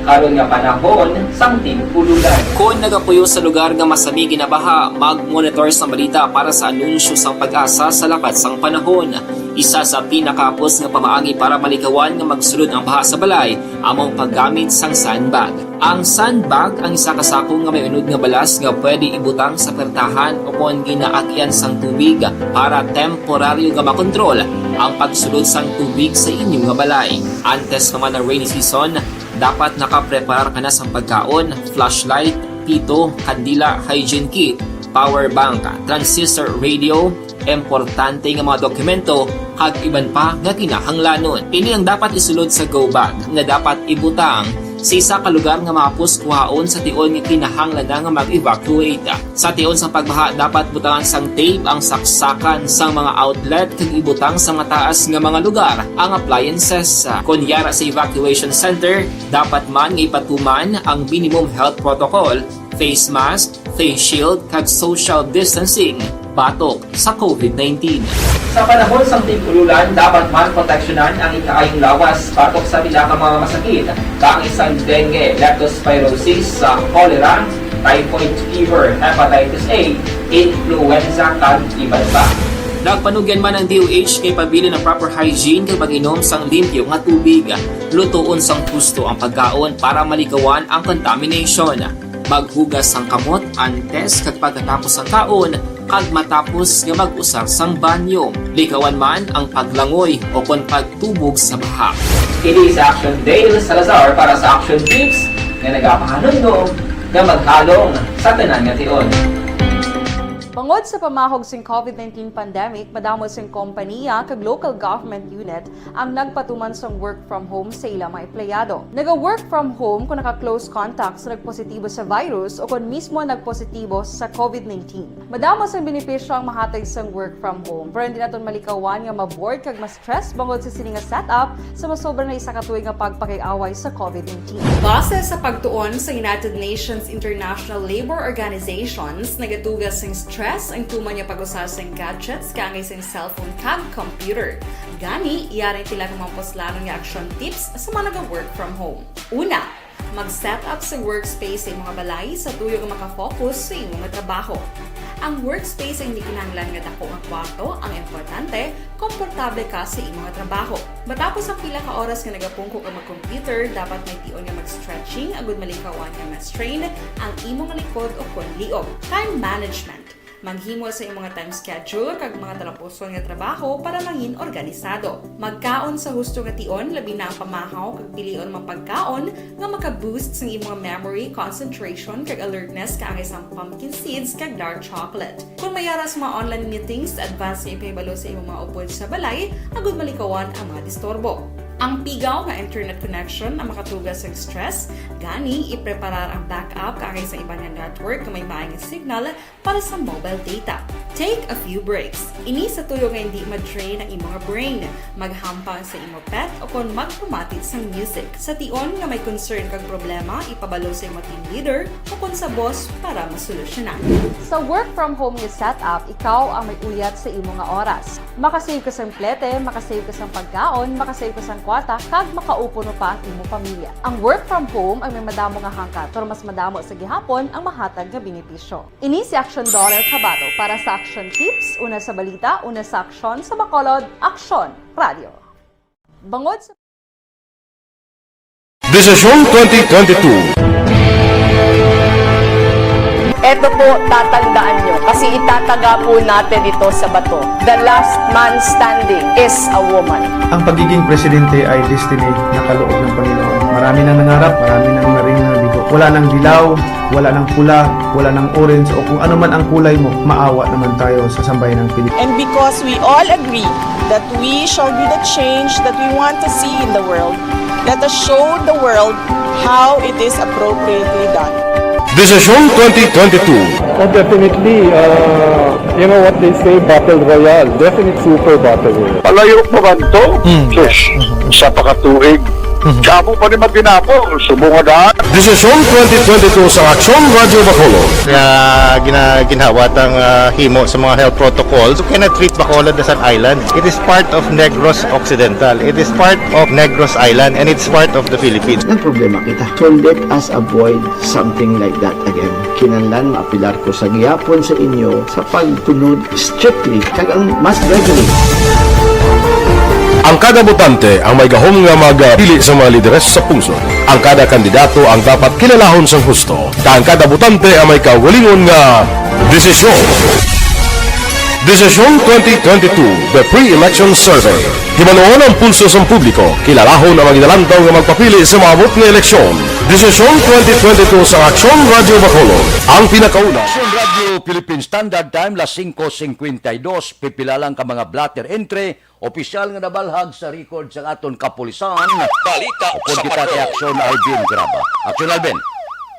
karon nga panahon sang tig-ululan. Kon nagapuyo sa lugar nga masami ginabaha, mag-monitor sa balita para sa anunsyo sang PAGASA sa lakat sang panahon. Isa sa pinakahapos nga pamaagi para malikawan nga magsulod ang baha sa balay amo ang paggamit sang sandbag. Ang sandbag ang isa ka sako nga may unod nga balas nga pwede ibutang sa pertahan o kon ginaagyan sang tubig para temporaryo nga makontrol ang pagsulod sang tubig sa inyo nga balay. Antes pa man ang rainy season, dapat nakapreparar ka na sang pagkaon, flashlight, pito, kandila, hygiene kit, power bank, transistor radio, importante nga mga dokumento, kag iban pa nga kinahanglanon. Ini ang dapat isulod sa go bag nga dapat ibutang sa isa ka lugar nga mahapos kuhaon sa tion nga kinahanglan na nga mag-evacuate. Sa tion sa pagbaha, dapat butangan sang tape ang saksakan sang mga outlet kag ibutang sa mataas nga mga lugar ang appliances. Kon yara sa evacuation center, dapat man nga ipatuman ang minimum health protocol, face mask, face shield, kag social distancing batok sa covid nineteen. Sa panahon sang tig-ululan, dapat man proteksyonan ang ikaayong lawas batok sa pila ka mga masakit, kaangay sang dengue, leptospirosis, sa cholera, typhoid fever, hepatitis A, influenza, kag iban pa. Nagpanugyan man ang D O H kay pabilin ang proper hygiene kag mag-inom sang limpyo nga tubig. Lutoon sang husto ang pagkaon para malikawan ang contamination. Maghugas sang kamot antes kag pagkatapos sang kaon, kag matapos nga mag-usar sang banyo. Likawan man ang paglangoy o kon pagtubog sa baha. Kini si Action Dale Salazar para sa Action Tips nga nagapahanumdom nga maghalong sa tanan nga tion. Bangod sa pamahog sing covid nineteen pandemic, madamo sing kompaniya kag local government unit ang nagpatuman sang work from home sa ila mga empleyado. Naga-work from home kung naka-close contact sa nagpositibo sa virus o kon mismo nagpositibo sa covid nineteen. Madamo sang benepisyo ang mahatag sang work from home, pero hindi naton malikawan nga ma-bored kag ma-stress bangod sa sini nga setup sa masobra na isa ka tuig nga pagpakig-away sa covid nineteen. Base sa pagtuon sa United Nations International Labor Organizations, nagatuga sing stress ang tuman nga pag-usa sing gadgets kaangay sing cellphone kag computer. Gani, yari pila ka mga puslanon nga action tips sa mga naga-work from home. Una, mag-set up sa workspace sa imong balay sa tuyo nga makafocus sa imo nga trabaho. Ang workspace ay hindi kinahanglan nga dako nga kwarto ang importante, komportable ka sa imo nga trabaho. Matapos ang pila ka oras nga nagapungko ka mag-computer, dapat may tion nga mag-stretching agud malikawan nga ma-strain ang imo nga likod o kon liog. Time management. Maghimo sa imong nga time schedule kag mga talapuson nga trabaho para mangin organisado. Magkaon sa husto nga tion, labi na ang pamahaw kag pilion mga pagkaon nga maka-boost sang imong memory, concentration, kag alertness kaangay sang pumpkin seeds kag dark chocolate. Kung may ara sa mga online meetings, advance nga ipahibalo sa imong mga upod sa balay agud malikawan ang mga disturbo. Ang pigaw nga internet connection ang makatuga sang stress, gani ipreparar ang backup kaangay sa iban nga network nga may maayo nga signal para sa mobile data. Take a few breaks. Ini sa tuyo nga hindi ma-drain ang imo nga brain. Maghampang sa imo pet o kon magpamati sang music. Sa tion nga may concern kag problema, ipabalo sa imo team leader o kon sa boss para masolusyonan. Sa work from home nga setup, ikaw ang may uyat sa imo nga oras. Makasave ka sang plete, makasave ka sang pagkaon, makasave ka sang kwarta, kag makaupo pa ang imo pamilya. Ang work from home ang may madamo nga hangkat, pero mas madamo sa gihapon ang mahatag nga benepisyo. Ini si Action Dollar Kabato para sa Action Tips, una sa balita, una sa aksyon, sa Bacolod, Aksyon Radio. Bangod sa Desisyon twenty twenty-two. Eto po, tatandaan nyo, kasi itataga po natin ito sa bato. The last man standing is a woman. Ang pagiging presidente ay destiny na kaloob ng Panginoon. Marami nang nangarap, marami nang naring nabigo. Wala nang dilaw, wala nang pula, wala nang orange, o kung ano man ang kulay mo, maawa naman tayo sa sambayan ng Pilipinas. And because we all agree that we shall be the change that we want to see in the world, let us show the world how it is appropriately done. Desisyon twenty twenty-two. Oh, definitely. Uh, you know what they say, battle royale. Definite super battle royale. Palayo pa man to? Mm. Sus, isa pa ka tuig. Mhm. Kamo pa ni matinapol, subong nga daan. Desisyon twenty twenty-two sa Aksyon Radyo Bacolod. Nga gina-, ginhawa tang, ah, himo sa mga health protocols, you cannot treat Bacolod as an island. It is part of Negros Occidental. It is part of Negros Island, and it's part of the Philippines. Ang problema kita. So let us avoid something like that again. Kinahanglan maapilar ko sa gihapon sa inyo sa pagtunod strictly kag ang mas gradually. Ang kada botante ang may gahom nga magpili sa mga lideres sa pungsod. Ang kada kandidato ang dapat kilalahon sang husto, kag ang kada botante ang may kaugalingon nga desisyon. Desisyon twenty twenty-two, The Pre-Election Survey. Hibaluon ang pulso sang publiko, kilalahon ang mga ginalantaw nga magpapili sa maabot nga eleksyon. Desisyon twenty twenty-two sa Aksyon Radyo Bacolod, ang pinakauna. Aksyon Radyo Philippine Standard Time, las singko singkwenta y dos, pipila lang ka mga blotter entry, opisyal nga nabalhag sa record sang aton kapulisan. Balita Upod sa kita kay Patrol. Aksyon Alvin Graba. Aksyon Alvin.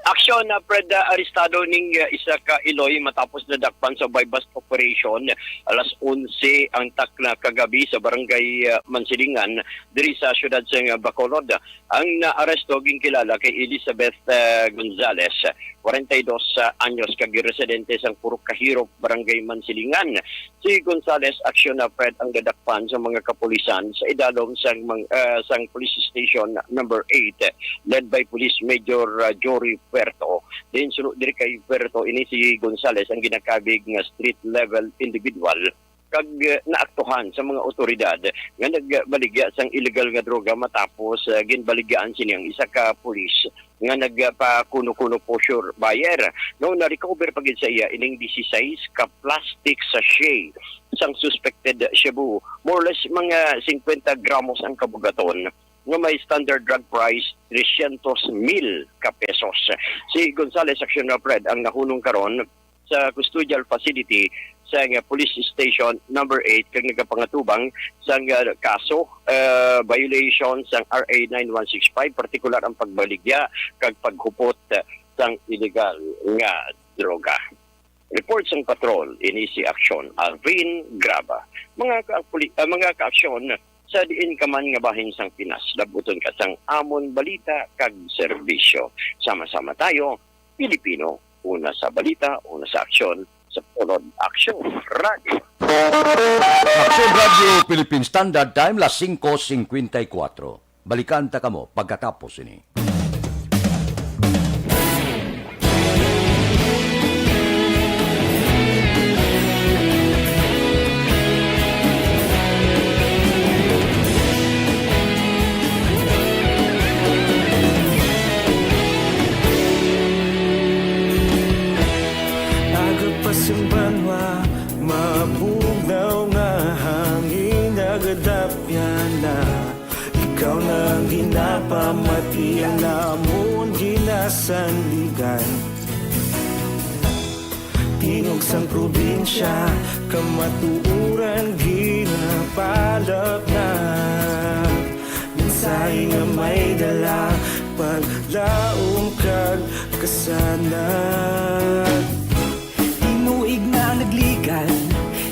Aksyon na Fred, ah, arestado ning, ah, isa ka iloy matapos nadakpan sa buy-bust operation. Alas onse ang takna kagabi sa barangay, ah, Mansilingan, diri sa siyudad sang Bacolod. Ang naaresto ginkilala kay Elizabeth, ah, Gonzales, kwarenta y dos anyos, kag residente sang Purok Kahirop, Barangay Mansilingan. Si Gonzales, aksyon na Fred, ang nadakpan sa mga kapulisan sa idalom sang mang-, ah, sang Police Station Number Eight, led by Police Major, ah, Jory Puerto. Din suno diri kay Puerto, ini si Gonzales ang ginakabig nga street level individual kag, eh, naaktuhan sa mga awtoridad nga nagbaligya sang illegal nga droga matapos, eh, ginbaligyaan sini ang isa ka pulis nga nagpakuno-kuno poseur buyer. No, na-recover pa gid sa iya ining dieciséis ka plastic sachet sang suspected shabu, more or less mga cincuenta gramos ang kabugaton, nga may standard drug price trescientos mil ka pesos. Si Gonzales, aksyon na Fred, ang nahunong karon sa custodial facility sang Police Station Number Eight kag nagapangatubang sang, ah, kaso, ah, violation sang R A nine one six five, partikular ang pagbaligya kag paghupot, ah, sang illegal nga droga. Report sang patrol, ini si Aksyon Alvin Graba. Mga kaapuli-, ah, mga kaaksyon, sa diin ka man nga bahin sang Pinas, labuton ka sang amon balita kag serbisyo. Sama-sama tayo, Pilipino, una sa balita, una sa aksyon, sa Bacolod Aksyon Radio. Aksyon Radio Philippine Standard Time, las singko singkwenta y kuwatro. Balikan ta kamo pagkatapos sini. Aga pa sing banwa, mabugnaw nga hangin nagadapyan na. Ikaw na ang ginapamati, ang amon ginasandigan. Tingog sang probinsya, kamatuoran ginapalapnag. Mensahe nga may dala, paglaom kag kasanag. Tinuig na nagligan,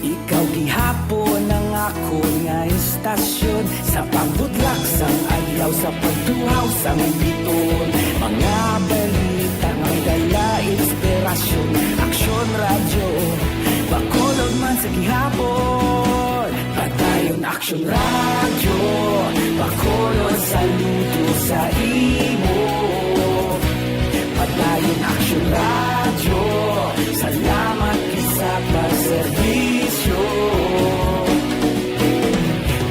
ikaw gihapon ang akon nga istasyon. Sa pagbutlak sang adlaw, sa pagtuhaw sang biton, mga balita nga may dala inspirasyon. Aksyon Radyo, Bacolod man sa gihapon. Padayon Aksyon Radyo, Bacolod, saludo sa imo. Padayon Aksyon Radyo, salamat gid sa pagserbisyo.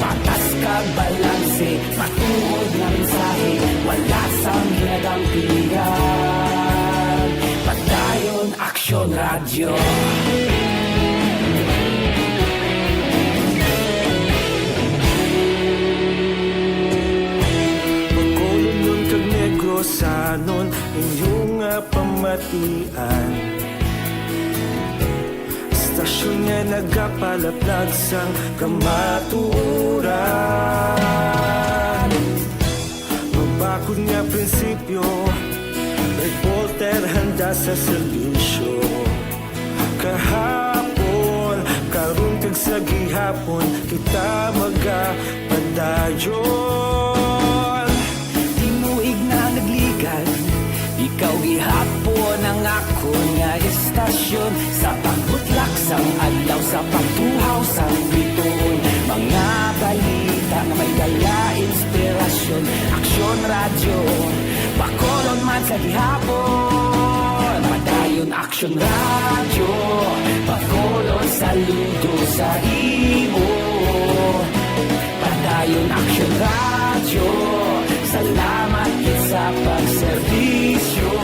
Patas kag balanse, matuod nga mensahe, wala sang ginadampigan. Padayon Aksyon Bacolodnon kag Negrosanon, inyo nga pamatian. Istasyon nga nagapalaplag sang kamatuoran. Mabakod nga prinsipyo, reporter handa sa serbisyo. Kahapon, karon kag sa gihapon, kita magapadayon. Tinuig na nagligad, ikaw gihapon ang akon nga istasyon. Sa pagbutlak sang adlaw, sa pagtuhaw sang bituon, mga balita nga may dala inspirasyon. Aksyon Radyo, Bacolod man sa gihapon. Padayon Aksyon Radyo, Bacolod saludo sa imo. Padayon Aksyon Radyo, salamat gid sa pagserbisyo.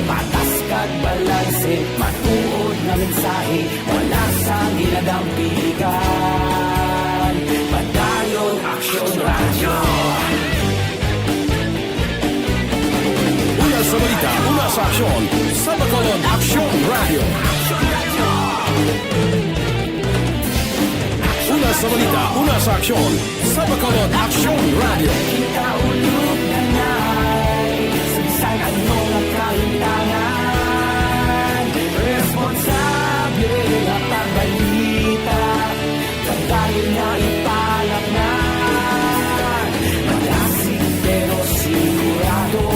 Patas kag balanse, matuod nga mensahe, wala sang ginadampigan. Padayon Aksyon Radyo. Una sa balita, una sa aksyon, sa Bacolod Aksyon Radyo. Una sa balita, una sa aksyon, sa Bacolod Aksyon Radyo. Kita ulog na nay, sa bisan ano nga kalimtangan, responsable nga pagbalita. Padayon nga ipalamnan, malasig pero sigurado,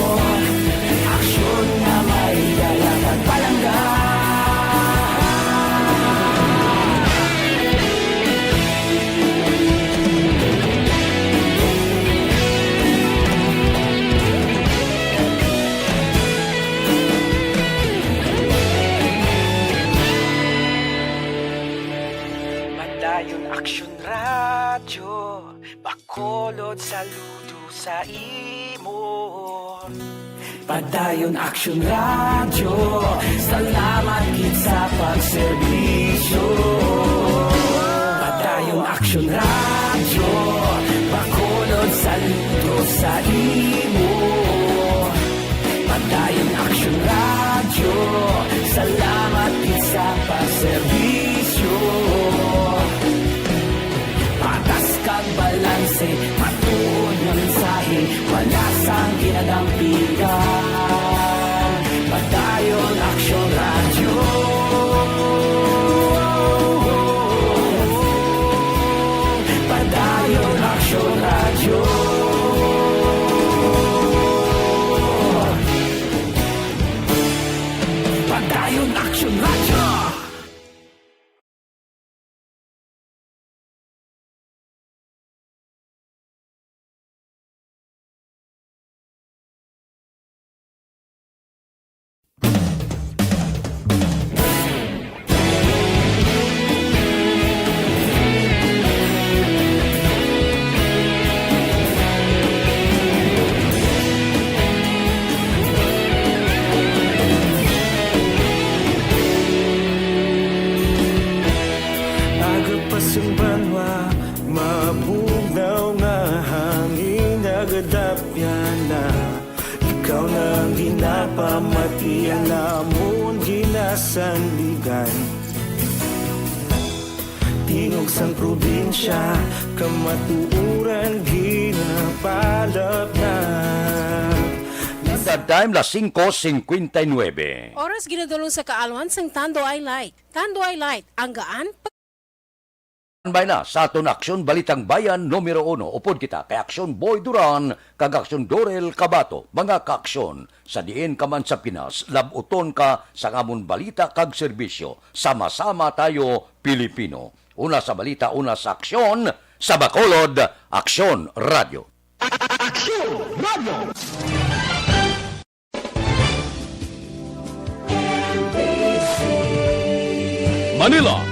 aksyon nga may dala kag palangga. Padayon Aksyon Radyo, Bacolod saludo sa imo. Padayon Aksyon Radyo, salamat gid sa pagserbisyo. Padayon Aksyon Radyo, Bacolod saludo sa imo. Padayon Aksyon Radyo, salamat gid sa pagserbisyo. Patas kag balanse, matuod nga mensahe, wala sang ginadampigan. Padayon Aksyon Radyo. Padayon Aksyon Radyo. Padayon Aksyon Radyo. Aga pa sang banwa, mabugnaw nga hangin nagadapyan na. Ikaw na ang ginapamatian namon ginasandigan. Tingog sang probinsya, kamatuoran ginapalapnap. Standard Time, las singko cincuenta y nueve. Oras ginadulong sa kaalwan sang Tanduay Light. Tanduay Light, ang gaan Bay na sa aton Aksyon Balitang Bayan numero uno. Upod kita kay Aksyon Boy Duran kag Aksyon Dorel Cabato, mga kaaksyon. Sa diin ka man sa Pinas, lab-uton ka sang amon balita kag serbisyo. Sama-sama tayo, Pilipino. Una sa balita, una sa aksyon, sa Bacolod, Aksyon Radyo. Aksyon Radyo. Manila,